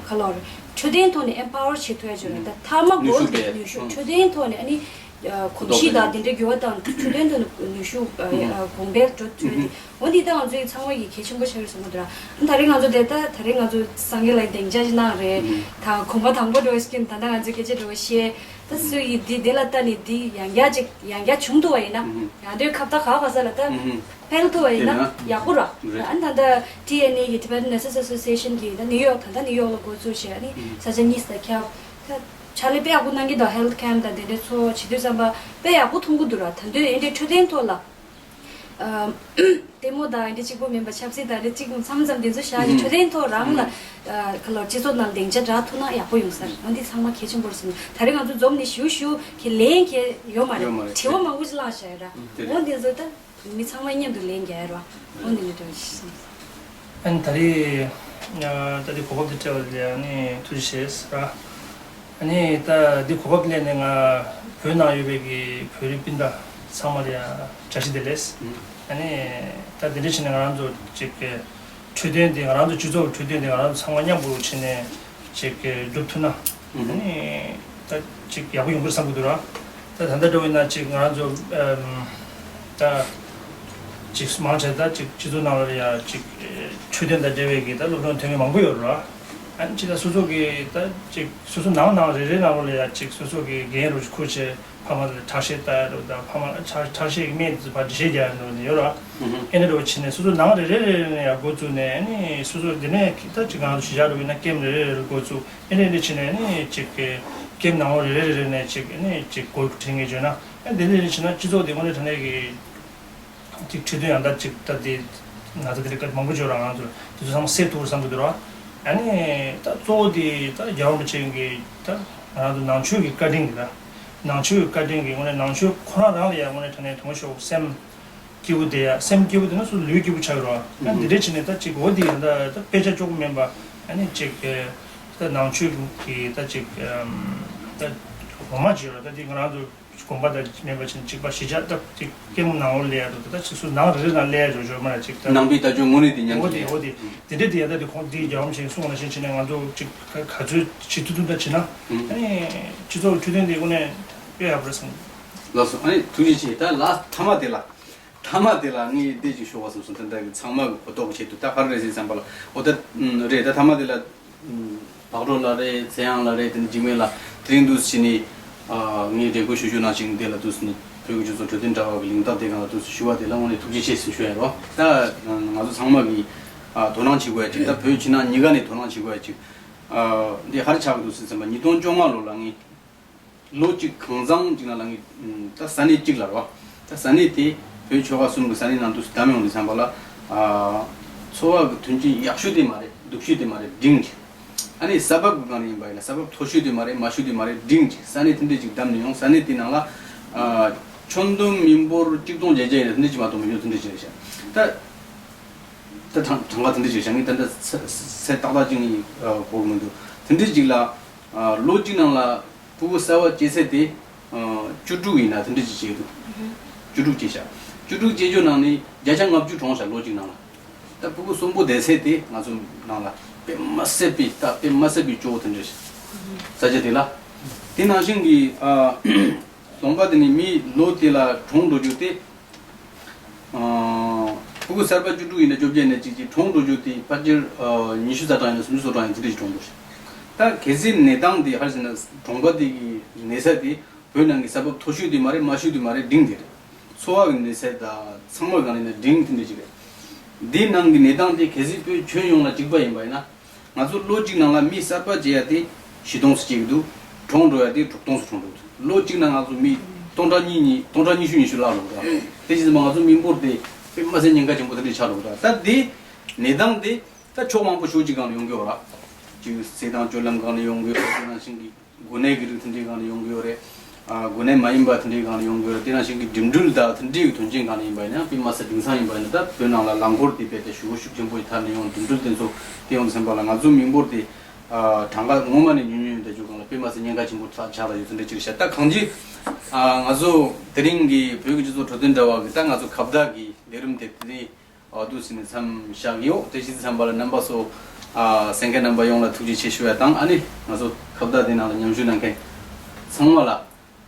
ག་ལོར་འཕྲོད་བསྟེན་ཐོག་ནས་ཨེམ་པ་ཝར་བྱེད་ཐུབ་ཡ་བྱུང་རེད། ད་ཐ་མ་ནུས་གོ་ཤུགས་སྤེལ་ནུས་ཤུགས་འཕྲོད་བསྟེན་ཐོག་ནས་ཨ་ནི་གོམས་གཤིས་དང་དེ་འདྲའི་འགྱུར་བ་དང་འཕྲོད་བསྟེན་ཐོག་ནས་ནུས་ཤུགས་གོང་འཕེལ་འགྲོ་ཐུབ་ཡ་དེ། འོ་འདི་ལྟ་ང་ཚོའི་ཚང་མ་གི་གལ་ཆེན་པོ་ཆགས་ཡོད་བསམ་གྱི་འདུག་ར། ད་རེས་ང་ཚོ་དེ་ལྟ་ད་རེས་ང་ཚོ་སངས་རྒྱས་ལ་སྡིངས་ཆ་ཞིག་གནང་རེད། ད་གོམ་པ་དང་པོ་འགྲོ་བའི་སྐྱོན་ད་ལྟ་ང་ཚོའི་སྐད་ཆ་འགྲོ་བཤད་ད་སུ་ཡིས་འདི་དེ་ལ་ལྟ་ནས་འདི་ཡང་བསྐྱར་ཅིག་ཡང་བསྐྱར་བྱུང་ཐུབ་པ་ཡིན་ན་ཡང་དོན་ཁ་བརྡ་ག་ག་ས་ལ་ད་འཕེལ་ཐུབ་པ་ཡིན་ན་ཡག་པོ་ར། ཨ་ནི་ད་ལྟ་ཊི་ཨེན་ཨེ་གི་Tibetan Nurses Association གི་ད་ནིའུ་ཡོག་ད་ལྟ་ནིའུ་ཡོག་ལ་འགོ་བཙུགས་བྱས་ཨ་ནི་ས་ཆ་གཉིས་ད་ཁྱབ་ད་ཕྱག་ལས་དཔེ་ཡག་པོ་གནང་གི་འདུག Health camp ད་དེ་འདྲའི་ཚོ་བྱེད་དུས་ཙམ་པ་དཔེ་ཡག་པོ་མཐོང་གི་འདུག་ར། ད་དུང་ཨེ་འདྲའི་འཕྲོད་བསྟེན་ཐོག་ལ། ལྟད་མོ་དང་འདི་གཅིག་པོ་མིན་པ་ཆབ་སྲིད་དང་འདི་གཅིག་པོ་མཚམས་མཚམས་འདི་ཚོ་བཞག་ནས་འཕྲོད་བསྟེན་ཐོག་རང་ལ་ཁ་ལོ་སྤྱི་ཚོགས་ནང་སྡིངས་ཆ་དྲག་ཐུབ་ན་ཡག་པོ་ཡོང་ས་རེད། འོ་འདི་ཚང་མ་གལ་ཆེན་པོ་རེད་བསམ། ད་རེས་ང་ཚོ་འཛོམས་ནས་ཞུ་ཞུ་གི་ལན་གལ་ཡོད་མ་རེད། ཡོད་མ་རེད། དྲི་བ་མང་པོ་ཞིག་བླངས་བཞག་ཡོད་ར། དེ་རེད། འོ་འདི་ཚོ་ད་མི་ཚང་མ་མཉམ་དུ་ལན་རྒྱག་ཡོད་ར། འོ་འདི་ནི་དྲི་བ་ཞིག་བསམ། ཨ་ནི་ད་རེས་ད་རེས་གོ་སྐབས་འདི་སྤྲད་པ་ལ་ཨ་ནི་ཐུགས་རྗེ་ཆེ་ཟེར་ར། ཨ་ནི་ད་འདི་གོ་སྐབས་ལེན་ནས་ང་བོད་ནང་ཡོད་པའི་གི་བོད་རིགས་སྤུན་ཟླ་ཚང་མ་ལ་ཡང་བཀྲ་ཤིས་བདེ་ལེགས། ཨ་ནི་ད་འདི་འདྲ་བྱས་ནས་ང་རང་ཚོ་ཅིག་གི་འཕྲོད་བསྟེན་འདི་ང་རང་ཚོ་སྤྱི་ཚོགས་ཀྱི་འཕྲོད་བསྟེན་འདི་ང་རང་ཚོ་ཚང་མ་མཉམ་པོ་བྱས་ནས་ཅིག་གི་སྒྲུབ་ཐུབ་ན། ཨ་ནི་ད་ཅིག་ཡག་པོ་ཡོང་གི་རེད་བསམ་གི་འདུག་ར། ད་ད་ལྟ་འགྲོ་བས་ན་ཅིག་ང་རང་ཚོ་ད་ཅིག་མང་ཆེ་ད་ཅིག་སྤྱི་ཚོགས་ནང་ལ་ཡང་ཅིག་འཕྲོད་བསྟེན་དང་འབྲེལ་བའི་གི་ད་སློབ་སྦྱོང་ཐོན་མཁན་མང་པོ་ཡོད་རེད་བ། ཨ་ནི་ཅིག་ད་སོ་སོ་གི་ད་ཅིག་སོ་སོ་ནང་ནང་རེ་རེ་ནང་ལོགས་ལ་ཡང་ཅིག་སོ་སོ་གི་འགན་རུ་ཁུར་བྱས་ཕ་མ་ལ་ཁྲག་ཤེད་ལྟ་རུ་དང་ཕ་མ་ལ་ཁྲག་ཁྲག་ཤེད་ཀྱི་སྨན་དེ་ཚོ་ཕར་འགྲེལ་བཤད་རྒྱག་འགྲོ་ནས་ཡོད་རེད་བ། ཨེ་འདྲ་འདྲ་བོ་བྱས་ནས་སོ་སོ་ནང་རེ་རེ་རེ་རེ་ནས་ཡང་འགོ་བཙུགས་ནས་ཨ་ནི་སོ་སོ་དེ་ནས་ད་ཅིག་ང་ཚོ་གཞིས་ཆགས་འགྲོ་བས་ན་ཀེམ་རེ་རེ་རེ་འགོ་བཙུགས། ཨེ་འདྲ་འདྲ་བྱས་ནས་ཨ་ནི་ཅིག་གི་ཀེམ་ནང་ལོགས་རེ་རེ་རེ་རེ་ནས་ཅིག་ཨ་ནི་ཅིག་འགོ་ཁྲིད་མཁན་བྱོས་ན། ཨ་དེ་འདྲ་བྱས་ན་སྤྱི་ཚོགས་དེ་དངོས་གནས་དྲང་གནས་ཀྱི་ཅིག་ཁྲིད་སྟོན་ཡང་དག་ཅིག་ད་དེ་ན་ཚ་དེ་འདྲ་སྐད་མང་པོ་བྱོས་ར། ང་ཚོ་དེ་ཚོ་ཚང་མ་སེལ་ཐུབ་རེད་བསམ་གྱི་འདུག་ར། ཨ་ནི་ད་གཙོ་བོ་དེ་ད་རྒྱལ་བ་རིན་པོ་ཆེ་གི་ད་ང་རང་ཚོ་ནང་ཆོས་ཀྱི་བཀའ་དྲིན་གྱི་ད་ནང་ཆོས་ཀྱི་བཀའ་དྲིན་གྱི་དངོས་གནས་ནང་ཆོས་ཁོ་རང་རང་ལ་ཡང་དངོས་གནས་དྲང་གནས་དུང་ཕྱུར་སེམས་སྐྱིད་པོ་བསྡད་ཡ། སེམས་སྐྱིད་པོ་བསྡད་ན་སུ་ལུས་སྐྱིད་པོ་ཆགས་ཀྱི་རེད་བ། ཨ་འདི་འདྲས་བྱས་ནས་ད་ཅིག་འོ་དེ་ཡང་ད་ད་དཔེ་ཆ་གཅིག་པོ་མིན་པ་ཨ་ནི་ཅིག་ད་ནང་ཆོས་ཀྱི་ད་ཅིག་ད་འོ་མ་ཅིག་ཡོད་རེད། ད་དེ་ང་རང་ཚོ་དགོན་པ་དང་མེད་པ་བྱས་ནས་གཅིག་པ་གཞིས་ཆགས་ད་ཅིག་ཀེམ་ནང་ལོགས་ལ་ཡ་འགྲོ་ད་ཅིག་སུ་ནང་རེ་རེ་ནང་ལ་ཡ་འགྲོ་འགྲོ་མ་རེད་ཅིག་ད་ནང་པའི་ལྟ་སྤྱོད་དངོས་གནས་དེ་ཉམས་འོ་ཀྱི་དེ་རེད། འོ་དེ་དེ་འདྲས་དེ་ཡ་ད་དེ་ཁོང་དེ་རྒྱལ་བ་རིན་པོ་ཆེས་གསུངས་པ་ནང་བཞིན་བྱས་ནས་ང་ཚོ་ཅིག་ག་ག་ཚོད་བྱེད་ཐུབ་ཐུབ་ད་བྱེད་ན་ཨ་ནི་སྤྱི་ཚོགས་འཕྲོད་བསྟེན་དེ་དངོས་གནས་དཔེ་ཡག་པོ་རེད་བསམ། ལགས་སོ། ཨ་ནི་ཐུགས་རྗེ་ཆེ། ད་ལ་མཐའ་མ་དེ་ལ། མཐའ་མ་དེ་ལ་ངས་འདི་ཅིག་ཞུ་བ་བསམ་སོང་། དེ་འདྲ་གི་ཚང་མ་གི་གོ་རྟོགས་ཆེད་དུ་ད་ག་རེ་རེད་ཟེར་བསམ་པ་ལ་འོ་ད་རེད། ད་མཐའ་མ་དེ་ལ་བག་གྲོ་ལགས་རེད། ཚེ་དབྱངས་ལགས་རེད། དེ་འདྲ་འཇིགས་མེད་ལགས་དེ་རིང་འདུག་སེ་ནི་ངས་འདྲི་བཀོད་ཞུ་རྒྱུ་ནང་བཞིན་དེ་ལ་འདུག་སེ་ནི་བོད་ཀྱི་སྤྱི་ཚོགས་འཕྲོད་བསྟེན་དྲ་བ་གི་ལིང་ཏོག་དེ་སྒང་ལ་འདུག་སེ་ཞུ་བ་དེ་ལ་དངོས་གནས་ཐུགས་རྗེ་ཆེ་ཟེར་ཞུ་ཡ་རོ། ད་ང་ཚོ་ཚང་མ་གི་དོ་སྣང་བྱེད་དགོས་ཡ་ཅིག་ད་བོད་ཕྱི་ནང་གཉིས་ཀ་ནས་དོ་སྣང་བྱེད་དགོས་ཡ་ཅིག་འདི་ཧར་ཆགས་འདུག་སེ་བསམ་པ་ཉིས་སྟོང་བཅོ་ལྔ་ལོ་ལ་ངས། ལོ་གཅིག་གང་ཚང་གཅིག་ནང་ལ་ངས་ད་ས་གནས་གཅིག་ལ་རེད་བ། ད་ས་གནས་དེ་བོད་ཆོལ་ཁ་གསུམ་གྱི་ས་གནས་ནང་དུ་བདམས་ཡོང་དུས་ཙམ་པ་ལ། ཨ། འཚོ་བ་གི་མཐུན་རྐྱེན་ཡག་ཤོས་དེ་མ་རེད། སྡུག་ཤོས་དེ་མ་རེད། འབྲིང་རེད། ཨ་ནི་ས་བབ་ཀྱི་སྒང་ནས་ཡིན་པ་ཡིན་ན་ས་བབ་མཐོ་ཤོས་དེ་མ་རེད། དམའ་ཤོས་དེ་མ་རེད། འབྲིང་རེད། ས་གནས་དེ་འདྲས་ཅིག་བདམས་ནས་ཡོང་། ས་གནས་དེ་ནང་ལ། ཨ། ཁྱོན་བསྡོམས་མི་འབོར་གཅིག་སྟོང་བརྒྱད་བརྒྱ་ཡིན་ན་དེ་འདྲས་ཅིག་མ་གཏོགས་མི་ཉུང་། དེ་འདྲས་ཅིག་རེད་ཤག་ད་ད་གྲངས་གྲངས་ཀ་དེ་འདྲས་ཅིག་རེད་ཤག་ངས་ད་ལྟ་ཚད་ཚད་ཏག་ཏག་ཅིག་ངས་གོ་གི་མི་འདུག་དེ་འདྲས་ཅིག་ལ། ཨ། ལོ་གཅིག་ནང་ལ་ཕྲུ་གུ་གསར་པ་སྐྱེ་ཚད་དེ། ཨ། བཅུ་དྲུག་ཡིན་ན་དེ་འདྲ་ཅིག་སྐྱེས་འདུག་བཅུ་དྲུག་སྐྱེས་ཤག་བཅུ་དྲུག་སྐྱེས་རྒྱུ་ནང་ནས་བརྒྱ་ཆ་ལྔ་བཅུ་གྲོངས་ཤག་ལོ་གཅིག་ནང་ལ། ད་ཕྲུ་གུ་གསོན་པོ་བསྡད་ཚད་དེ་ང་ཚོ་ནང་ལ་དཔེ་མ་སྲིད་པའི་ད་དཔེ་མ་སྲིད་པའི་སྐྱོ་བོ་དེ་འདྲ་ཞིག་ས་ཆ་དེ་ལ། དེ་ནང་བཞིན་གྱི། ཨ། ལུང་པ་དེ་ནས་མི་ལོ་དེ་ལ་གྲོངས་འགྲོ་རྒྱུ་དེ། ཨ། ཕྲུ་གུ་གསར་པ་བཅུ་དྲུག་ཡིན་ན་བཅོ་བརྒྱད་ནས་གཅིག་གཅིག་གྲོངས་འགྲོ་རྒྱུ་དེ་ཕལ་ཆེར། ཨ། ཉི་ཤུ་རྩ་གྲངས་ཡིན་ན་སུམ་ཅུ་སོ་གྲངས་ཡིན་དེ་འདྲ་ཞིག་གྲོངས་འགྲོ་ཞིག་ད་གལ་སྲིད་གནས་སྟངས་དེ་ཧར་ཟེར་ན་གྲོངས་པ་དེ་གི་གནས་ས་དེ་བོད་ནང་གི་ས་བབ་མཐོ་ཤོས་དེ་མ་རེད། དམའ་ཤོས་དེ་མ་རེད། འབྲིང་དེ་རེད། འཚོ་བ་གི་གནས་ཚད་དང་ཚང་མ་གང་ཡིན་ན་འབྲིང་དེ་འདྲ་ཅིག་རེད། འདི་ནང་གི་གནས་སྟངས་དེ་གལ་སྲིད་བོད་ཁྱོན་ཡོངས་ལ་གཅིག་པ་ཡིན་པ་ཡིན་ན། ང་ཚོ་ལོ་གཅིག་ནང་ལ་མི་གསར་པ་སྐྱེ་ཡ་དེ་བཞི་སྟོང་ཙམ་སྐྱེ་གི་འདུག་གྲོངས་འགྲོ་ཡ་དེ་དྲུག་སྟོང་ཙམ་གྲོངས་འགྲོ་གི་འདུག་ལོ་གཅིག་ནང་ང་ཚོ་མི་སྟོང་ཕྲག་གཉིས་གཉིས་སྟོང་ཕྲག་ཉི་ཤུ་ཉི་ཤུ་བརླག་འགྲོ་གི་འདུག་དེ་བཞིན་ང་ཚོ་མི་འབོར་དེ་དཔེ་མ་སྲིད་ཉེན་ཁ་ཆེན་པོ་དེ་འདྲ་ཆགས་འགྲོ་གི་འདུག་ད་དེ་གནས་སྟངས་དེ་ད་ཕྱོགས་མང་པོ་ཞེ་གཅིག་སྒང་ལ་ཡོང་གི་ཡོད་ར། ཅིག་སྲིད་དང་སྤྱོད་ལམ་སྒང་ལ་ཡོང་གི་ཡོད་ར། དེ་ནང་བཞིན་གྱི་གོ་གནས་ཀྱི་རིགས་དེ་འདྲའི་སྒང་ལ་ཡོང་གི་ཡོད་རེད། ཨ། གོ་གནས་མ་ཡིན་པ་དེ་འདྲའི་སྒང་ལ་ཡོང་གི་ཡོད་རེད། དེ་ནང་བཞིན་གྱི་འགྲིམ་འགྲུལ་དང་དེ་འདྲའི་དོན་རྐྱེན་སྒང་ལ་ཡིན་པ་ཡིན་ན་དཔེ་མ་སྲིད་དེང་སང་ཡིན་པ་ཡིན་ན་ད་བོད་ནང་ལ་རླངས་འཁོར་དེ་རྦད་དེ་ཞེ་པོ་ཤུགས་ཆེན་པོ་ཡི་ཐད་ནས་ཡོང་། འགྲིམ་འགྲུལ་དེ་ཚོ་དེ་ཡོང་དུས་ཙམ་པ་ལ་ང་ཚོ་མི་འབོར་དེ། ཨ། གྲངས་ཀ་ངོ་མ་ནས་ཉུང་ཉུང་ཡིན་ད་རྒྱུ་སྒང་ལ། དཔེ་མ་སྲིད་ཉེན་ཁ་ཆེན་པོ་ཆགས་ཆགས་ལ་ཡོད་ཚུལ་འདྲ་ཅིག་རེད་ཤག་ད་གང་ཅི། ཨ། ང་ཚོ་དེ་རིང་གི་བོད་ཀྱི་སྤྱི་ཚོགས་འཕྲོད་བསྟེན་དྲ་བ་གི་ད་ང་ཚོ་ཁ་བརྡ་གི་ལས་རིམ་དེ་དེ་རིང་འོ་འདུག་སེ་ནས་མཚམས་བཞག་གི་ཡོད། དེ་བཞིན་མཚམས་པ་ལ་རྣམ་པ་ཚོ། ཨ། གསན་མཁན་རྣམ་པ་ཡོངས་ལ་ཐུགས་རྗེ་ཆེ་ཞུ་བ་དང་། ཨ་ནི་ང་ཚོ་ཁ་བརྡ་དེ་ནང་ལ་མཉམ་ཞུགས་གནང་མཁན་ཚང་མ་ལ་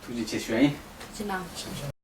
ཐུགས་རྗེ་ཆེ་ཞུ་བ་ཡིན། ཐུགས་རྗེ་གནང་།